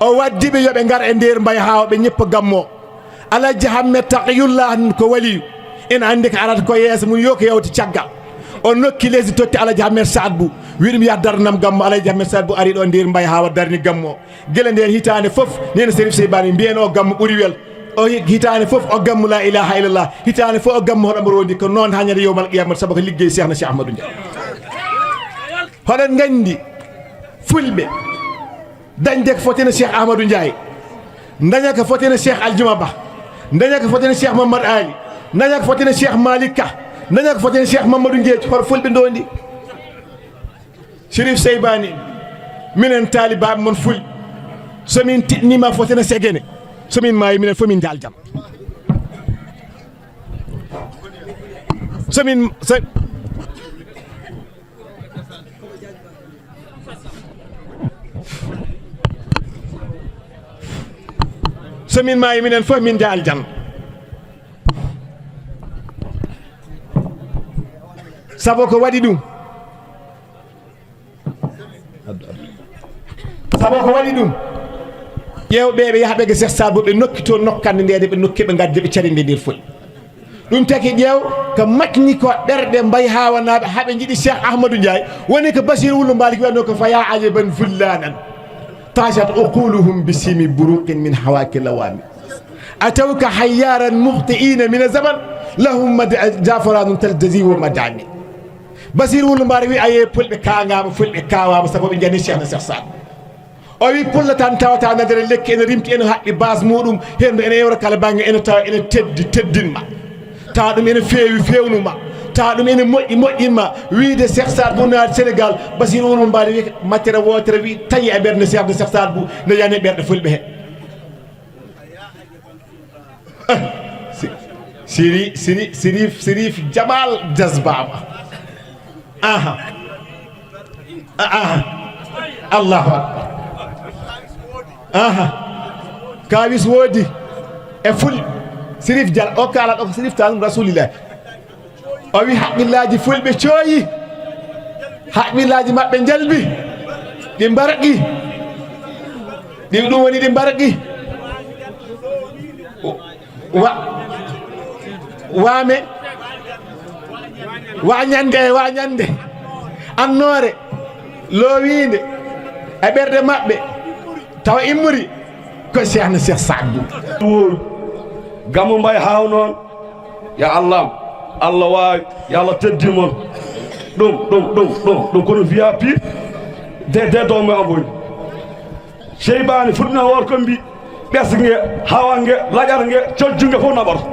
O waddi ɓe yo ɓe ngar e nder Mbay Haawa ɓe ñippa gammo. Alhaji Hammet Taqiyullah ko waliyu. Ina anndi ko arata ko yeeso mun yo ko yawti caggal. O nokki lesdi totti Alhaji Hammet Saad Bou. Wi ɗum yah darnam gammo. Alhaji Hammet Saad Bou ari ɗo nder Mbay Haawa darni gammo. Gila nden hitaande fof, nena Serif Seybani mbiyen o gammu ɓuri wel. O hi-, hitaande fof o gammu la ilaha illallah. Hitaande fof o gammu hoɗo mbo rondi ko noon ha ñande yowmal qiyamata sabu ko liggey Cheikh na Cheikh Ahmadou Ndiaye. Hoɗon nganndi fulɓe dañde ko fotino Cheikh Ahmadou Ndiaye. Daña ko fotino Cheikh Aljuma Ba. Daña ko fotino Cheikh Mamadou Ali. Daña ko fotino Cheikh Malick Ka. Daña ko fotino Cheikh Mamadou Ndiaye. Hoto fulɓe ndondi. Chérif Seybani, minen taalibaaɓe mon fulɓe, so min tiɗniima fotena segene, so min maayi minen fof min njaal jam. So min, so, so min maayi minen fof min njaal jam. Sabu ko waɗi ɗum. Sabu ko waɗi ɗum, ƴeew ɓe, ɓe yaha ɓe ga Cheikh Saad Bou, ɓe nokki toon nokkande nde, de ɓe nokki ɓe ngadde ɓe carinde nder foy. Ɗum taki ƴeew ko macni ko ɓerɗe Mbay Haawanaaɓe, haa ɓe njiɗi Cheikh Ahmadou Ndiaye, woni ko Bachir Wulu Malick wiyatno ko: "Fa ya ajaban fullanan tashat uquluhum bi simi buruqin min hawaki lawami." Atawka hayyaran muhtiina mina zaman, lahum mad-, zafaranun taltazi wa madami. Basiir Wul Mbaar wi, aye, fulɓe kaangaama, fulɓe kaawaama, sabu ɓe njani Cheikh na Cheikh Saad. O wi, pulla tan tawata nadere lekki ene rimti, ene haɓɓi base muɗum, hendu ene ewra kala bannge, ene tawa ene teddi, teddinma. Tawa ɗum ene feewi, feewnuma. Tawa ɗum ene moƴƴi, moƴƴinma wiyde Cheikh Saad Bou naati Sénégal, Basiru Wuro Mbaali wi mattere wootere wi tawi e ɓernde Cheikh de Cheikh Saad Bou ne yani ɓerɗe fulɓe he. Eh, si- siri siri sirif sirif Jamal Dias Baba. Aha. A- aha. Allahu akbar. Aha. Kawis woodi e ful. Sirif Jal o kala ɗo ko sirif tan Rasulillah. O wi haqqillaaji fulɓe cooyi, haqqillaaji maɓɓe njalbi, ɗi mbarqi. Ɗi ɗum woni ɗi mbarqi. Wa- waame, wa ñande, wa ñande, annoore loowiinde e ɓerɗe maɓɓe, tawa immori ko Cheikh na Cheikh Saad Bou. Wóoru. Gammu Mbay Haaw noon, ya Allah, Allah waawi, ya Allah teddi mon. Ɗum ɗum ɗum ɗum ɗum kono V I P de de domo amboy. Seybaani fuɗɗina worko mbi ɓesnge, hawange, laƴarnge, cojjunge fof naɓoto.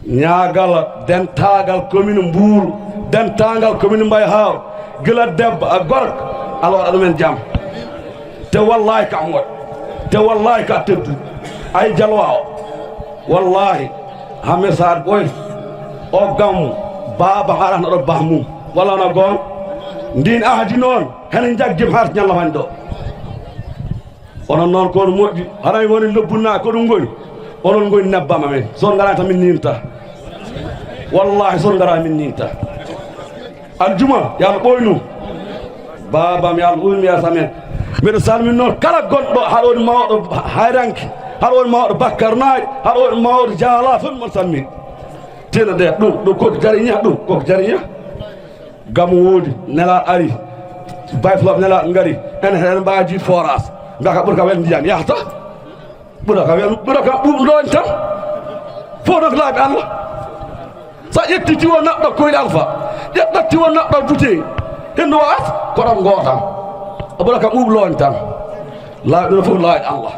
Ñaagal dentaagal commune Mbuur, dentaagal commune Mbay Haaw, gila debbo a gorko, Allah waɗa ɗumen jam. Te wallahi ka moƴ, te wallahi ka teddu. Ay jalwa o, wallahi, Hamed Saad Boy, o gammu, baaba haɗata ɗo bah mum. Walla na goon, ndin ahdi noon, hene jaggim har ñalla hannde o. Onon noon ko on moƴƴi, haray woni lobbunna ko ɗum ngoni. Onon ngoni nebbam amen. So on ngara tan min ninta. Wallahi so on ngara min ninta. Aljuma, yo Allah ɓooynu. Baabam, yo Allah ɓooynu yaasa men. Mbeɗa salmin noon kala gonɗo, haɗa woni mawɗo hayranke, haɗa woni mawɗo bakkarnaaɗi, haɗa woni mawɗo jaala, fof mon salmin. Tena de, ɗum, ɗum ko jariña, ɗum ko jariña. Gamu woodi, nelaaɗo ari, Baay Fulaaɓe nelaaɗo ngari, ene heen mbaaji forage, mbiyata ɓurka wel ndiyam, yahata. Ɓurka wel, ɓurka ɓuuɓ looñ tan. Fof noon ko laabi Allah. So a ƴetti tiwo naɓɗo koyɗe Alfa, ƴetti tiwo naɓɗo bouteille, henndu waas, ko ɗon gootam. A ɓurka ɓuuɓ looñ tan. Laabi ɗo fof laabi Allah.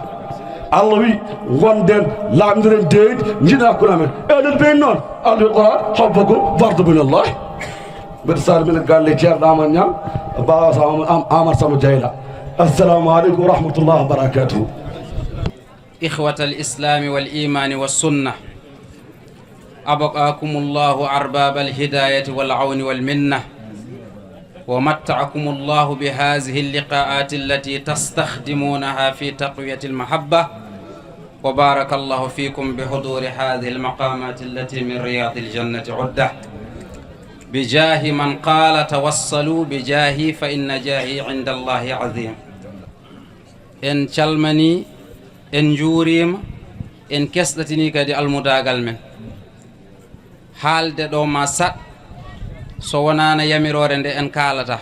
Allah wi, ngonden, laaɓndiren deedi, njiɗa hakkunde amen. E nder beyi noon, Allah wi Qur'an, hubbukum fardu min Allah. Mbeɗa salmina galle Ceerno Amadou Niang, Baaba Sam-, Am-, Amadou Samba Diayla. Assalamu aleykum wa rahmatullahi wa barakatuhu. إخوة الإسلام والإيمان والسنة، أبقاكم الله أرباب الهداية والعون والمنة، ومتعكم الله بهذه اللقاءات التي تستخدمونها في تقوية المحبة، وبارك الله فيكم بحضور هذه المقامات التي من رياض الجنة عدة، بجاه من قال: "توسلوا بجاهي فإن جاهي عند الله عظيم". En calmanii, en njuuriima, en kesɗitinii kadi almudaagal men. Haalde ɗo ma saɗ, so wonaano yamiroore nde en kaalata.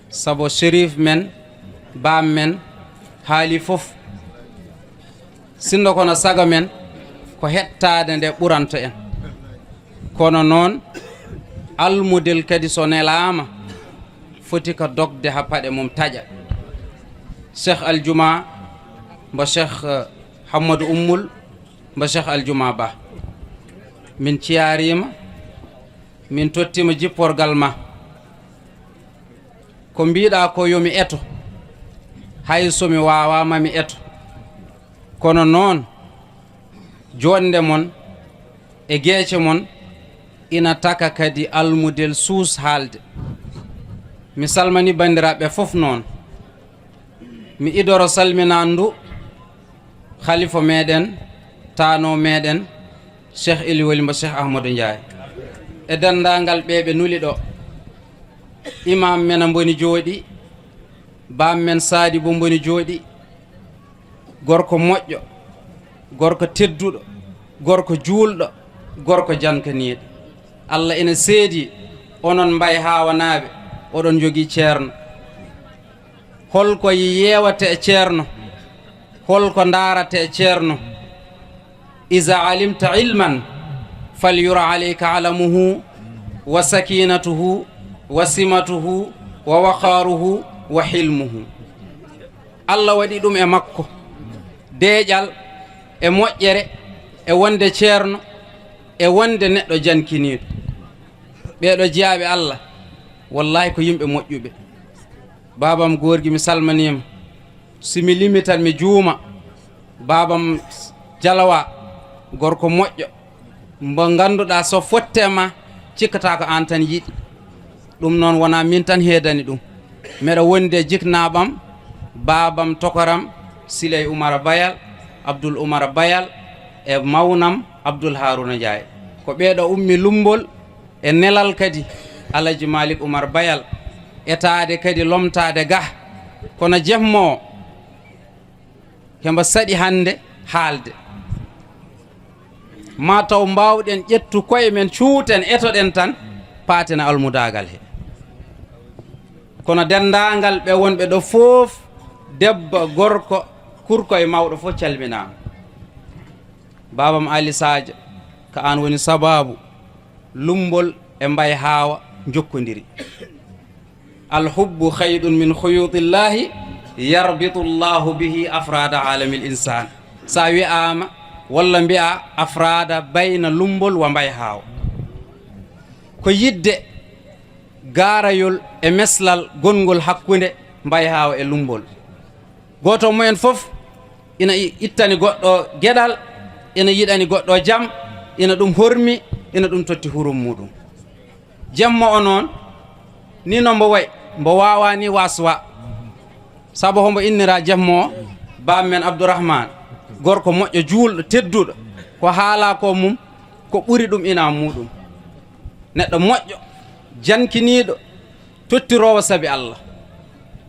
Sabu Sherif men, baam men, haali fof. Sinno kono sago men, ko heɗtaade nde ɓuranto en. Kono noon, almudel kadi so nelaama, foti ko dogde haa paɗe mum taƴa. Cheikh Aljuma, mbo Cheikh, eh, Hammadou Ummul, mbo Cheikh Aljuma Ba. Min ciyaariima, min tottiima jipporgal ma. Ko mbiɗa ko yo mi eto, hay so mi waawaa ma mi eto. Kono noon, joɗnde mon e geece mon ina taka kadi almudel suus haalde. Mi salmini banndiraaɓe fof noon. Mi idoro salminaandu khalifa meɗen, taano meɗen, Cheikh Eli Wali mbo Cheikh Ahmadou Ndiaye. E denndaangal ɓe ɓe nuli ɗo. Imam men a mboni jooɗi, baam men Saadi bo mboni jooɗi. Gorko moƴƴo, gorko tedduɗo, gorko juulɗo, gorko jankaniiɗo. Allah ina seedi, onon Mbay Haawanaaɓe, oɗon njogii ceerno. Holko yeewata e ceerno? Holko ndaarata e ceerno? Iza alimta ilman, falyura alayka alamuhu, wa sakinatuhu, wa simatuhu, wa waqaruhu, wa hilmuhu. Allah waɗi ɗum e makko. Deeƴal e moƴƴere e wonde ceerno, e wonde neɗɗo jankiniiɗo. Ɓeeɗo jiyaaɓe Allah, wallahi ko yimɓe moƴƴuɓe. Baabam goorgi, mi salmaniima. Si mi limitan, mi juuma. Baabam Jalawa, gorko moƴƴo, mbo ngannduɗaa so fotte ma, cikkataa ko aan tan yiɗi. Ɗum noon wonaa min tan heedani ɗum. Meɗa wondi e jiknaaɓam, baabam tokoram, Siley Umar Bayal, Abdul Umar Bayal, e mawnam Abdul Haruna Njaay. Ko ɓeeɗo ummi Lumbol e nelal kadi Alaji Malik Umar Bayal, etaade kadi lomtaade gah. Kono jemmo o, hemba saɗi hannde haalde. Ma taw mbaawɗen ƴettu koye men, cuuten, etoɗen tan, paaten e almudaagal he. Kono denndaangal ɓe wonɓe ɗo fof, debbo, gorko, kurko e mawɗo fof calminaama. Baabam Ali Sadio, ko aan woni sabaabu Lumbol e Mbay Haawa njokkondiri. Alhubbu khaydun min khuyudillahi yarbitu Allahu bihi afrada alamil insan. Sa wi'aama walla mbi'a afrada bayna Lumbol wa Mbay Haawa. Ko yidde gaarayol e meslal gonngol hakkunde Mbay Haawa e Lumbol. Gooto mo en fof ina i-, ittani goɗɗo geɗal, ina yiɗani goɗɗo jam, ina ɗum hormi, ina ɗum totti hurum muɗum. Jemmo o noon, ni no mbo wayi, mbo waawaa ni waswa. Sabu hombo innira jemmo o, baam men Abdourahmane, gorko moƴƴo, juulɗo, tedduɗo, ko haalaa ko mum, ko ɓuri ɗum ina muɗum. Neɗɗo moƴƴo, jankiniiɗo, tottiroowo sabi Allah.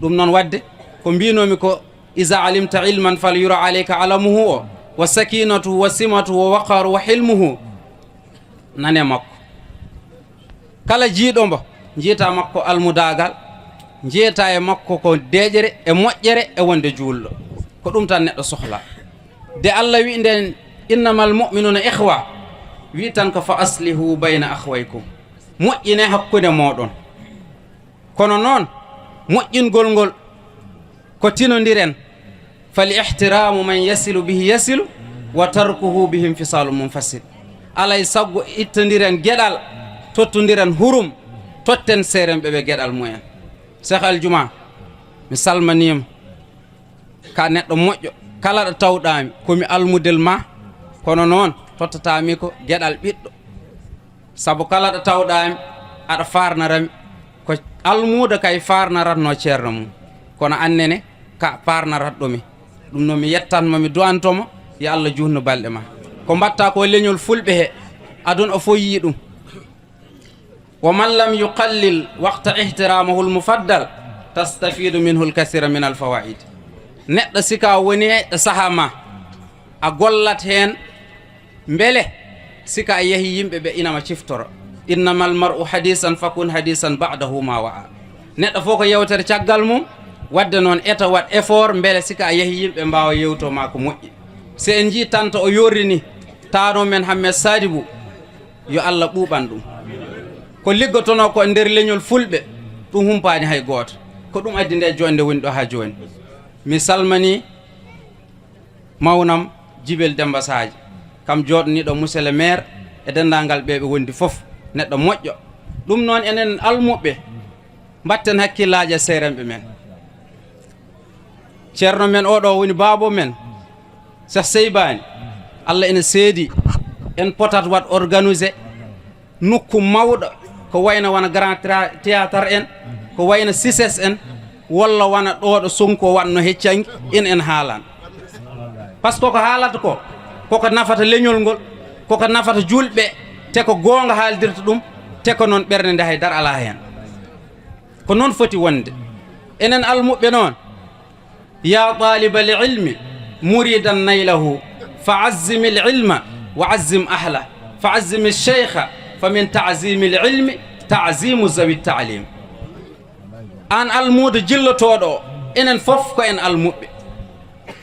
Ɗum noon waɗde, ko mbiinoomi ko, "Iza alimta ilman fal yura alayka alamuhu" o, wa sakinatuhu wa simatuhu wa waqaru wa hilmuhu. Nane makko. Kala jiiɗo mbo, njiita makko almudaagal, njiita e makko ko deeƴere e moƴƴere e wonde juulɗo. Ko ɗum tan neɗɗo sohla. De Allah wi nden, "Innamal mu'minuna ikhwa," wi tan ko, "Fa aslihu bayna akhwaykum." Moƴƴine hakkunde mooɗon. Kono noon, moƴƴingol ngol ko tinondiren. "Fal ihtiramu man yasilu bihi yasilu, wa tarkuhu bihim fisalu munfasil." Alay sago ittondiren geɗal, tottondiren hurum, totten seeren ɓe ɓe geɗal mumen. Cheikh Aljuma, mi salmaniima. Ka neɗɗo moƴƴo, kala ɗo tawɗaami, ko mi almudel ma, kono noon tottataami ko geɗal ɓiɗɗo. Sabu kala ɗo tawɗaami, aɗa faarnarami, ko almuudo kay faarnaratno ceerno mum, kono annene ka faarnaratɗo mi. Ɗum noon mi yettanmo, mi du'antomo, yo Allah juutnu balɗe ma. Ko mbatta ko leñol fulɓe he, aduna o fof yii ɗum. "Wa man lam yuqallil waqta ihtiramahu almufaddal, tastafidu minhu alkasira min alfawaid." Neɗɗo sika woni e saha ma, a gollat heen, mbele sika a yehi yimɓe ɓe ina ma ciftoro. "Innamal mar'u hadisan fakun hadisan ba'dahu ma wa'a." Neɗɗo fof ko yewtere caggal mum, wadde noon eto waɗ effort mbele sika a yehi yimɓe mbaawa yewto ma ko moƴƴi. Si en njii tanta o yorri ni, taano men Hammet Sadibou, yo Allah ɓuuɓan ɗum. Ko liggotonoo ko e nder leñol fulɓe, ɗum humpaani hay gooto. Ko ɗum addi nde joɗnde woni ɗo haa jooni. Mi salmanii mawnam Jibel Demba Sadio, kam jooɗaniiɗo monsieur le maire e denndaangal ɓe ɓe wondi fof, neɗɗo moƴƴo. Ɗum noon enen almuɓɓe, mbatten hakkillaaji e seerenɓe men. Ceerno men oɗo woni baabo men, Cheikh Seybani. Allah ene seedi, en potat waɗ organiser nokku mawɗo, ko wayno wona Grand Tra-, Théâtre en, ko wayno sises en, walla wona ɗo ɗo Sonko waɗno heccanki, en, en haalan. Par ce que ko haalata ko, koko nafata leñol ngol, koko nafata julɓe, te ko goonga haaldirta ɗum, te ko noon ɓernde nde hay dara alaa heen. Ko noon foti wonde. Enen almuɓɓe noon, "Ya talibal ilmi muridan naylahu, fa azzimil ilma wa azzim ahla, fa azzimi sheikha, fa min ta'zimil ilmi ta'zimu zawi ta'lim." Aan almuudo jillotooɗo o, enen fof ko en almuɓɓe.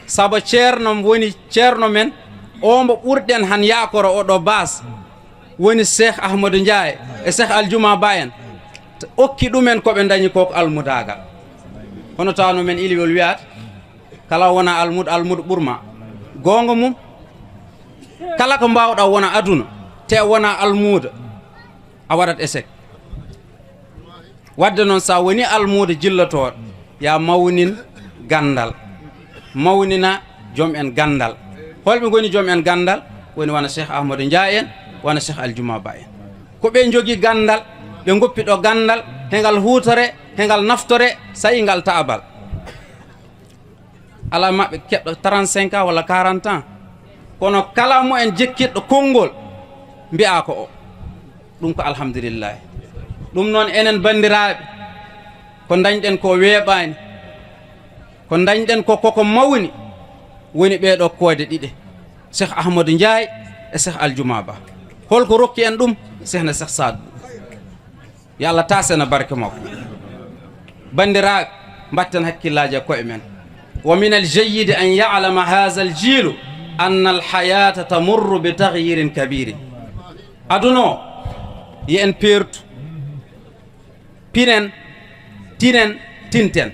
Sabo ceerno woni ceerno men, o mbo ɓurɗen han yaakoro oɗo baas, woni Cheikh Ahmadou Ndiaye e Cheikh Aljuma Ba en, okki ɗumen ko ɓe ndañi ko ko almudaagal. Hono tawno men iliwol wiyaata, "Kala wona almudo, almudo ɓurma." Goonga mum, kala ko mbaawɗa wona aduna, te wona almuuda, a waɗat échec. Wadde noon, so a woni almuuda jillotooɗo, ya mawnin ganndal, mawnina joom en ganndal. Holɓe ngoni joom en ganndal? Woni wona Cheikh Ahmadou Ndiaye en, wona Cheikh Aljuma Ba en. Ko ɓe njogii ganndal, ɓe ngoppi ɗo ganndal, he ngal huutore, he ngal naftore, sayi ngal taabal. Alaa maɓɓe keɓɗo trente-cinq ans walla quarante ans, kono kala mo en jekkitɗo konngol, mbiyaa ko o. Ɗum ko alhamdulillahi. Ɗum noon, enen banndiraaɓe, ko ndañɗen ko weeɓaani, ko ndañɗen ko koko mawni, woni ɓee ɗo koode ɗiɗe, Cheikh Ahmadou Ndiaye e Cheikh Aljuma Ba. Holko rokki en ɗum? Cheikhna Cheikh Saad Bou. Yo Allah taas en e barke makko. Banndiraaɓe, mbatten hakkillaaji e koye men. Wa min al jayyidi an ya'lama haza al jiilu anna al hayata tamurru bi taghyirin kabirin. Aduna o, yo en peertu, pinen, tinen, tinten.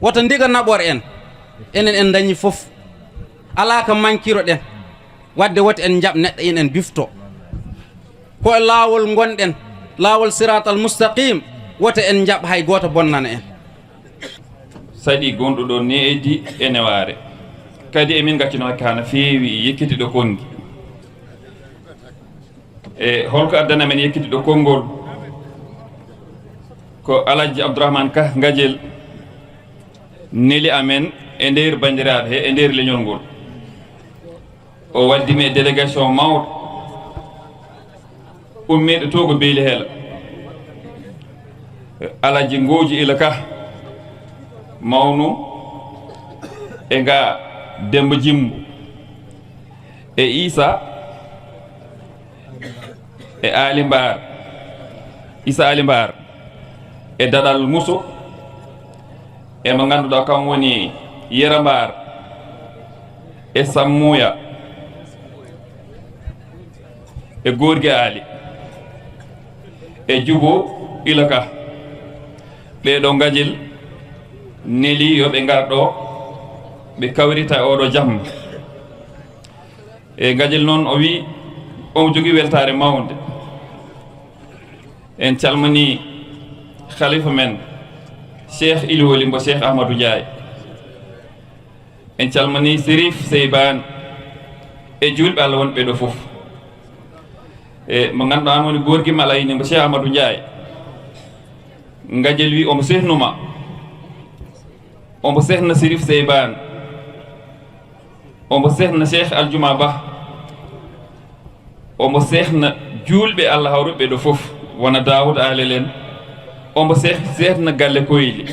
Woto ndiga naɓor en. Enen en dañi fof. Alaa ko mankiroɗen. Wadde woto en njaɓ neɗɗo ina en bifto. Ko e laawol ngonɗen, laawol siraatal mustaqim, woto en njaɓ hay gooto bonnana en. Saɗi gonɗo ɗo needi e newaare. Kadi emin ngaccino hakke hana feewi e yekkitiɗo konngi. E holko addana men yekkitiɗo konngol? Ko Alhaji Abdourahmane Ka Ngadiel neli amen e nder banndiraaɓe he, e nder leñol ngol. O waddi mi e délégation mawɗo ummiiɗo to ko Beeli Hela. Alhaji Ngooji Ila Ka, mawnu e nga Demba Jimbo, e Issa, e Ali Mbar, Issa Ali Mbar, e Daɗal Muso, e mo ngannduɗaa kam woni Yera Mbar, e Sammuya, e Gorgui Ali, e Jubo Ila Ka. Ɓee ɗo Ngadiel neli yo ɓe ngar ɗo, ɓe kawrita e oɗo jamma. E Ngadiel noon o wi omo jogii weltaare mawnde. En calmini khalifa men, Cheikh Iliwoli mbo Cheikh Ahmadou Ndiaye. En calmini Serif Seybaan e juulɓe Allah wonɓe ɗo fof. E mo ngannduɗaa an woni gorgui Malayni mbo Cheikh Ahmadou Ndiaye. Ngadiel wi omo sehnuma, omo sehna Serif Seybaan, omo sehna Cheikh Aljuma Ba, omo sehna juulɓe Allah hawruɓe ɗo fof, wona Daoud Alel en, omo seh-, sehna galle Koyli.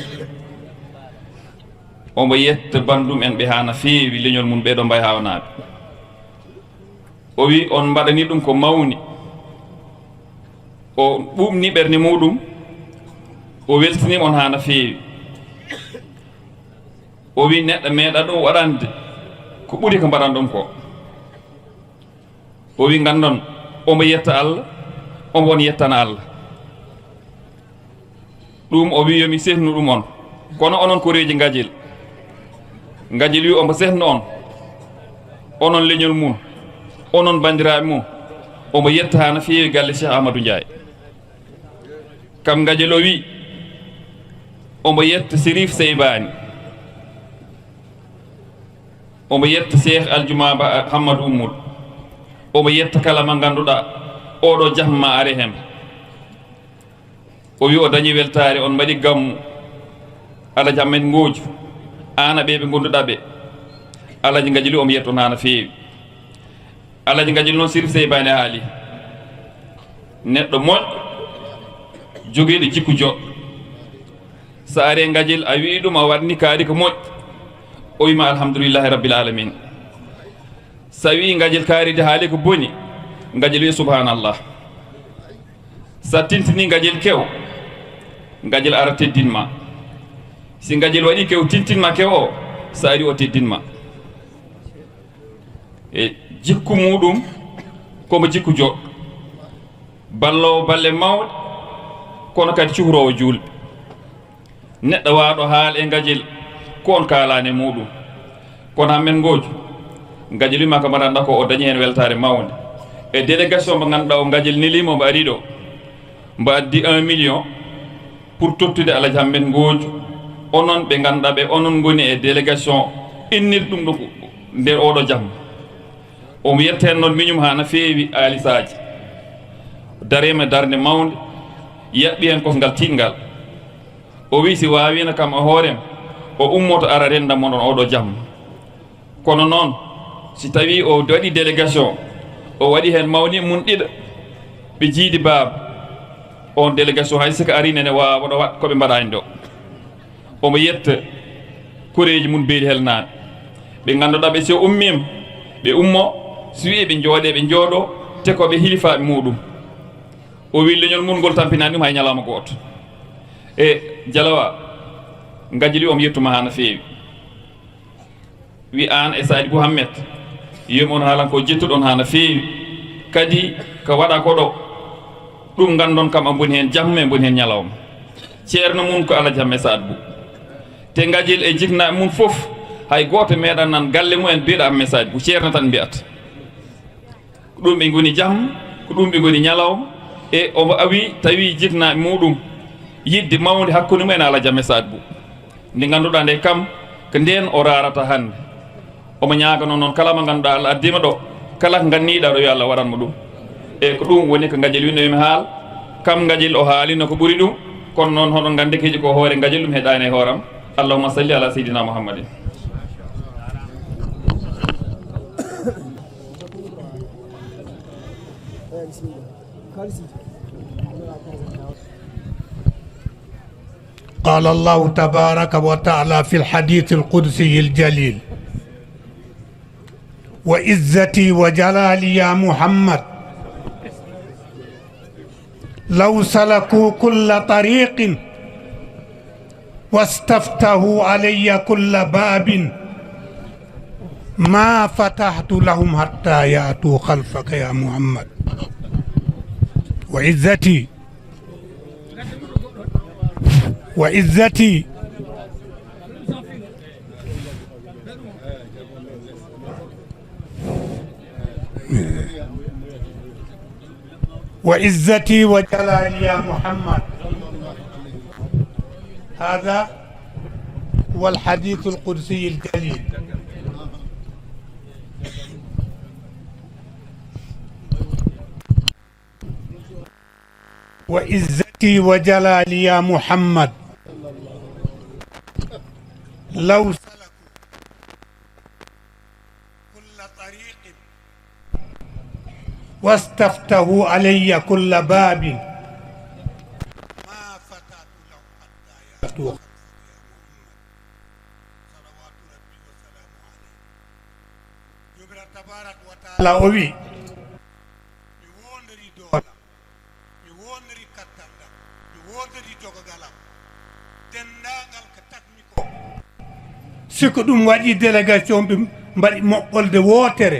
Omo yetta banndum en ɓe hana feewi leñol mum ɓeɗo mbay hawnaaɓe. O wi on mbaɗani ɗum ko mawni. O ɓuuɓni ɓernde muɗum, o weltini on hana feewi. O wi neɗɗo meeɗa ɗum waɗande ko ɓuri ko mbaɗan ɗum ko. O wi nganndon, omo yetta Allah, omo on yettana Allah. Ɗum o wi yo mi sehnu ɗum on. Kono onon koreeji Ngadiel. Ngadiel wi omo sehnu on. Onon leñol mum. Onon banndiraaɓe mum. Omo yetta hana feewi galle Cheikh Amadou Ndiaye. Kam Ngadiel o wi omo yetta Serif Seybani. Omo yetta Cheikh Aljuma Ba Hammadou Ummuɗo. Omo yetta kala mo ngannduɗaa oɗo jahma are heen. O wi o dañi weltaare, on mbaɗi gammu. Alhaji Ahmed Ngooju, aan e ɓe ɓe ngonnduɗaa ɓe. Alhaji Ngadiel wi omo yetta on hana feewi. Alhaji Ngadiel noon Serif Seybani haali. Neɗɗo moƴƴo, jogiiɗo jikku joɗɗo. So ari e Ngadiel a wii ɗum a waɗni kaari ko moƴƴi. O wima alhamdulillahi rabbil alamin. So a wii Ngadiel kaari de haali ko boni, Ngadiel wi subhanallah. So a tintini Ngadiel kew, Ngadiel ara teddin ma. Si Ngadiel waɗi kew, tintin ma kew o, so ari o teddin ma. E jikku muɗum, komo jikku joɗɗo. Ballowo balle mawɗe, kono kadi cuhrowo juulɓe. Neɗɗo waaɗo haal e Ngadiel, ko on kaalani muɗum. Kono Hammet Ngooju, Ngadiel wima ko mbaɗanɗa ko o dañi heen weltaare mawnde. E délégation mo ngannduɗaa o Ngajel neliima, mbo ari ɗo, mbo addi un million pour tottude Alhaji Hammet Ngoojo. Onon ɓe ngannduɗaa ɓe, onon ngoni e délégation innirɗum ɗo nder oɗo jam. Omo yetta heen noon miñum haa no feewi, Aali Saaji. Dareema darnde mawnde, yaɓɓi heen kosngal tiiɗngal. O wiyi si waawiino kam e hoorem, o ummoto ara rennda mon oɗo jam. Kono noon, si tawii o waɗi délégation, o waɗi heen mawni mum ɗiɗo, ɓe jiidi baaba, on délégation hay siko arii nene waawa ɗo waɗ ko ɓe mbaɗaani ɗo. Omo yetta koreeji mum Beeli Helnaaɓe. Ɓe ngannduɗaa ɓe si o ummiima, ɓe ummo, si wii ɓe njooɗee, ɓe njooɗoo, te ko ɓe hilifaaɓe muɗum. O wii leñol mum ngol tampinaani ɗum hay ñalawma gooto. E Jalawa, Ngajel wi omo yettuma haa no feewi. Wi aan e Saadi Bou Hammet, yom on haalan ko jettuɗon haa no feewi. Kadi ko waɗa ko ɗo, ɗum nganndon kam a mboni heen jamma e mboni heen ñalawma. Ceerno mum ko Alhaji Hammet Saad Bou. Te Ngajel e jiknaaɓe mum fof, hay gooto meeɗa nan galle mumen biyeɗo Hammet Saad Bou, ceerno tan mbiyata. Ko ɗum ɓe ngoni jam, ko ɗum ɓe ngoni ñalawma, e omo awi tawi jiknaaɓe muɗum yiɗde mawnde hakkunde mumen e Alhaji Hammet Saad Bou. Nde ngannduɗaa nde kam, ko ndeen o raarata hannde. Omo ñaagano noon kala mo ngannduɗaa Allah addiima ɗo, kala ko nganniɗaa ɗo yo Allah waɗan mo ɗum. E ko ɗum woni ko Ngajel winno yo mi haal, kam Ngajel o haalino ko ɓuri ɗum, kono noon hoɗon nganndi keji ko hoore Ngajel ɗum heɗaani e hooram. Allahumma salli ala Seydina Muhammadin. قال الله تبارك وتعالى في الحديث القدسي الجليل: "وعزتي وجلالي يا محمد، لو سلكوا كل طريق واستفتحوا علي كل باب ما فتحت لهم حتى يأتوا خلفك يا محمد. وعزتي، وعزتي، وعزتي وجلالي يا محمد." هذا هو الحديث القدسي الجليل. "وعزتي وجلالي يا محمد، لو سلكوا كل طريق واستفتحوا علي كل باب ما فتحت لهم حتى يأتوا خلفك يا محمد، صلوات ربي وسلامه عليه." Joomiraaɗo tabaaraka wa taala o wi, mi woondori doolam, mi woondori kattal ngal, mi woondori jogagal am, denndaangal ko takmi ko. Si ko ɗum waɗi délégation, ɓe mbaɗi moɓɓolde wootere,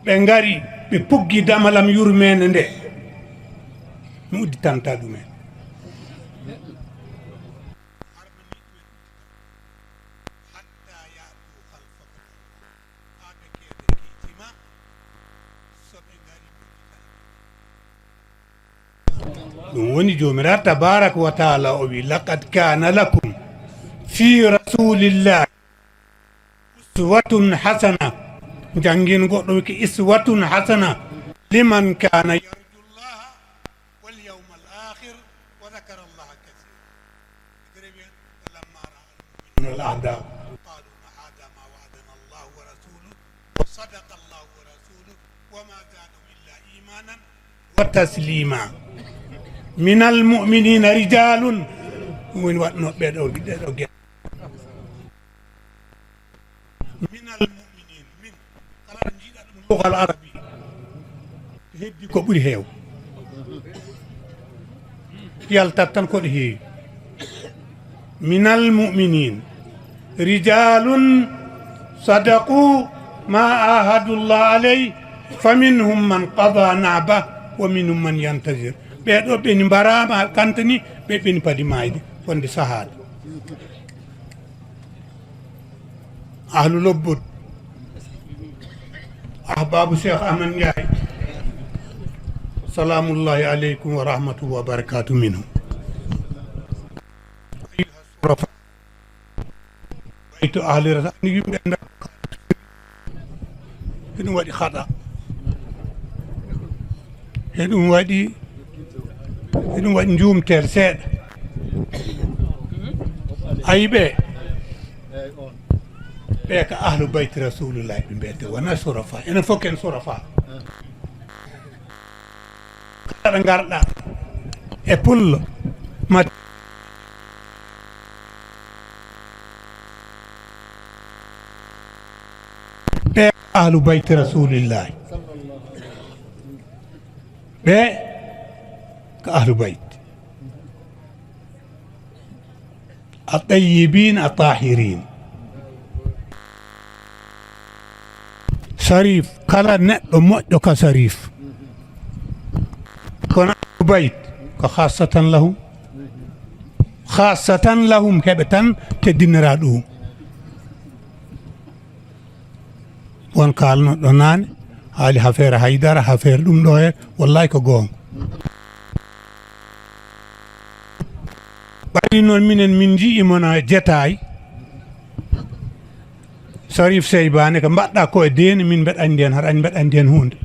ɓe ngari, ɓe puggi damalam yurmeende nde, mi udditanta ɗumen. Ɗum woni Joomiraaɗo tabaaraka wa taala o wi, "Laqad kaana lakum fi rasulillahi uswatun hasana." Janngin goɗɗo wiki, "Iswatun hasana liman kaana yarju llaha wal yawmal akhir wa dhakara llaha kathira." فلما رأى المؤمنون الأحزاب قالوا ما هذا ما وعدنا الله ورسوله وصدق الله ورسوله وما زادهم إلا إيمانا وتسليما. من المؤمنين رجال، min waɗno ɓeɗo ɓeɗo ge- من المؤمنين، من، kala ɗo njiiɗa ɗum lugal arabi, heddi ko ɓuri heew. Yaltat tan ko ɗo heewi. من المؤمنين رجال صدقوا ما عاهدوا الله عليه فمنهم من قضى نحبه ومنهم من ينتظر. Ɓeɗo ɓeni mbarama kantani, ɓe ɓeni padi mayde wonde sahade. Ahlu Lobbot, Ahbabu Cheikh Ahmad Ndiaye, Salaamullahi aleykum wa rahmatuhu wa barakaatu minhu. Ɓay to ahlirata, ni yimɓe nda-, eɗum waɗi haɗa. Eɗum waɗi, eɗum waɗi njuumteel seeɗa. Ayi ɓe? Ɓe ka ahlu bayti Rasuulullahi ɓe mbiyete, wona surafa. Enen fof ken surafa. Kala ɗo ngarɗa e pullo, ma ɓe ahlu bayti Rasulillahi. Ɓe ko ahlu bayti. A tayyibin a tahirin. Sharif, kala neɗɗo moƴƴo ka Sharif. Kono Ahlu Bayt ko khassatan lahum. Khassatan lahum, heɓe tan teddinira ɗum. Won kaalnoɗo naane, haali affaire Haydara, affaire ɗum ɗo he, wallahi ko goonga. Ɓayri noon minen min njii mon e jetaay, Sharif Seybane, ko mbaɗɗa ko e deeni, min mbeɗa anndi heen, haɗa anndi mbeɗa anndi heen huunde.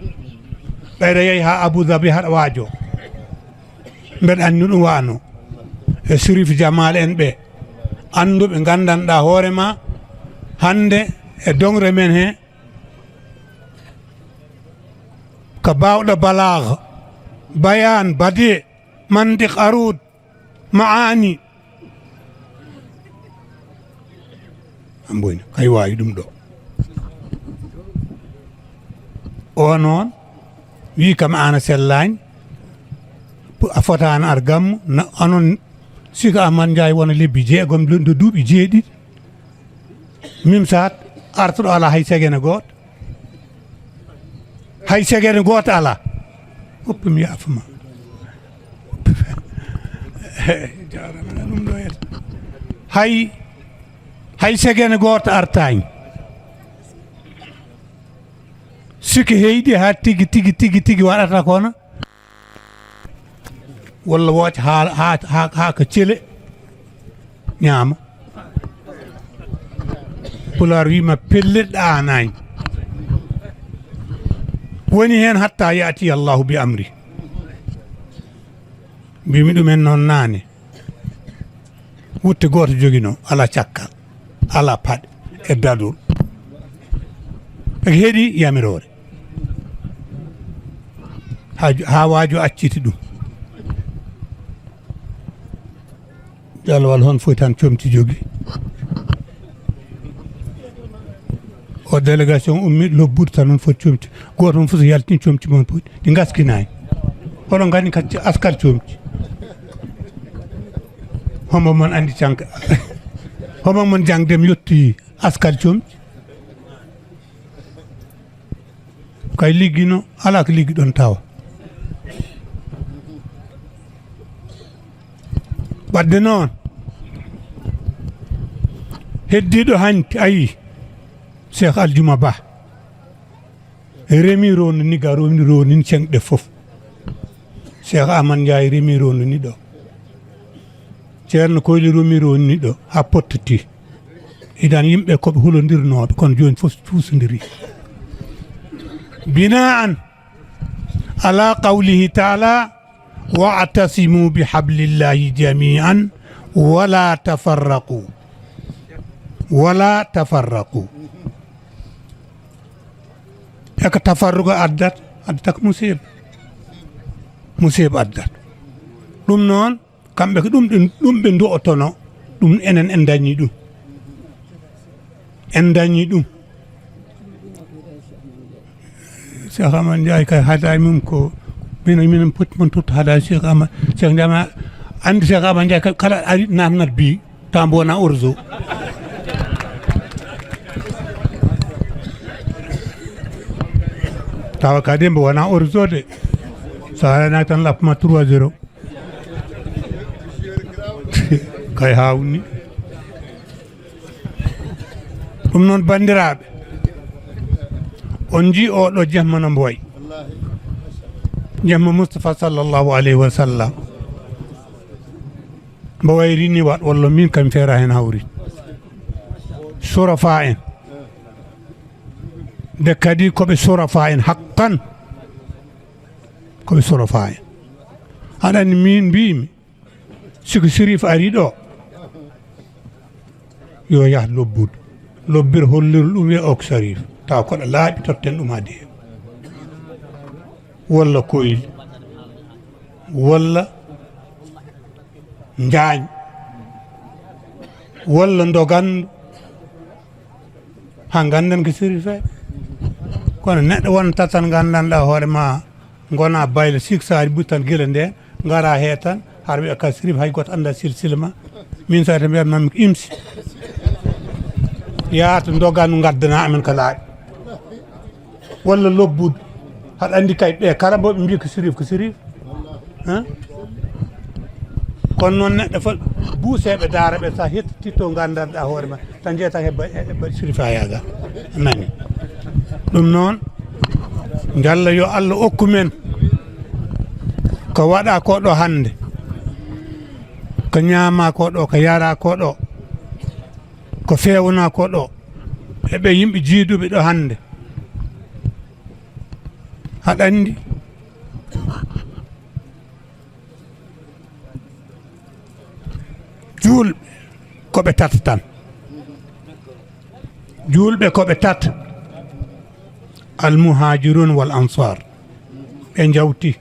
Ɓayra yehi haa Abu Dhabi haɗa waajo. Mbeɗa anndi ɗum waano. E Sharif Jamal en ɓe. Annduɓe nganndanɗa hoore ma hannde e doŋre men he. Ka baawɗo balaaga, bayaan, badee, mantiq, aruud, maani. Amboyna, kay waawi ɗum ɗo. O noon, wii kam aan a sellaani, a fotaani ar gammu, na, onon Sika Ahmad Njaay wona lebbi jeegom, nde duuɓi jeeɗiɗi. Mim Saat artuɗo alaa hay segene gooto. Hay segene gooto alaa. Hoppi mi yaafama. Jaarama ɗum ɗo en. Hay, hay segene gooto artaani. Siki heyɗi haa tigi, tigi, tigi, tigi waɗata kono. Walla wooca haa, haa, haa, haa ka cele ñaama. Pulaar wiima pellet ɗaanaani. Woni heen hatta yaati Allahu bi amri. Mbimi ɗumen noon naane. Wutte gooto joginoo, alaa cakkal, alaa paɗe e dadol. Ɓe heɗi yamiroore. Haa, haa waajo acciti ɗum. Jalwal hon foy tan comci jogi. O délégation ummi lobbude tan on foti comci. Gooto on fof so yaltini comci mon poti. Ɗi ngaskinaani. Oɗon nganndi kadi askal comci. Hombo mon anndi canka? Hombo mon jangde mi yotti askal comci? Kay liggino, alaa ko liggi ɗon tawa. Wadde noon, heddiiɗo hanti, ayi, Cheikh Aljuma Ba, remi ronini ga, roni, ronini ceŋɗe fof. Cheikh Ahmad Ndiaye remi ronini ɗo. Ceerno Koyli rumi ronini ɗo, haa pottiti. Idan yimɓe ko ɓe hulondirnooɓe, kono jooni fof fuusondiri. Binaan ala qawlihi taala, "Wa'tasimu bi hablillahi jami'an wala tafarraqu." Wala tafarraqu. E ko tafarruqu addat, addat ko musiiba. Musiiba addat. Ɗum noon, kamɓe ko ɗum ɓe, ɗum ɓe ndu'otono, ɗum enen en dañi ɗum. En dañi ɗum. Cheikh Ahmad Ndiaye kay haada e mum ko minen, minen poti mon totta haada e Cheikh Ahmad. Cheikh Ndiaye ma anndi Cheikh Ahmad Ndiaye kala, kala ari natnat bi tawa mbo wona orzo. Tawa kadi mbo wona orzo de. So a renaki tan lappuma trois zéro. Kay hawni. Ɗum noon, banndiraaɓe, on njii oɗo jehma no mboy. Jemma Mustafa sallallahu alayhi wa sallam. Mbo wayri ni waɗ walla min kam feera heen hawri. Surafa en. De kadi ko ɓe surafa en haqqan. Ko ɓe surafa en. Aɗa anndi min mbiymi, siko Sirif ari ɗo, yo yah lobbudu. Lobbir hollirol ɗum e ok Sirif. Taw koɗa laaɓi totten ɗum hade. Walla koyli. Walla njaañ. Walla ndogandu. Ha nganndan ko Sirif e. Kono neɗɗo won tatan nganndanɗa hoore ma, ngona bayla sik saari buttan gila nde, ngara he tan, har wiya ka Sirif hay goto annda silsila ma. Min sa to mbiyat mam imsi. Yaata ndogandu ngaddana amen ko laaɓi. Walla lobbudu. Haɗa anndi kay ɓe kala mboɓe mbiya ko Sirif, ko Sirif. Hein? Kono noon neɗɗo fof buuseeɓe daara ɓe sa hettititto nganndanɗa hoore ma, tan jeeta hebba, hebba Sirif Ayaga. Nani? Ɗum noon, njalla yo Allah okku men ko waɗa ko ɗo hannde, ko ñaama ko ɗo, ko yara ko ɗo, ko feewna ko ɗo, e ɓe yimɓe jiiduɓe ɗo hannde. Aɗa anndi, juulɓe ko ɓe tata tan. Juulɓe ko ɓe tata. Al muhajirun wal ansar. Ɓe njawti.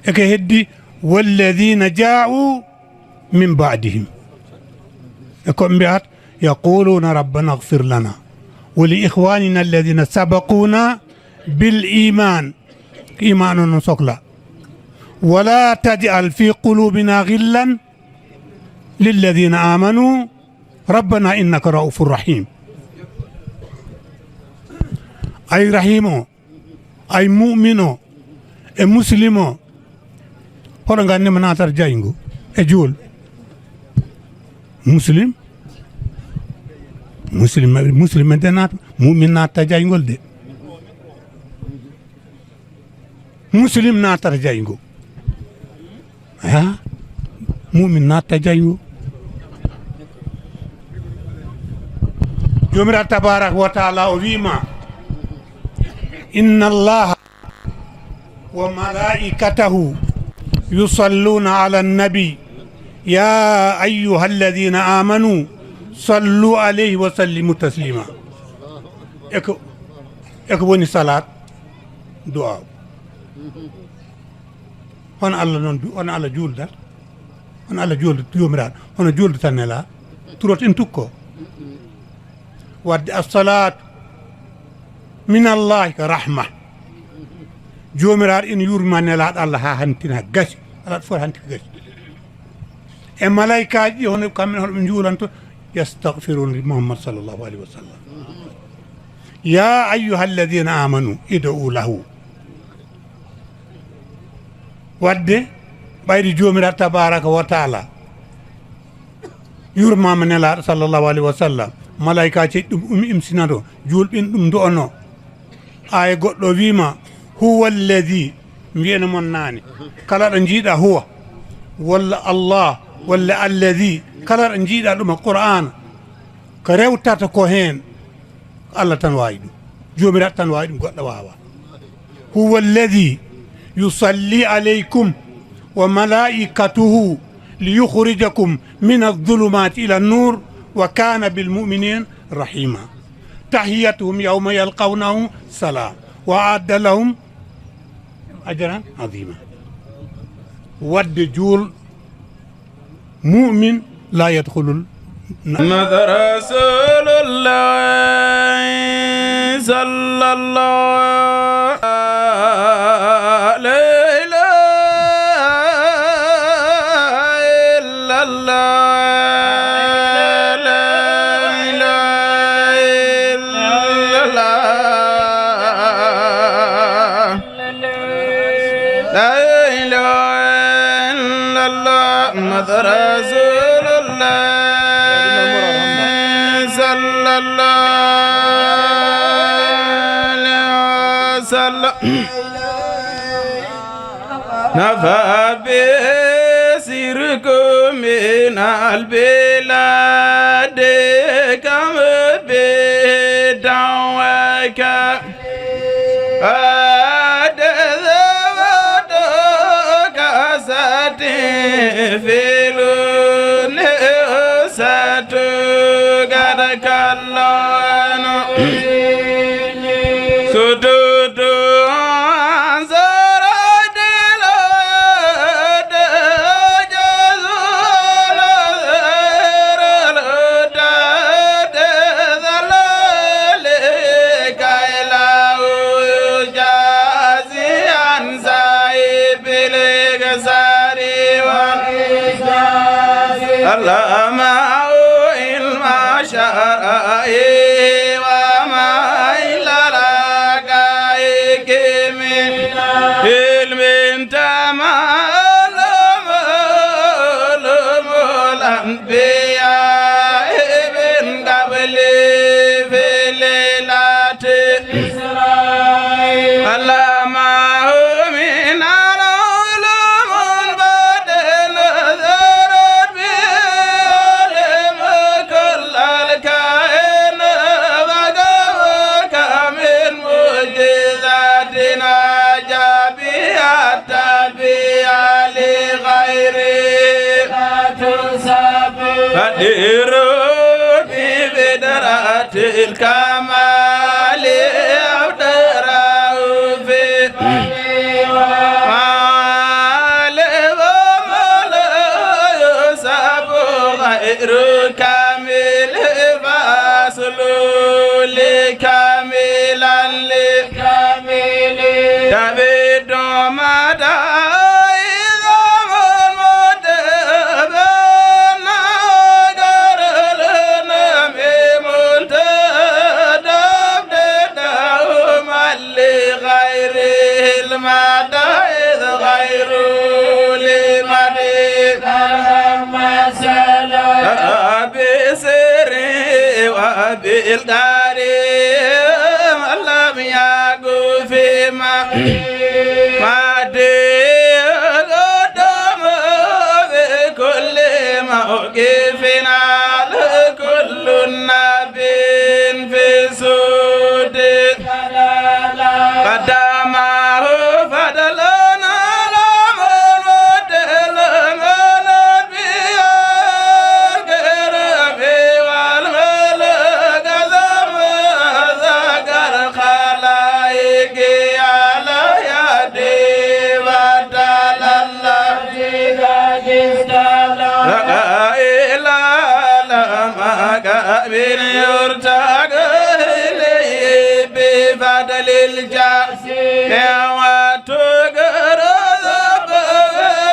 E ko heddi, walladina jaa'u min ba'dihim. E ko ɓe mbiyata, yaquluna rabbana ighfir lana wa li ikhwanina alladina sabaquna bil iman. Iman on no sokla. Wala taj'al fi qulubina ghillan lilladina amanu rabbana innaka raufur rahim. Ay Rahim o, ay Mu'min o, e Muslim o, hoɗo nganndi mo naatata jayngo e juul? Muslim, Muslim, Muslim de naata, Mu'min naata jayngol de. Muslim naatata jayngo. Ha? Mu'min naatata jayngo. Joomiraaɗo tabaaraka wa taala o wiima, inna Allaha wa malaikatahu yusalluna ala nabi, ya ayyuha alladina amanu sallu alayhi wa sallimu taslima. E ko, e ko woni salat? Du'a. Hono Allah noon, hono Allah juuldat? Hono Allah juuldat Joomiraaɗo? Hono juuldat tan nela? Turot en tukko. Wadde assalaatu min Allahi ka rahma. Joomiraaɗo ina yurma nelaaɗo Allah haa hantina gasi. Alaa ɗo foti hanti ko gasi. E malaykaaji ɗi hono kamɓe hono ɓe njuulanto, yastagfiruna li Muhammad sallallahu alayhi wa sallam. Ya ayyuha alladina amanu id'u lahu. Wadde ɓayri Joomiraaɗo tabaraka wa taala yurmaama nelaaɗo sallallahu alayhi wa sallam, malaykaaji ɗum umi imsinado, juulɓin ɗum do'ono. Aaya goɗɗo wiima, huwa alladi, mbiyene mon naane, kala ɗo njiiɗa huwa, walla Allah, walla alladi, kala ɗo njiiɗa ɗum e Qur'aana, ko rewtata ko heen, Allah tan waawi ɗum. Joomiraaɗo tan waawi ɗum, goɗɗo waawaa. Huwa alladi yusalli alaykum wa malaikatuhu liyukhrijakum min adh-dhulumati ila an-nur wa kana bil mu'minina rahima. Tahiyyatuhum yawma yalqawnahu salam wa a'adda lahum ajran azima. Wadde juul mu'min la yadkhulul na- Muhammad Rasulullah sallallahu alayhi illallah. La ilaha illallah. La ilaha illallah. Muhammad Rasulullah sallallahu alayhi wa sallam. نفى بسركم من البلاد كم بدعوك. قد ذبت كاسة في الأساة قد كلون. سدود عن زرد الهدى جزول الهدى ذلال كي لا يجازي عن سيب الإكسار والإجاز. علمه علم شرعه وما إلى الحقائق من علم تمام علوم الأنبياء من قبل في ليلة إسراء. علمه من العلوم الباطنة ذرت به علم كل الكائن وقوك من معجزاتنا جابها التابع لغيره لا تنسب. فدير بفدرة الكمال أبدره في وعلى وما لا يسب غير كامل فأصل لكاملا لكامل تبد مدى إذا ما المدى بين قرن ميم تدب دوما لغير المدى إذ غير لمدى بسر وبالدار لم يقف ما مدى قدم بكل موقفنا لكل النبي في سود قدمه فضلنا لمن ودل من الأنبياء الكرام والملك ثم ذكر خلائق على يدي وتعالى الذي قد استلم إلى المقام يرتقى إليه بفضل الجاه وتقرب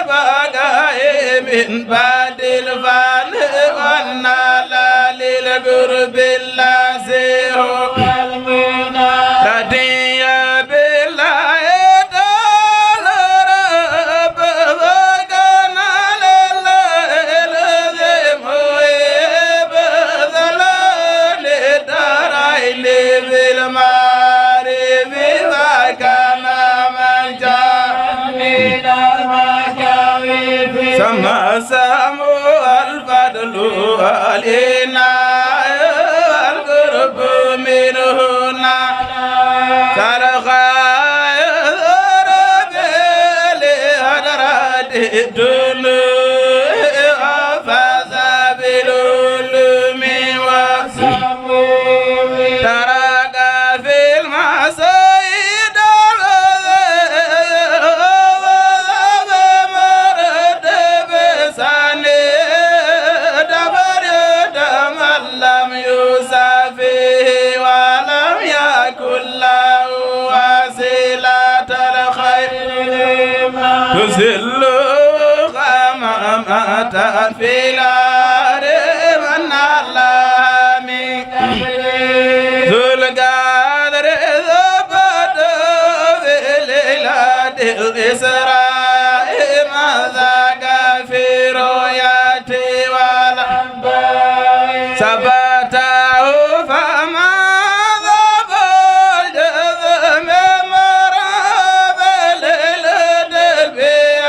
بالبقاء من بعد الفان والنال للقرب الذي هو المنى. رضي بالله تعالى رب وكان لله العظيم ويبذل للدارين بالمعارف وكان من جاء من المخاوف. سما سمو الفضل والإناء والقرب منه نال. سرخا يضرب لحضرة الدنو فاز بالعلوم وسمو. ترك في المساء لم يوصف ولم يكن له وسيلة الخير تزل غمامة في الأرض من علام. ذو القدر ذو البدء في ليلة الإسراء ما ذاك في رؤيتي والأنباء. ثبته فما ذاب الجذب من مرى بليلة البيع.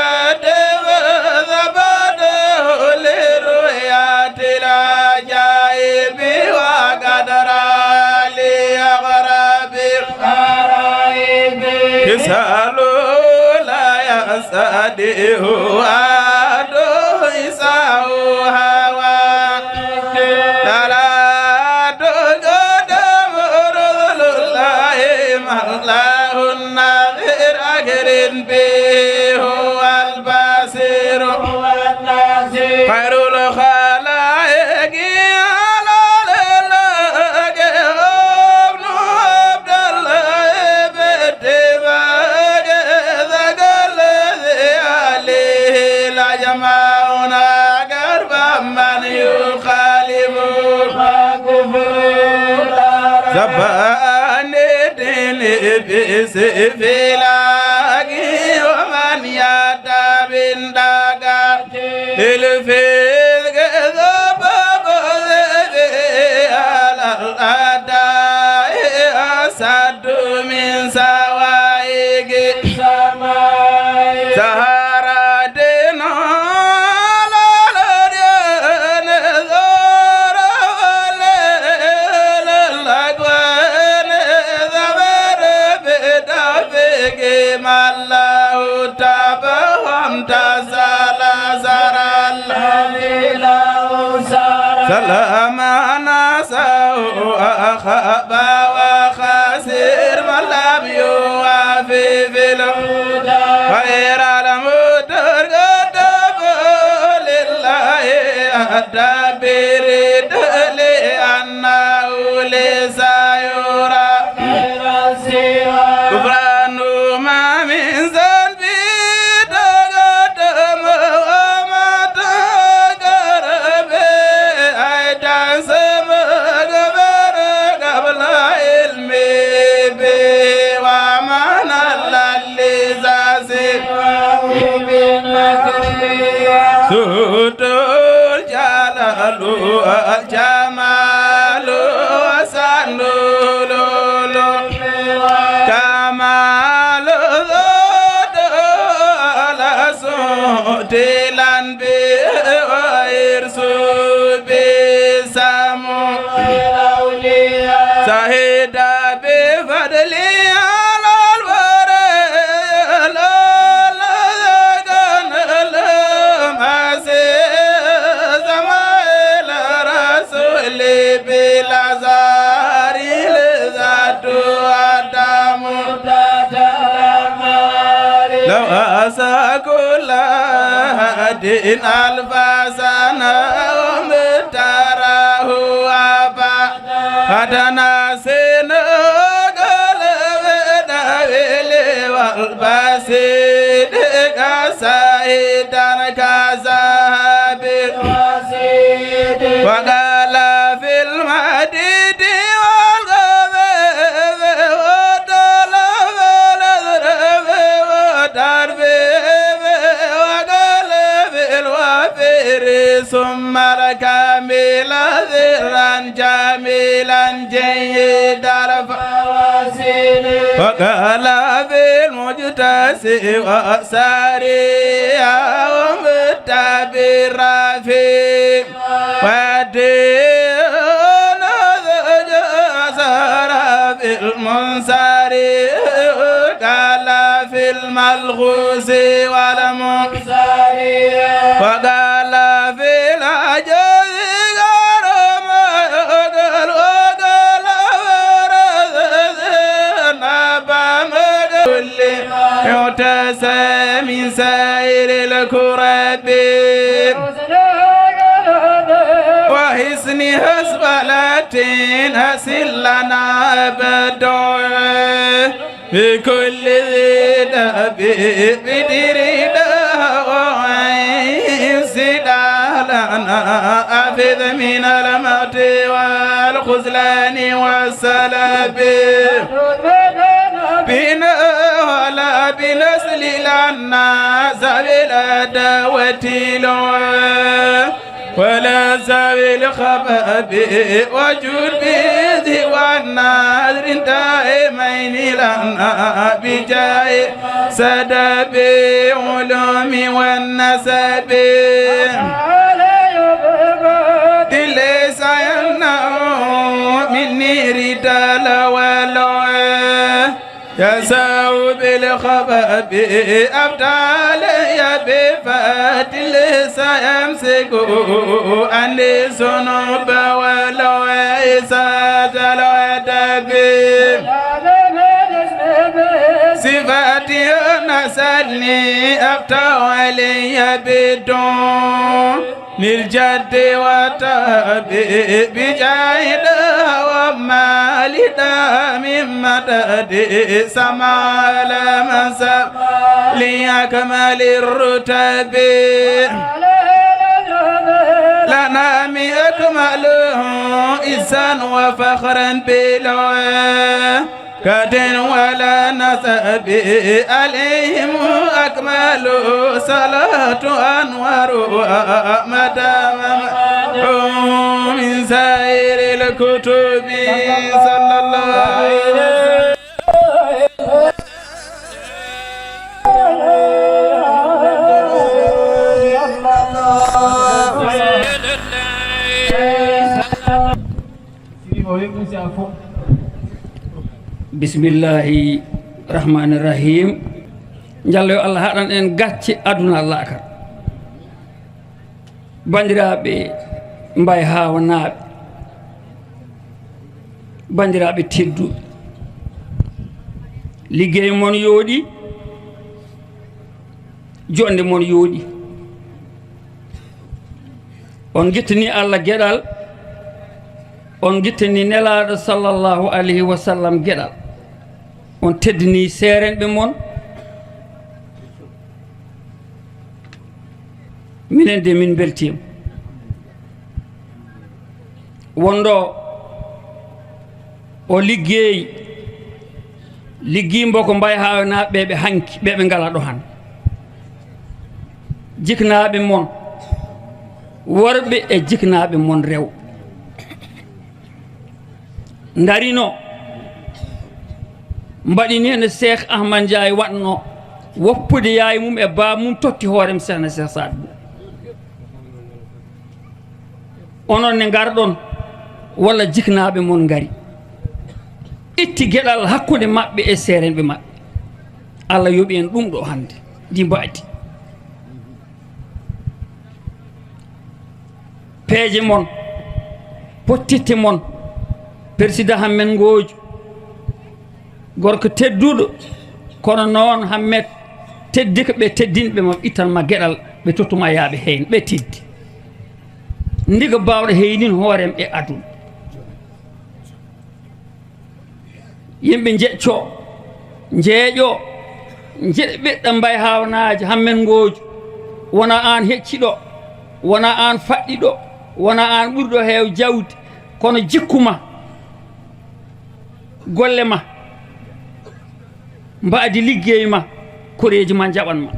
سأديه أدعو إساء هوى. صلاة قدم رسل الله مولاه النذير أكرم به هو البصير. خير الخلائق على الإطلاق ابن عبد الله باتفاق ذاك الذي عليه لجمعنا قربا من يخالف فكفر زبان الدين بسفلاك ومن يتبع داك الفذق ذبب على الأداء أسد من سوائق سهرة على الأديان ثورة وليل الأكوان ثمر بتوفيق من له تاب وامتثل زرع الذي له سرى سلام نساء أخاب وخسر من لم يوافي في الهدى غير المدر قدم لله الدبر لأنه ليس يرى غفران ما من ذنب تقدم وما تأخر به أيضا سمع غفر قبل علمي به ومن الله لذا سواه بالنكر سهد الجلال والجمال وسن العلو كمال ذو على سهد الأنبياء وإرث بسمو الأولياء سهد بفضله على الورى الأعلى ذاك المسيح سمع الرسول بالأزهر لذات أدم لو أسى كل هدي ألف سنة ومتراه أبا Hadana seno gala weda wele wal basidi ka saidan ka zahabi wasidi. Wa gala fil madidi wal gabe wa dala wal azrabe wa darbe wa gala fil wafiri summa al kamila zirran جميلا جيد الفواصيل. وقال في المجتزئ وساريا ومتبرا في ودين زجزر في المنصري. قال في الملغوز والمنصري. وقال في العجز يعتسى من سائر الكرب وحسن حسبلة أسل لنا أبدا. بكل ذي دبيب دريدا وعين سدالنا أفذ من الموت والخذلان والسلب. بنا ولا بنسل لنا سبيل الدعوة لو ولا سوي الخباب وجود بيدي والنذر دائمين لنا بجاه سدب علوم والنسب. ليس يمنع مني رجال ولو يساو بالخبر أبي أبدى علي بفضل سيمسك عني الذنوب والويسات العتب. صفاتي نسلني أبدى علي بدون للجد وتابي بجاهد وما لدى من مدد سما على من سما لأكمل الرتب. لنا من أكمل عزا وفخرا بلوى كد ولا نسب عليهم أكمل صلاة أنوار مدى من سائر الكتب صلى الله عليه وسلم. Bismillahi rahmani rahim. Njallo yo Allah haɗan en gacce aduna laakar. Bandiraɓe mbay hawanaaɓe, bandiraɓe tedduɓe, liggey mon yooɗi, jonde mon yooɗi. On gittani Allah geɗal, on gittani nelaaɗo sallallahu alayhi wa sallam geɗal, on teddini seerenɓe mon. Minen de min mbeltiima. Wonɗo o liggey liggimbo ko mbay hawnaaɓe ɓe hanki ɓe ɓe ngala ɗo han. Jiknaaɓe mon worɓe e jiknaaɓe mon rewɓe ndarino mbaɗini heno Cheikh Ahmad Ndiaye waɗno woppude yaay mum e baa mum totti hoorem Cheikhna Cheikh Saad Bou. Onon ne ngarɗon walla jiknaaɓe mon ngari itti geɗal hakkunde maɓɓe e seerenɓe maɓɓe. Allah yoɓi en ɗum ɗo hannde ndi mbaadi. Peeje mon, pottitte mon, persidaa Hammet Ngoojo, gorko tedduɗo, kono noon Hammet teddi ko ɓe teddinɓe ma ittan ma geɗal ɓe tottuma yaaɓe heen ɓe teddi. Ndiga baawɗo heynin hoorem e aduna. Yimɓe njeƴco njeeƴo njeɗa ɓiɗɗa mbay hawnaaji Hammet Ngoojo. Wona aan hecciɗo, wona aan faɗɗiɗo, wona aan ɓurɗo heew jawdi, kono jikku ma, golle ma, mbaadi liggey ma, koreeji ma njaɓan ma.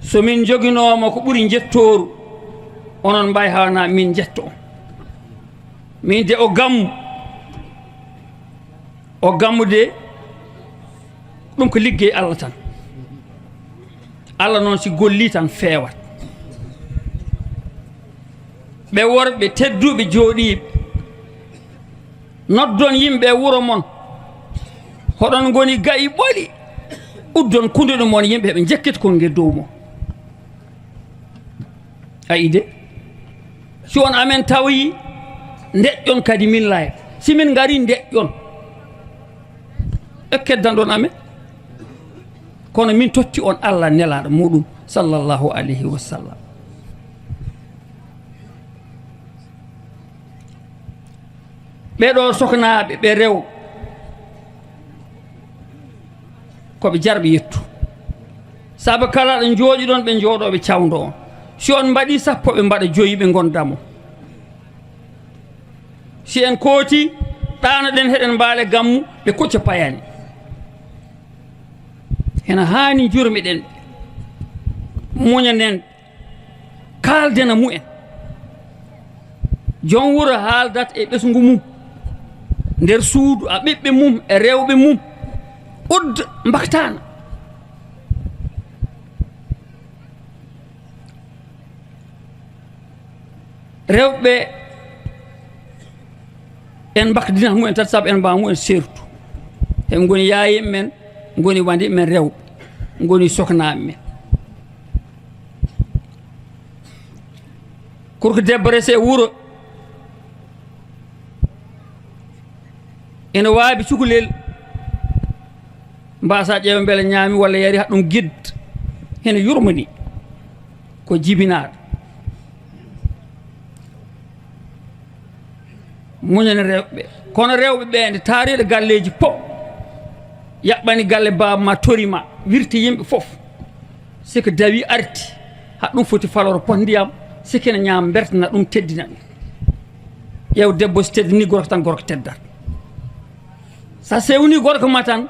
So min njoginooma ko ɓuri njettooru, onon mbay hawnaa min njetto on. Min de o gammu o gammu de ɗum ko liggey Allah tan. Allah noon si golli tan feewat. Ɓe worɓe tedduɓe jooɗiiɓe noddon yimɓe e wuro mon, hoɗon ngoni gayi ɓoli, uddon kunduɗe mon yimɓe heɓe njekkita konge dow mon. Ayi de, si on amen tawoyi, ndeƴƴon kadi min laaya. Si min ngari, ndeƴƴon. E keddanɗon amen. Kono min totti on Allah nelaaɗo muɗum sallallahu alayhi wa sallam. Ɓeɗo soknaaɓe ɓe rew koɓe jarɓe yettu. Saabu kala ɗo njooɗiɗon ɓe njooɗo ɓe cawndo on. Si on mbaɗi sappo ɓe mbaɗa joyi ɓe ngonda mo. Si en kooti ɗaanoɗen heɗen mbaale gammu ɓe kucca payani. Hena haani njurmeɗen muñanen. Kaaldena mumen. Joom wuro haaldat e ɓesngu mum nder suudu a ɓiɓɓe mum e rewɓe mum udda mbaktana. Rewɓe en mbakdinat mumen tan sabu en mbawa mumen sertu. Heɓe ngoni yaayi men ngoni wandi men rewɓe, ngoni soknaaɓe men. Korko debbo rese e wuro, ene waabi cukalel, mbaasa ƴeewa mbele ñaami walla yari haɗum gid, hene yurmani ko jibinaaɗo. Muñana rewɓe. Kono rewɓe ɓe nde taariiɗo galleeji pop, yaɓɓani galle baaba ma, tori ma, wirti yimɓe fof. Siko dawi arti, haɗum foti faloro pot ndiyam, sikina ñaam bertana ɗum, teddina ɗum. Ƴeew debbo so teddini gorko tan, gorko teddat. Sa sewni gorko ma tan,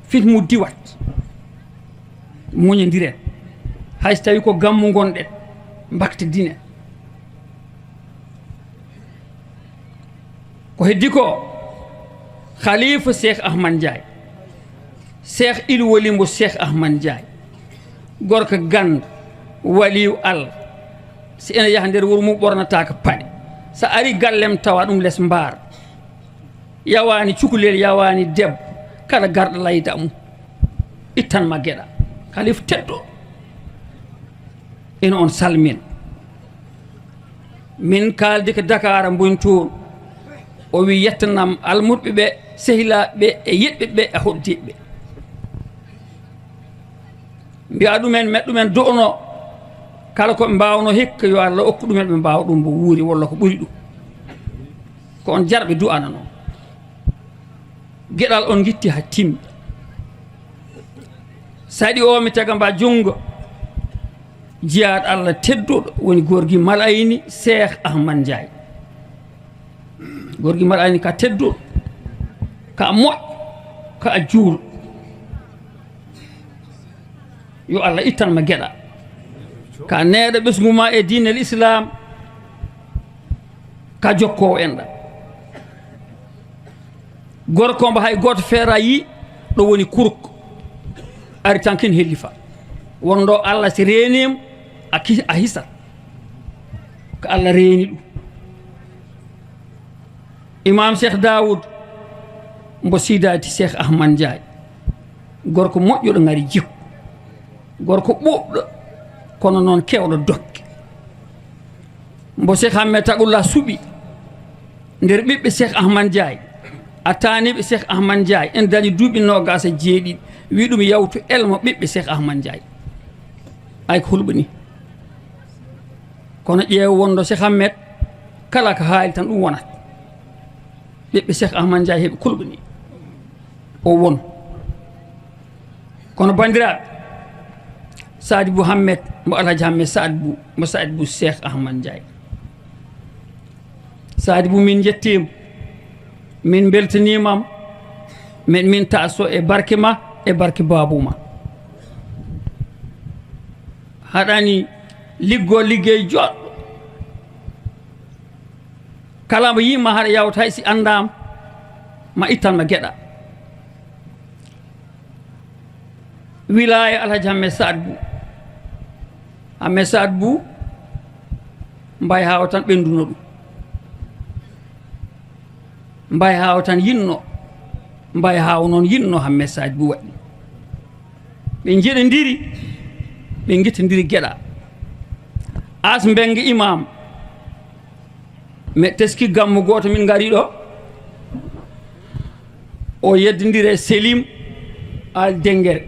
fit mu diwat. Muñodiren. Hay so tawi ko gammu ngonɗen, mbaktidinen. Ko heddi ko, Khalifa Cheikh Ahmad Ndiaye, Cheikh Ilwali mo Cheikh Ahmad Ndiaye, gorko ganndo, waliyu Allah. Si ene yaha nder wuro mum, ɓornataako paɗe. So ari gallem, tawa ɗum les mbaar. Yawaani cukalel, yawaani debbo. Kala garɗo layda mum, ittan ma geɗa. Khalifa teddo, ina on salmin. Min kaaldi ko Dakar, mboni toon. O wi yettanam almuɓɓe ɓe, sehilaaɓe ɓe, e yiɗɓe ɓe, e hoɗdiiɓe ɓe. Mbiya ɗumen, met ɗumen do'no. Kala ko ɓe mbaawno hikka, yo Allah okku ɗumen ɓe mbaawa ɗum mbo wuuri walla ko ɓuri ɗum. Ko on jarɓe du'ana noon. Geɗal on ngitti ha timmi. Saɗi o mi taga mba junngo. Jiyaat Allah tedduɗo woni gorgi Malayni Cheikh Ahmad Ndiaye. Gorgi Malayni ka tedduɗo, ka moƴƴo, ka juul. Yo Allah ittan ma geɗa. Ka neeɗa ɓesngu ma e diinel Islam, ka jokkoowo enɗa. Gorko mbo hay gooto feera yi ɗo woni kuruk. Ari tan kin hellifa. Wonɗo Allah si reenima, a ki-, a hisa. Ko Allah reeni ɗum. Imam Cheikh Daoud mbo Sidati Cheikh Ahmad Ndiaye. Gorko moƴƴuɗo ngari jikku. Gorko ɓuuɓɗo, kono noon keewɗo dokke. Mbo Cheikh Ahmed Taqullah suɓi nder ɓiɓɓe Cheikh Ahmad Ndiaye, a taaniiɓe Cheikh Ahmad Ndiaye, en dañi duuɓi noogaas e jeeɗiɗi, wi ɗum yawtu elmo ɓiɓɓe Cheikh Ahmad Ndiaye. Ay ko hulɓini. Kono ƴeew wonɗo Cheikh Ahmed, kala ko haali tan ɗum wonat. Ɓiɓɓe Cheikh Ahmad Ndiaye heɓe kulɓini. O won. Kono banndiraaɓe, Saadi Bou Hammet, mo Alhaji Hammet Saad Bou, mo Saad Bou Cheikh Ahmad Ndiaye. Saadi Bou, min njettiima, min mbeltaniima, min, min taso e barke ma, e barke baabu ma. Haɗani liggo liggey joɗɗo. Kala mo yiima haɗa yawta hay si anndaama, ma ittan ma geɗa. Wilaya Alhaji Hammet Saad Bou. Hammet Saad Bou, mbay haawa tan ɓennduno ɗum. Mbay haawa tan yinno. Mbay haawa noon yinno Hammet Saad Bou waɗi. Ɓe njeɗondiri, ɓe ngittondiri geɗa. As Mbeng imam, mi teski gammu gooto min ngari ɗo. O yeddondiri e Selim Al Dengere.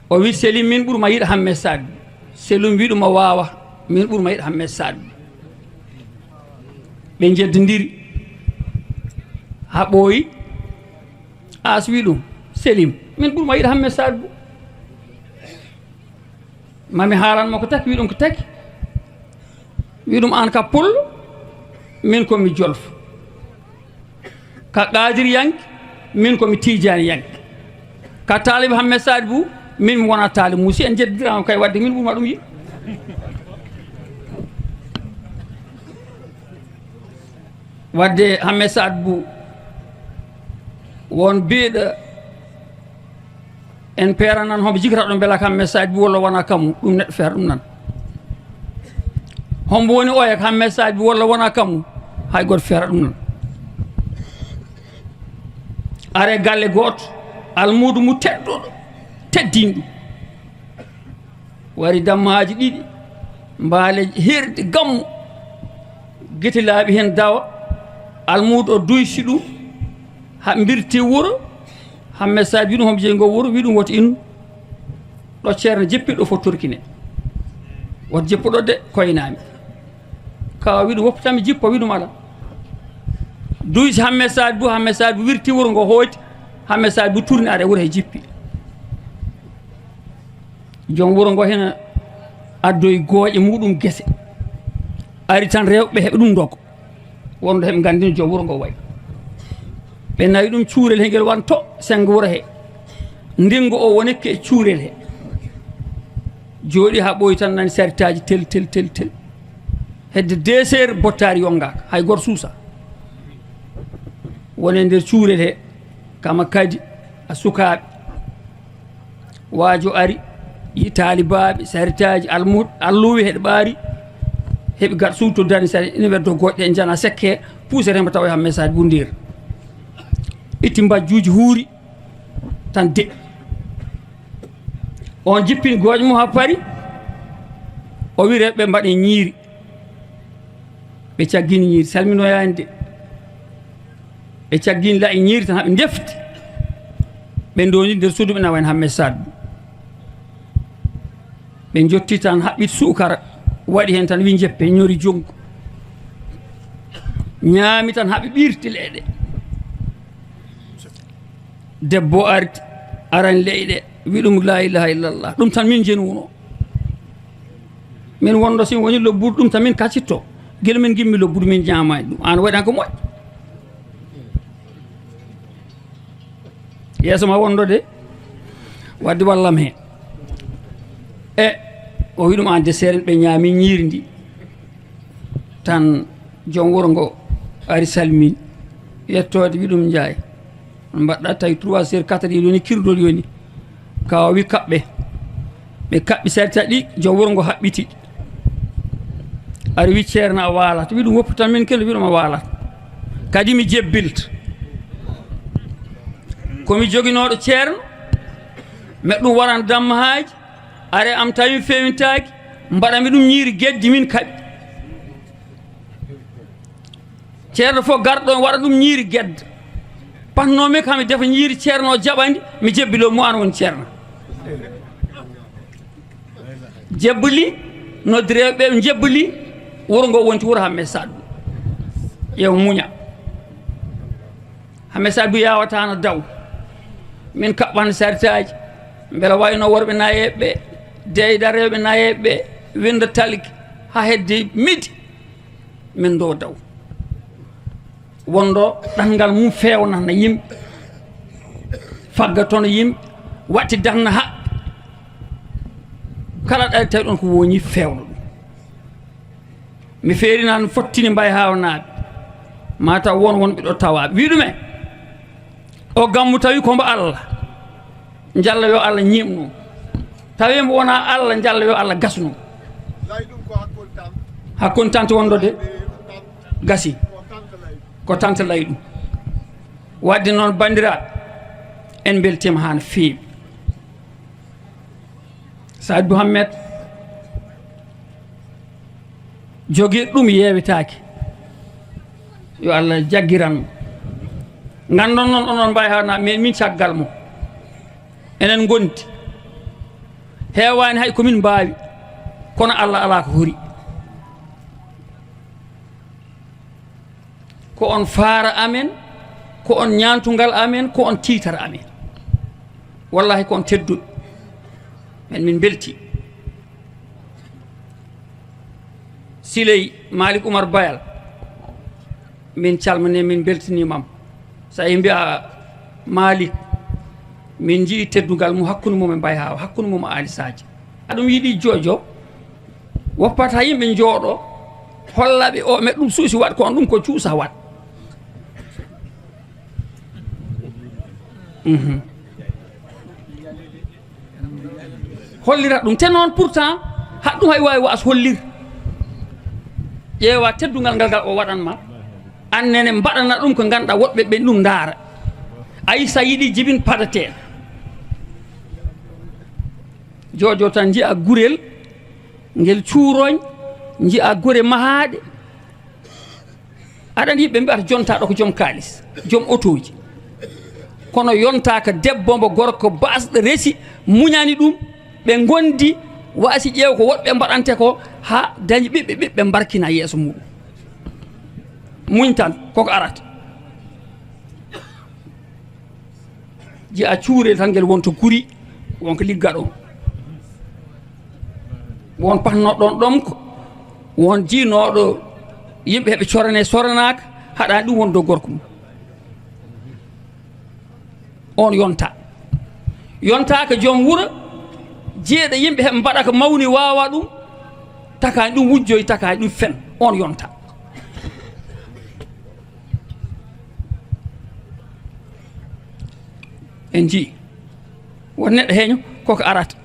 O wi, "Selim, min ɓurma yiɗa Hammet Saad." Selim wi ɗum, "A waawa, min ɓurma yiɗa Hammet Saad." Ɓe njeddondiri haa ɓooyi. As wi ɗum, "Selim, min ɓurma yiɗa Hammet Saad Bou." Mami haalan mo ko taki, wi ɗum ko taki. Wi ɗum, "Aan ka pullo, min ko mi jolfo. Ka qaadiriyanke, min ko mi tiijaaniyanke. Ka taalibe Hammet Saad Bou, min mi wona taalibe mum. Si en njeddondiraama kay, wadde min ɓurma ɗum yiɗ." Wadde Hammet Saad Bou, won biiɗo en peera nan, hombo jikata ɗo mbela ko Hammet Saad Bou walla wona kammu, ɗum neɗɗo feera ɗum nan. Hombo woni oya ko Hammet Saad Bou walla wona kammu, hay gooto feera ɗum nan. Are galle gooto, almuudo mu tedduɗo, teddinɗo. Wari dammaaji ɗiɗi, mbaale herɗi gammu, gite laaɓi heen dawa, almuudo o duysi ɗum, haɓɓirti wuro, Hammet Saad wi ɗum, "Homo jeyi ngo wuro?" Wi ɗum, "Woto innu." Ɗo ceerno jippi ɗo fof torkine. Woto jippu ɗo de, koynaami. Kaw wi ɗum, "Woppu tan mi jippo," wi ɗum, "Alaa." Duysi Hammet Saad bu, Hammet Saad bu wirti wuro ngo hooti, Hammet Saad bu turni are wuro he jippi. Joom wuro ngo hena addoyi gooƴe muɗum gese. Ari tan rewɓe heɓe ɗum ndogo. Wonde heɓe nganndi no joom wuro ngo wayi. Ɓe nawi ɗum cuurel he ngel wanto senngo wuro he. Ndingo o wonekke e cuurel he. Jooɗi haa ɓooyi tan nani saritaaji tel, tel, tel, tel. Hedde deux heures bottaari yongaaka, hay gooto suusa. Woni e nder cuurel he, kama kadi a sukaaɓe. Waajo ari, yi taalibaaɓe, saritaaji, almu-, alluwe heɗe ɓaari, heɓi gat suuto dani sari, ina weddo goƴɗe, en jana sekke, puusere mo tawa e Hammet Saad bu ndeer. Itti mbajjuuji huuri, tan de. On jippini gooƴ mum haa pari, o wi rewɓe mbaɗen ñiiri. Ɓe caggini ñiiri, salminoyaani de. Ɓe caggini la'i ñiiri tan, haɓe ndefti. Ɓe ndoni nder suudu, ɓe nawa en Hammet Saad. Ɓe njotti tan, haɓɓiti suukara, waɗi heen tan, wi njeppe, ñori junngo. Ñaami tan, haɓi ɓirti leɗɗe. Debbo arti, aran leyɗe, wi ɗum, "La ilaha illallah." Ɗum tan min jenuno. Min wondo sin woni lobbudu, ɗum tan min kacitto. Gila min gimmi lobbudu, min ñaamaani ɗum. An waɗan ko moƴƴi. Yeeso ma wondo de, wadde wallam he. E, o wi ɗum, "An de seeren ɓe ñaami ñiiri ndi." Tan joom wuro ngo ari salmin. Yettoode wi ɗum, "Njaay." Mbaɗɗa tawi trois heures, quatre heures yoni, kirɗol yoni. Kaw wi kaɓɓe. Ɓe kaɓɓi sarita ɗi, joom wuro ngo haɓɓiti. Ari wi, "Ceerno, a waalat?" Wi ɗum, "Woppu tan min kelo," wi ɗum, "A waalat." Kadi mi jebbilta. Ko mi joginooɗo ceerno, mi ɗum waran damma haaji, are am tawi mi fewintaaki, mbaɗa mi ɗum ñiiri geddi min kaɓi. Ceerno fof garɗo on waɗa ɗum ñiiri gedda. Patnoomi kam mi defa ñiiri ceerno o jaɓandi, mi jebbilo mo an woni ceerno. Jebbali, noddi rewɓe ɓe, jebbali, wuro ngo wonti wuro Hammet Saad. Yo muña. Hammet Saad bu yawata na daw. Min kaɓɓan saritaaji, mbela wayno worɓe nayeeɓe ɓe, deyda rewɓe nayeeɓe ɓe, winda talki, haa hedde midi. Min ɗo daw. Wonɗo ɗanngal mum feewnana yimɓe, fagga toon yimɓe, waɗti danna haɓɓe. Kala ɗo ari tawi ɗon ko wooñi feewna ɗum. Mi feerinani fottini mbay haawnaaɓe, ma taw won wonɓe ɗo tawaaɓe. Wi ɗumen, o gammu tawi ko mbo Allah. Njalla yo Allah ñiiɓnu. Tawi mbo wona Allah, njalla yo Allah gasnu. Hakkunde tante wonɗo de gasi. Ko tante lay ɗum. Wadde noon, banndiraaɓe, en mbeltiima haa no feewi. Saad Mouhamed jogii ɗum yeewetaake. Yo Allah jaggiran mo. Nganndon noon, onon mbaawi haa na, mais min caggal mo. Enen ngondi. Heewaani hay ko min mbaawi. Kono Allah alaa ko hori. Ko on faara amen, ko on ñaantungal amen, ko on tiitar amen. Wallahi ko on tedduɓe. Men min mbelti. Siley Malik Oumar Bayal, min calmine, min mbeltiniima. So a mbiya Malik, min njii teddungal mum hakkunde mum e Mbaye Hawa, hakkunde mum e Ali Sadio. Aɗum yiɗi jojo, woppata yimɓe njooɗo, holla ɓe o met ɗum suusi waɗ, ko on ɗum ko cuusa waɗ. Mhm. Hollirat ɗum. Te noon pourtant, haɗ ɗum hay waawi waas hollir. Ƴeewa teddungal ngal, ngal o waɗan ma. Annene mbaɗana ɗum ko ngannduɗaa woɗɓe ɓen ɗum ndaara. Aysa yiɗi jibin padateen. Joojo tan nji'a gurel ngel cuuroñ, nji'a gure mahaaɗe. Aɗa andi ɓe mbi'ata jontaɗo ko joom kaalis, joom otooji. Kono yontaaka debbo mbo gorko baasɗo resi, muñani ɗum, ɓe ngondi, wasi ƴeew ko woɗɓe mbaɗante ko, haa dañi ɓiɓɓe, ɓiɓɓe mbarkina yeeso muɗum. Muñ tan, koko arata. Ji'a cuurel tan ngel wonto guri, wonko ligga ɗon. Won patnoɗo ɗon ɗomko, won jiinooɗo yimɓe heɓe corane, soranaaka, haɗaani ɗum won dow gorko mum. On yonta. Yontaaka joom wuro, jeeɗa yimɓe heɓe mbaɗa ko mawni waawa ɗum, takaani ɗum wujjoy, takaani ɗum fen. On yonta. En njii won neɗɗo heeño koko arata.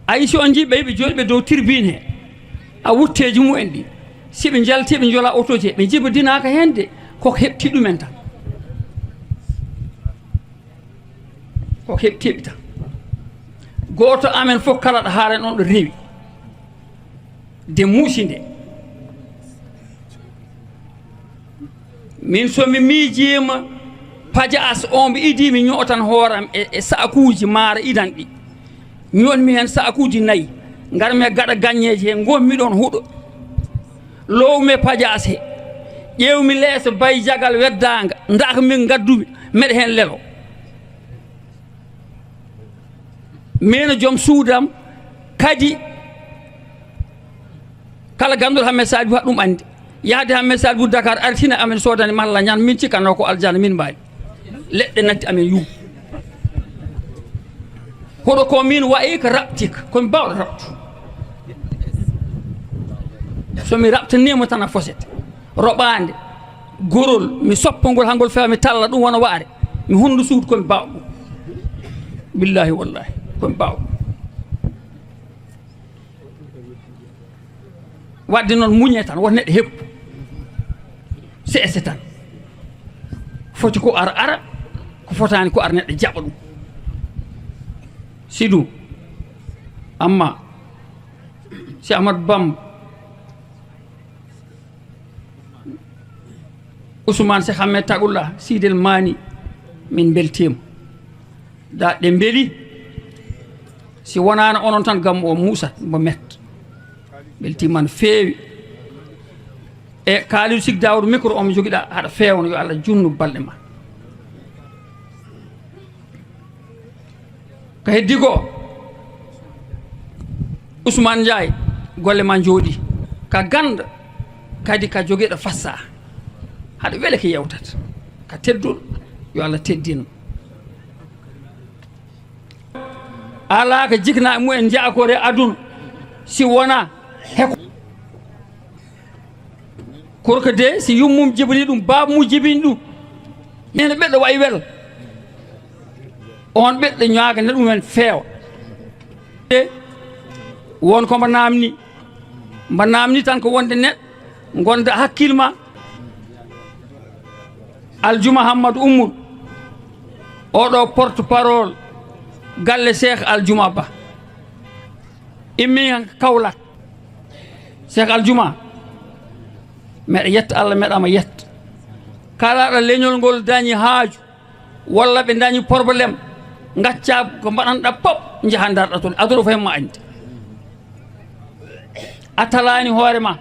A yi si on njii ɓe, ɓe jooɗi ɓe dow tribune he, a wutteeji mumen ɗi, si ɓe njalti, ɓe njola otoji he, ɓe njibodinaaka heen de, koko heɓti ɗumen tan. Koko heɓti heɓi tan. Gooto amen fof kala ɗo haaren on ɗo rewi. De muusi nde. Min so mi miijiima pajaas o, mi idii mi ñootan hooram e, e saakuuji maaro idan ɗi. Ñootmi heen saakuuji nayi. Ngarmi e gaɗa gaññeeji he, ngootmi ɗoon huɗo. Loowmi e pajaas he. Ƴeewmi leeso bay jagal weddaanga. Ndakmi ngaddumi, meɗa heen lelo. Miin e joom suudam kadi, kala ganduɗo Hammet Saalihu haɗa ɗum anndi. Yahde Hammet Saalihu Dakar, artina amen, soodani malla ñaan, min cikkanno ko aljanna min mbawi. Leɗɗe natti amen yu. Hoɗo ko min wayi ko raɓtik, ko mi bawɗo raɓtu. So mi raɓtanima tan a foset. Roɓaande, gorol, mi soppa ngol, haa ngol fewa, mi talla ɗum wona waare. Mi hondu suudu ko mi bawɗo. Billahi wallahi, ko mi bawɗo. Wadde noon, muñe tan, woto neɗɗo heppu. Seese tan. Foti ko ara, ara, ko fotaani ko ara, neɗɗo jaɓa ɗum. Sidu, amma, si Ahmad Bamba, Ousmane Cheikh Ahmed Taqullah, Sidel Mani, min mbeltiima. Da ɗe mbeli, si wonaano onon tan, gammu o muusat, mbo met. Mbeltiima no feewi. E Kalidou Sik Daoud, micro o mo jogiɗa, haɗa feewno, yo Allah junnu balɗe ma. Ka heddi ko, Ousmane Ndiaye, golle ma njooɗi. Ka ganda, kadi ka jogiɗo fassa. Haɗa wele ko yewtata. Ka teddul, yo Allah teddin. Ala ko jikna e mumen njaakore aduna, si wona heko. Korka de, si yummum jibini ɗum, baaba mum jibini ɗum. Nene ɓeɗɗo wayi wel. On ɓeɗɗo ñaaga ne ɗum en feewa. De, won ko mba namni. Mba namni tan ko wonde neɗɗo gonda hakkil ma. Aljuma Hammadu Ummul, oɗo porte parole galle Cheikh Aljuma Ba. Immi han Kaolack. Cheikh Aljuma, meɗa yetta Allah, meɗama yetta. Kala ɗo leñol ngol dañi haaju, walla ɓe dañi problème, ngacca ko mbaɗanɗa pop, njaha ndarɗa toon, aduna fof ma andi. A talaani hoore ma,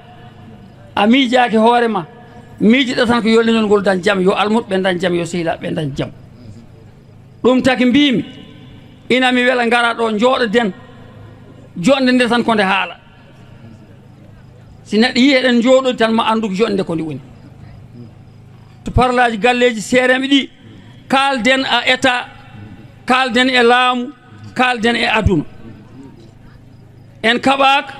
a miijaaki hoore ma, miijiɗa tan ko yo leñol ngol dañ jam, yo almuɓɓe dañ jam, yo sehilaaɓe dañ jam. Ɗum taki mbimi, ina mi wela ngara ɗo, jooɗoɗen, joɗnde nde tan ko nde haala. Si neɗɗo yii eɗen jooɗodi tan, ma anndu ko joɗnde ko nde woni. To parlaaji galleeji seereeɓe ɗi, kaalden e État, kaalden e laamu, kaalden e aduna. En kaɓaaka,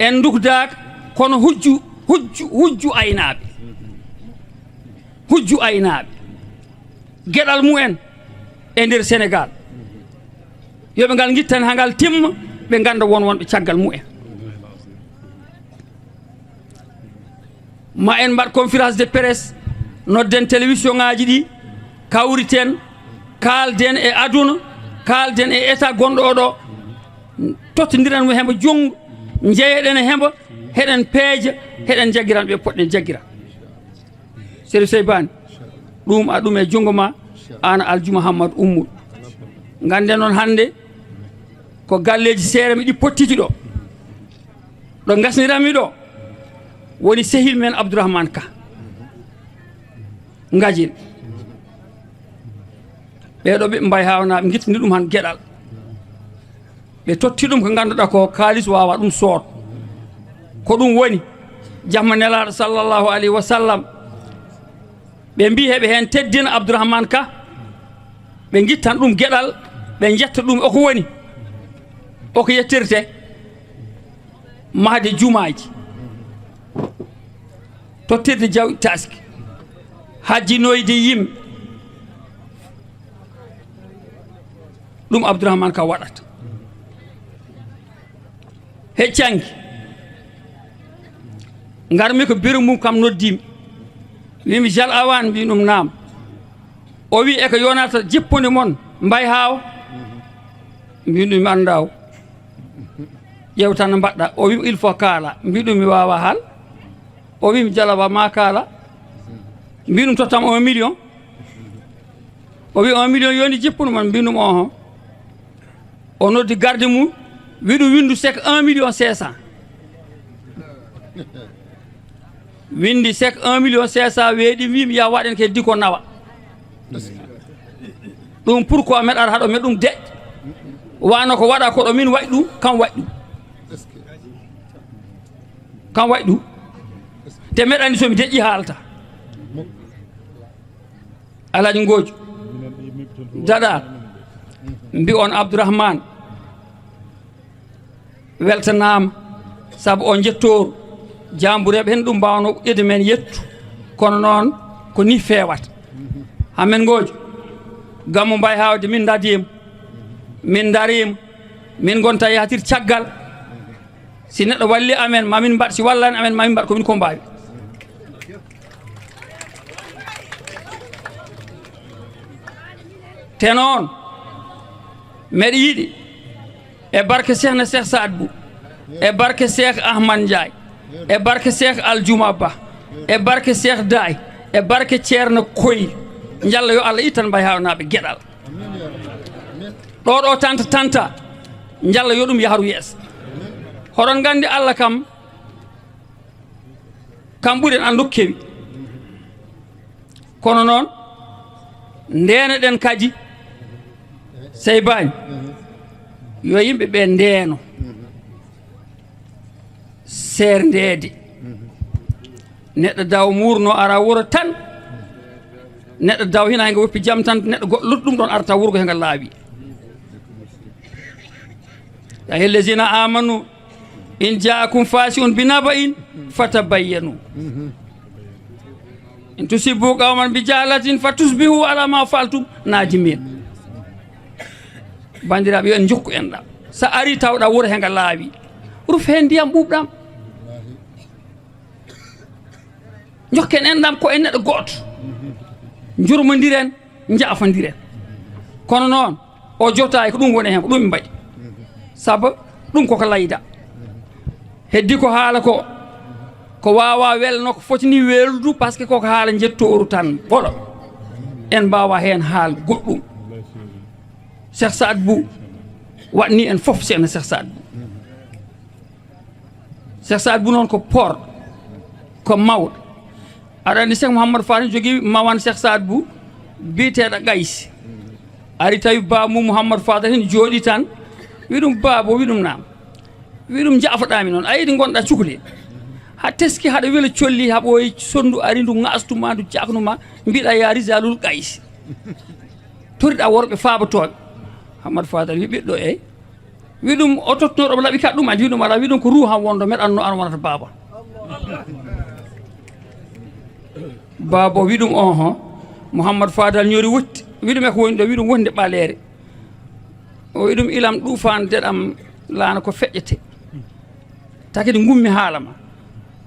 en ndukdaaka, kono hujju, hujju, hujju aynaaɓe. Hujju aynaaɓe. Geɗal mumen e nder Sénégal. Yo ɓe ngal ngittan haa ngal timma, ɓe ngannda won wonɓe caggal mumen. Ma en mbaɗ conférence de presse, nodden télévision ŋaaji ɗi, kawriten, Kaalden e aduna, kaalden e état gonɗo oɗo, tottondiren mo hemba junngo, njeyeɗen e hemba, heɗen peeja, heɗen jaggiran ɓe poɗɗen jaggira. Serif Sey Bani, ɗum a ɗum e junngo ma, an Aljuma Hammad Ummuɗo. Ngannden noon hannde ko galleeji seere mi ɗi pottiti ɗo. Ɗo ngasniranmi ɗo woni sehil men Abdourahmane Ka. Ngajin. Ɓeeɗo ɓe mbay haawnaaɓe ngittini ɗum han geɗal. Ɓe totti ɗum ko ngannduɗaa ko kaalis waawa ɗum sood. Ko ɗum woni jamma Nelaaɗo sallallahu alayhi wa sallam. Ɓe mbii heɓe heen teddina Abdourahmane Ka. Ɓe ngittan ɗum geɗal, ɓe njetta ɗum oko woni. Oko yettirte mahde jumaaji. Tottirde jaw taski. Hajjinoyde yimɓe. Ɗum Abdourahmane Ka waɗata. Heccanngi. Ngarmi ko biro mum kam noddiimi. Wimi Jal Awan, mbi ɗum naam. O wi e ko yonata jippude mon mbay haawa. Mbi ɗum mi anndaw. Ƴeew tan no mbaɗɗa. O wi il faut kaala. Mbi ɗum mi waawa haal. O wi mi Jal Awan ma kaala. Mbi ɗum tottam un million. O wi un million yoni jippude mon, mbi ɗum oho. O noddi garde mum, wi ɗum windu chèque un million cinq cent. Windi chèque un million cinq cent weeɗi, wi mi ya waɗen ke diko nawa. Ɗum pourquoi meɗa ara haɗo me ɗum deƴƴa. Wano ko waɗa ko ɗo min waɗi ɗum, kam waɗi ɗum. Kam waɗi ɗum. Te meɗa andi so mi deƴƴi haalta. Alhaji Ngojo, daɗa, mbi on Abdourahmane, weltanaama, sabu o njettooru, jaambureeɓe heen ɗum mbaawno ƴetde men yettu, kono noon ko ni feewata. Hammen Ngojo, gammu mbay haawde min ndadiima, min ndariima, min ngonta yahtir caggal, si neɗɗo walli amen, ma min mbaɗ, si wallani amen, ma min mbaɗ ko min ko mbaawi. Te noon, meɗa yiɗi, e barke Cheikhna Cheikh Saad Bou, e barke Cheikh Ahmad Ndiaye, e barke Cheikh Aljuma Ba, e barke Cheikh Daye, e barke Ceerno Koyri, njalla yo Allah ittan mbay haawnaaɓe geɗal. Ɗo ɗo tanta tanta, njalla yo ɗum yaharu yeeso. Hoɗon nganndi Allah kam, kam ɓuri en anndu kewi. Kono noon, ndeeneɗen kadi, sey bañ, yo yimɓe ɓe ndeeno. Seerndeede. Neɗɗo daw muurno ara wuro tan. Neɗɗo daw hina hay ngo woppi jam tan, neɗɗo goɗɗo luttu ɗum ɗon arta wuro ko he ngal laawi. Ya ayyuhallazina amanu in ja'akum fasiqun bi naba'in fatabayyanu. In tusibbu qawman bi jahalatin fa tusbihu ala ma fa'altum nadimin. Bandiraɓe, yo en jokku enɗam. Sa ari tawɗa wuro he nga laawi, ruf heen ndiyam ɓuuɓɗam. Jokken enɗam ko en neɗɗo gooto. Njurmondiren, njaafondiren. Kono noon, o jotaay ko ɗum woni heen, ko ɗum ɓe mbaɗi. Sabu ɗum koko layda. Heddi ko haala ko, ko waawa welno, ko foti ni weldu, parce que koko haala njettooru tan, ɓolo. En mbaawa heen haal goɗɗum. Cheikh Saad Bou waɗni en fof, Cheikh na Cheikh Saad Bou. Cheikh Saad Bou noon ko poor, ko mawɗo. Aɗa anndi Cheikh Mouhamadou Fadal jogii mawan Cheikh Saad Bou, biyeteeɗo Qaysi. Ari tawi baaba mum Mouhamadou Fadal heen jooɗi tan, wi ɗum, "Baaba," o wi ɗum, "Naam." Wi ɗum, "Njaafoɗaami noon, a yiɗi ngonɗa cukalel. Ha teski haɗa wela colli, ha ɓooyi sonndu ari, ndu ŋaastuma, ndu caknuma, mbiɗa ya Rijalul Qaysi. Toriɗa worɓe faabatooɓe." Mouhamadou Fadal wi, "Ɓiɗɗo, eey." Wi ɗum, o tottunoo ɗo laɓi kaɗɗum, andi wi ɗum alaa, wi ɗum ko ruuham wonɗo, meɗa anno an wonata baaba. Baaba o wi ɗum, "Oho." Mouhamadou Fadal ñori wotti, wi ɗum, "E ko woni ɗo?" Wi ɗum, "Wonde ɓaleere." O wi ɗum, "Ilam ɗuufaande ɗam laana ko feƴƴete. Takiti ngummi haala ma.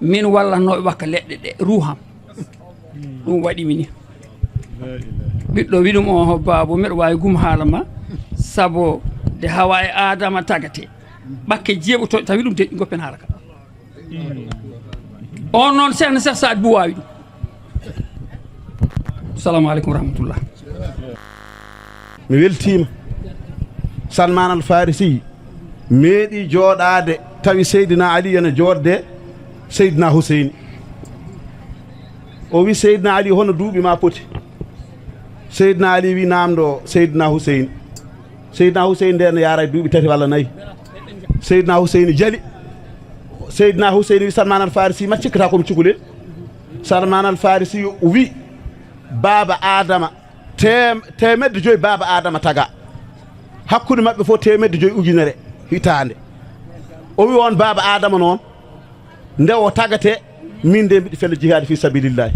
Min wallatnooɓe wakka leɗɗe ɗe, ruuham. Ɗum waɗi mi ni." Ɓiɗɗo wi ɗum on, "Ho baabo, miɗo waawi gum haala ma, sabo de hawa e Aadama tagate. Ɓakke jeeɓoto tawi ɗum deƴƴi goppen haala ka." On noon, Seex na Seex Saad bu waawi ɗum. Salamu aleykum wa rahmatullah. Mi weltiima. Salman Al Farisi meeɗi jooɗaade, tawi Seydina Ali ena jooɗde Seydina Huseyni. O wi, "Seydina Ali, hono duuɓi ma poti?" Seydina Ali wi, "Naamndo Seydina Huseyni." Seydina Huseyni nde ne yaara e duuɓi tati walla nayi. Seydina Huseyni jali. Seydina Huseyni wi, "Salman Al Farisi, maccikkata ko mi cukalel." Salman Al Farisi wi, "Baaba Aadama, teem-, teemedde joyi baaba Aadama taga. Hakkunde maɓɓe fof teemedde joyi ujunere hitaande." O wi, "On baaba Aadama noon, nde o tagate, min de mbiɗa fella jihaadi fi sabilillahi.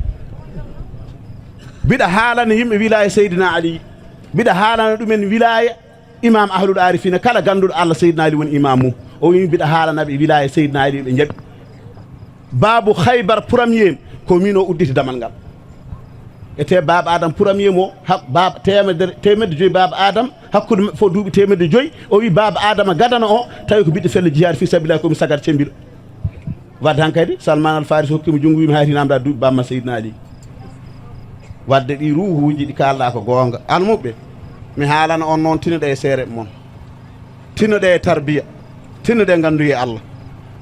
Mbiɗa haalana yimɓe wilaya Seydina Ali, mbiɗa haalana ɗumen wilaya imam ahlul arifina, kala gannduɗo Allah Seydina Ali woni imam mum." O wi, "Mbiɗa haalana ɓe wilaya Seydina Ali, ɓe njaɓi." Baabu Khaybar premier, ko min o udditi damal ngal. Ete baaba Adam premier mo, ha-, baaba teemedere, teemedde joyi baaba Adam, hakkunde maɓɓe fof duuɓi teemedde joyi. O wi, "Baaba Adama gadano o, tawi ko mbiɗo fella jihaad fi sabilillah, ko mi sagar cembiɗo." Wadde han kadi, Salman Al Farisi hokkimo junngo, wi, "Mi hayti namda duuɓi bamma Seydina Ali." Wadde ɗi ruuhuuji ɗi kaalɗa ko goonga. Almuɓɓe, mi haalana on noon, tinoɗe e seere mon. Tinoɗe e tarbiya. Tinoɗe e ngannduye Allah.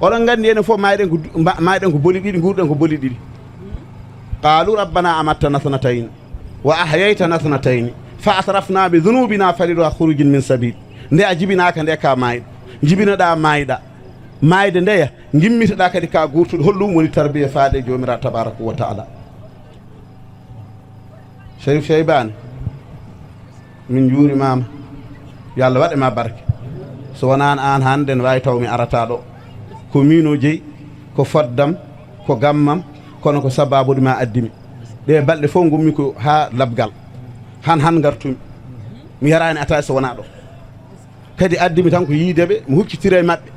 Oɗon nganndi enen fof mayɗen ko du-, mba-, mayɗen ko boli ɗiɗi, nguurɗen ko boli ɗiɗi. Qaalu rabbana amattana thnatayni, wa ahyaytana thnatayni, fa asrafna bi dhunubina fahal ila khurujin min sabil. Nde a jibinaaka nde ka mayɗo. Jibinoɗa mayɗa. Mayde ndeya, ngimmitoɗa kadi ka guurtuɗo. Holɗum woni tarbiya faade e Joomiraaɗo tabaraka wa taala? Sherif Cheybani, min njuurimaama. Yo Allah waɗ e ma barke. So wonaano aan hannde, ne waawi taw mi arataa ɗo. Ko miin o jeyi, ko foddam, ko gammam, kono ko sabaabu ɗum a addi mi. Ɗee balɗe fof ngonmi ko haa labgal. Han, han ngartumi. Mi yaraani ataaya so wonaa ɗo. Kadi addimi tan ko yiide ɓe, mi huccitira e maɓɓe.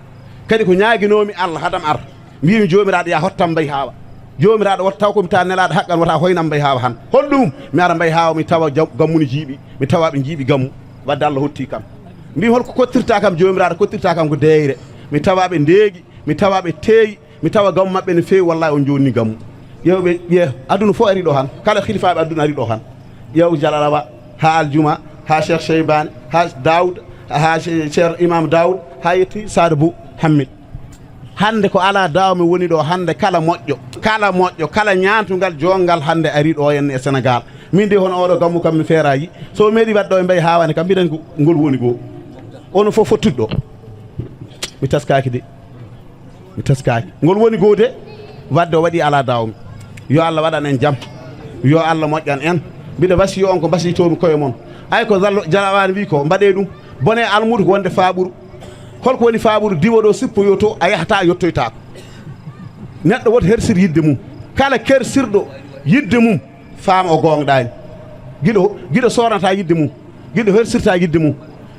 Kadi ko ñaaginoomi Allah hadam ar, mbiimi, "Joomiraaɗo, yaa hottam Mbay Haawa. Joomiraaɗo, wota taw ko mi taa nelaaɗo haqqan, wota hoynam Mbay Haawa han." Holɗum? Mi ara Mbay Haawa, mi tawa jam-, gammu ne jiiɓi, mi tawa ɓe njiiɓi gammu. Wadde Allah hotti kam. Mbiimi, "Hol ko kottirta kam Joomiraaɗo? Kottirta kam ko deeyre." Mi tawa ɓe ndeegi, mi tawa ɓe teeyi, mi tawa gammu maɓɓe ne feewi, wallahi on joonni gammu. Ƴeewɓe, ƴee, aduna fof ari ɗo han, kala hilifaaɓe aduna ari ɗo han. Ƴeew Jalalawa, haa Aljuma, haa Cheikh Cheybani, haa Daoud, haa Che-, Cheikh Imam Daoud, haa yetti Saada Bou Hammet. Hannde ko alaa daaw mi woni ɗo hannde, kala moƴƴo, kala moƴƴo, kala ñaantungal joonngal hannde ari ɗo henne e Senegaal. Min de hono oɗo gammu kam mi feeraaji. So meeɗi waɗ ɗo e Mbay Haawa ne kam, mbiɗen ko ngol woni goo. Ono fof fottude ɗo. Mi taskaaki de. Mi taskaaki. Ngol woni goo de, wadde o waɗi alaa daaw mi. Yo Allah waɗan en jam. Yo Allah moƴƴan en. Mbiɗa wasiyo on ko mbasiytoomi koye mon. Ay ko Zallo Jalawaani wi ko, mbaɗee ɗum. Bone almuudo ko wonde faaɓuru. Hol ko woni faaɓuru? Diwo ɗo sippoyo to, a yahata, a yottoytaako. Neɗɗo woto hersir yidde mum. Kala kersirɗo yidde mum, faama o goongɗaani. Giɗo, giɗo soornata yidde mum. Giɗo hersirta yidde mum.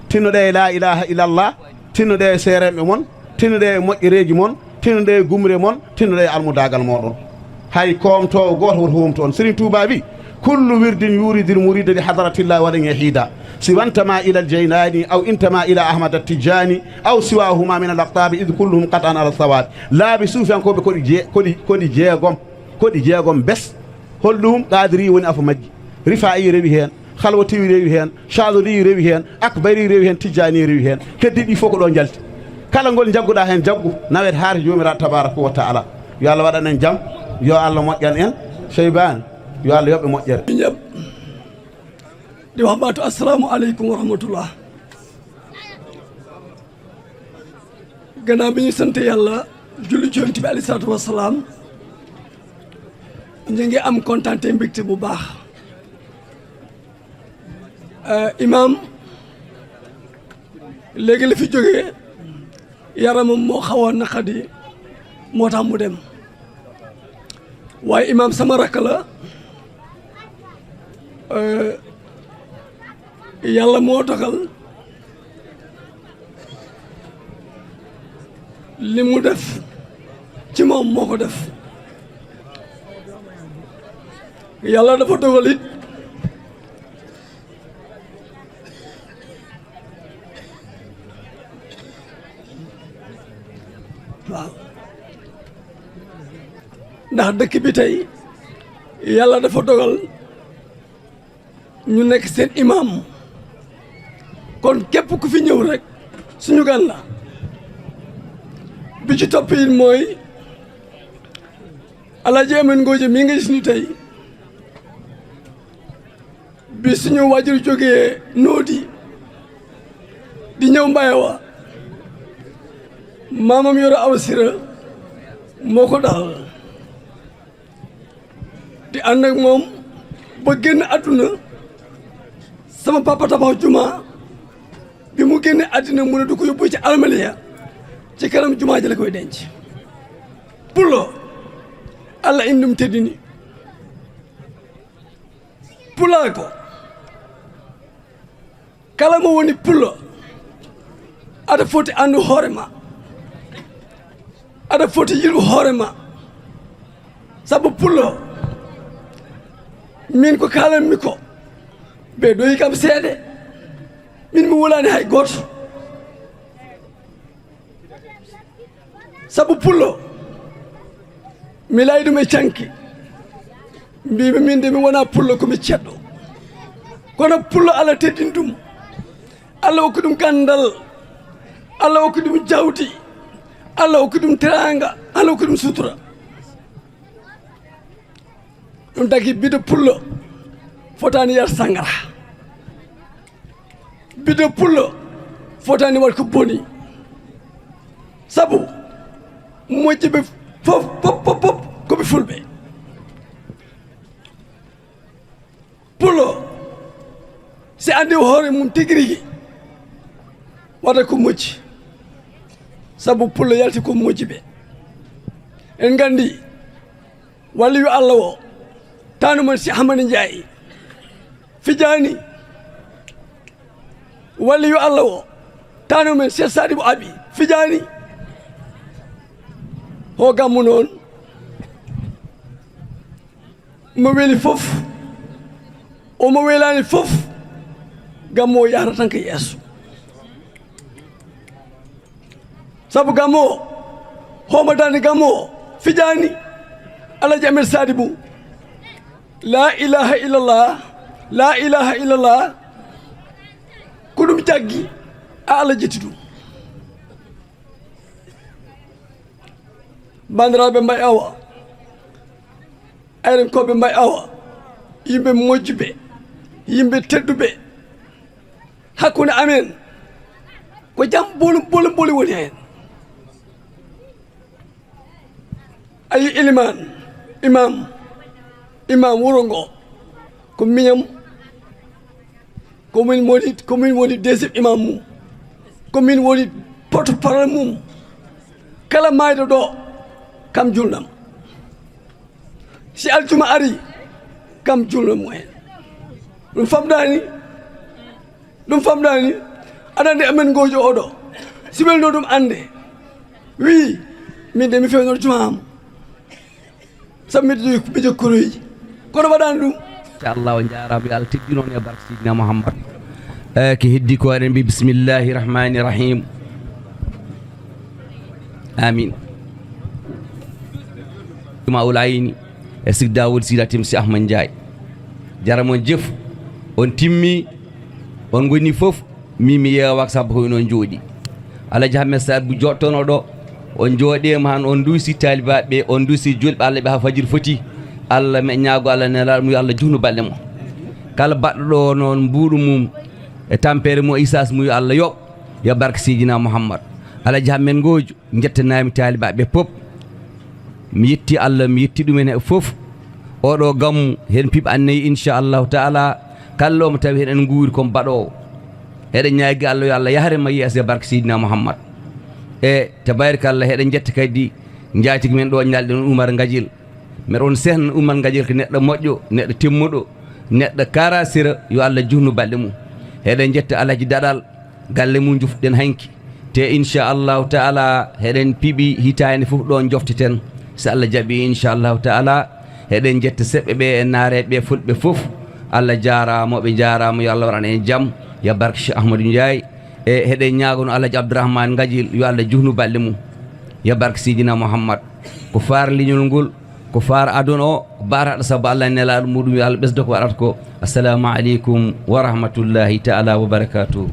Tinnoɗee e laa ilaaha illallah. Tinnoɗee e seerenɓe mon. Tinnoɗee e moƴƴereeji mon. Tinnoɗee e gumre mon. Tinnoɗee e almudaagal mooɗon. Hay koomtoowo gooto woto hoomtu on. Serigne Touba wi, "Kullu wirdin yuridil murida li hadratillahi walan yahida. Siwa intama ila al Jaylani aw intama ila Ahmad at Tijani aw siwahuma min al aqtabi id kulluhum qat'an ala sawabi." Laabi suufiyankooɓe ko ɗi je-, ko ɗi, ko ɗi jeegom, ko ɗi jeegom bes. Holɗum? Qaadiri woni afo majji. Rifa'i rewi heen, Halwati rewi heen, Chadili rewi heen, Akbari rewi heen, Tijjaani rewi heen. Keddi ɗi fof ko ɗo njalti. Kala ngol njagguɗaa heen, jaggu, nawete haa to Joomiraaɗo tabaaraka wa taala. Yo Allah waɗan en jam, yo Allah moƴƴan en. Seybaani, yo Allah yoɓ e moƴƴere. Min jaɓ. Ɗi wahɓa to, assalamu aleykum wa rahmatullah. Gannaaw bi ñu sant Yàlla, julli ci Yonent bi alayhi salaatu wa salaam, ñu ngi am kontaan te mbégte bu baax. Euh, Imaam, léegi la fi jógee, yaramam moo xaw a naqadi, moo tax mu dem. Waaye Imaam sama rakk la, euh, Yàlla moo dogal li mu def ci moom, moo ko def. Yàlla dafa dogal it Ndax dëkk bi tey, Yàlla dafa dogal ñu nekk seen imam. Kon képp ku fi ñëw rek, suñu gan la. Bi ci topp it mooy Alaaji Amin Ngooje mi nga gis ni tey, bi suñu waajur jógee Noodi di ñëw Mbayawa, maamam Yoro Awa Sira moo ko dalal, di ànd ak moom ba génn àdduna. Sama papa tabax juma, bi mu génne àddina, mu ne du ko yóbbu ci almaliya, ci kanam juma ji la koy denc. Pulo, Allah indum teddini. Pulaa ko, kala mo woni pullo, aɗa foti anndu hoore ma, aɗa foti yiɗu hoore ma. Sabu pullo, min ko kaalanmi ko, ɓe ɗoyi kam seeɗe, min mi wulaani hay gooto. Sabu pullo, mi laayi ɗum e canki, mbimi min de mi wona pullo, komi ceɗɗo. Kono pullo, Allah teddini ɗum, Allah okki ɗum gandal, Allah okki ɗum jawdi, Allah okki ɗum teranga, Allah okki ɗum sutura. Ɗum tagi biɗo pullo fotaani yar sangara. Biɗo pullo fotaani waɗ ko boni. Sabu moƴƴiɓe fof, fof, fof, fof ko ɓe fulɓe. Pullo, si andi hoore mum tigi rigi, waɗa ko moƴƴi. Sabu pullo yalti ko moƴƴiɓe. En gandi waliyu Allah o, tanu men Cheikh Ahmad Ndiaye, fijaani. Waliyu Allah o, tanu men Cheikh Sadibou Abi, fijaani. Ho gammu noon, mo weli fof, o mo welani fof, gammu o yahata tan ko yeeso. Sabu gammu o, homo dande gammu o, fijaani. Alhaji Ahmed Sadibou, la ilaha illallah, la ilaha illallah, ko ɗum jaggi, a Allah jetti ɗum. Bandiraɓe mbay awa, ayren koɓe mbay awa, yimɓe moƴƴuɓe, yimɓe tedduɓe. Hakkunde amen ko jam bolu, bolu, bolu woni hen. Ayi, iliman, imam, imam wuro ngo, ko miñam, ko min woni, ko min woni deuxième imam mum, ko min woni porte-parole mum. Kala mayɗo ɗo, kam julnam. Si aljuma ari, kam julno mumen. Ɗum famɗani, ɗum famɗani. Aɗa andi amen gojo oɗo, si welno ɗum ande, wi min de mi fewno jumam, sabu miɗo jogi, miɗo jogi koroji, kono waɗani ɗum. Inchallah, o jarama, yo Allah teddin on e barke Seydina Mouhammad. E ko heddi ko, eɗen mbi bismillahi rahmani rahim. Amin. Maul Ayni e Sidi Dawoud Sidi Hatim Si Ahmad Ndiaye. Jarama on jef, on timmi, on goni fof, mi mi yeewak sabu ko on jooɗi. Alhaji Hammet Sabu joɗɗono ɗo, on jooɗima han, on duusi talibaɓe, on duusi julɓe Allah ɓe ha fajiri foti. Allah me ñaago Allah nelaɗo mo, yo Allah juhnu balɗe mo. Kala baɗɗo ɗo noon mbuɗu mum e tampere mo, isas mo, yo Allah yoɓ, yo barke Seydina Mouhammad. Alhaji Hammet Ngojo, jettanami talibaɓe pop. Mi yetti Allah, mi yetti ɗumen e fof. Oɗo gammu, hen piɓ annayi, inchallahu taala, kala mo tawi hen en nguuri kon baɗowo. Eɗen ñaagi Allah, yo Allah yahre ma yeeso e barke Seydina Mouhammad. E tabarikalla, eɗen jetta kadi njaatigi men ɗo, ñalɗen Oumar Ngadiel. Meɗon sehna Oumar Ngadiel ko neɗɗo moƴƴo, neɗɗo timmuɗo, neɗɗo karasira, yo Allah juhnu balɗe mum. Eɗen jetta Alhaji Daɗal, galle mum jufɗen hanki. Te inchallahu taala, heɗen piɓi hitande fof ɗon jofteten. So Allah jaɓi, inchallahu taala, heɗen jetta seɓɓe ɓe e naareɓe ɓe fulɓe fof. Allah jarama, ɓe jarama, yo Allah waɗan en jaam, yo barke Cheikh Ahmadou Ndiaye. E heɗen ñaagono Alhaji Abdourahmane Ngadiel, yo Allah juhnu balɗe mum. Ya barke Sidina Muhammad, ko faar leñol ngol, ko faar aduna o, ko baataɗo sabu Allah e nelaaɗo muɗum, yo Allah ɓesdo ko waɗata ko. Assalamu aleykum wa rahmatullahi taala wa barakatuh.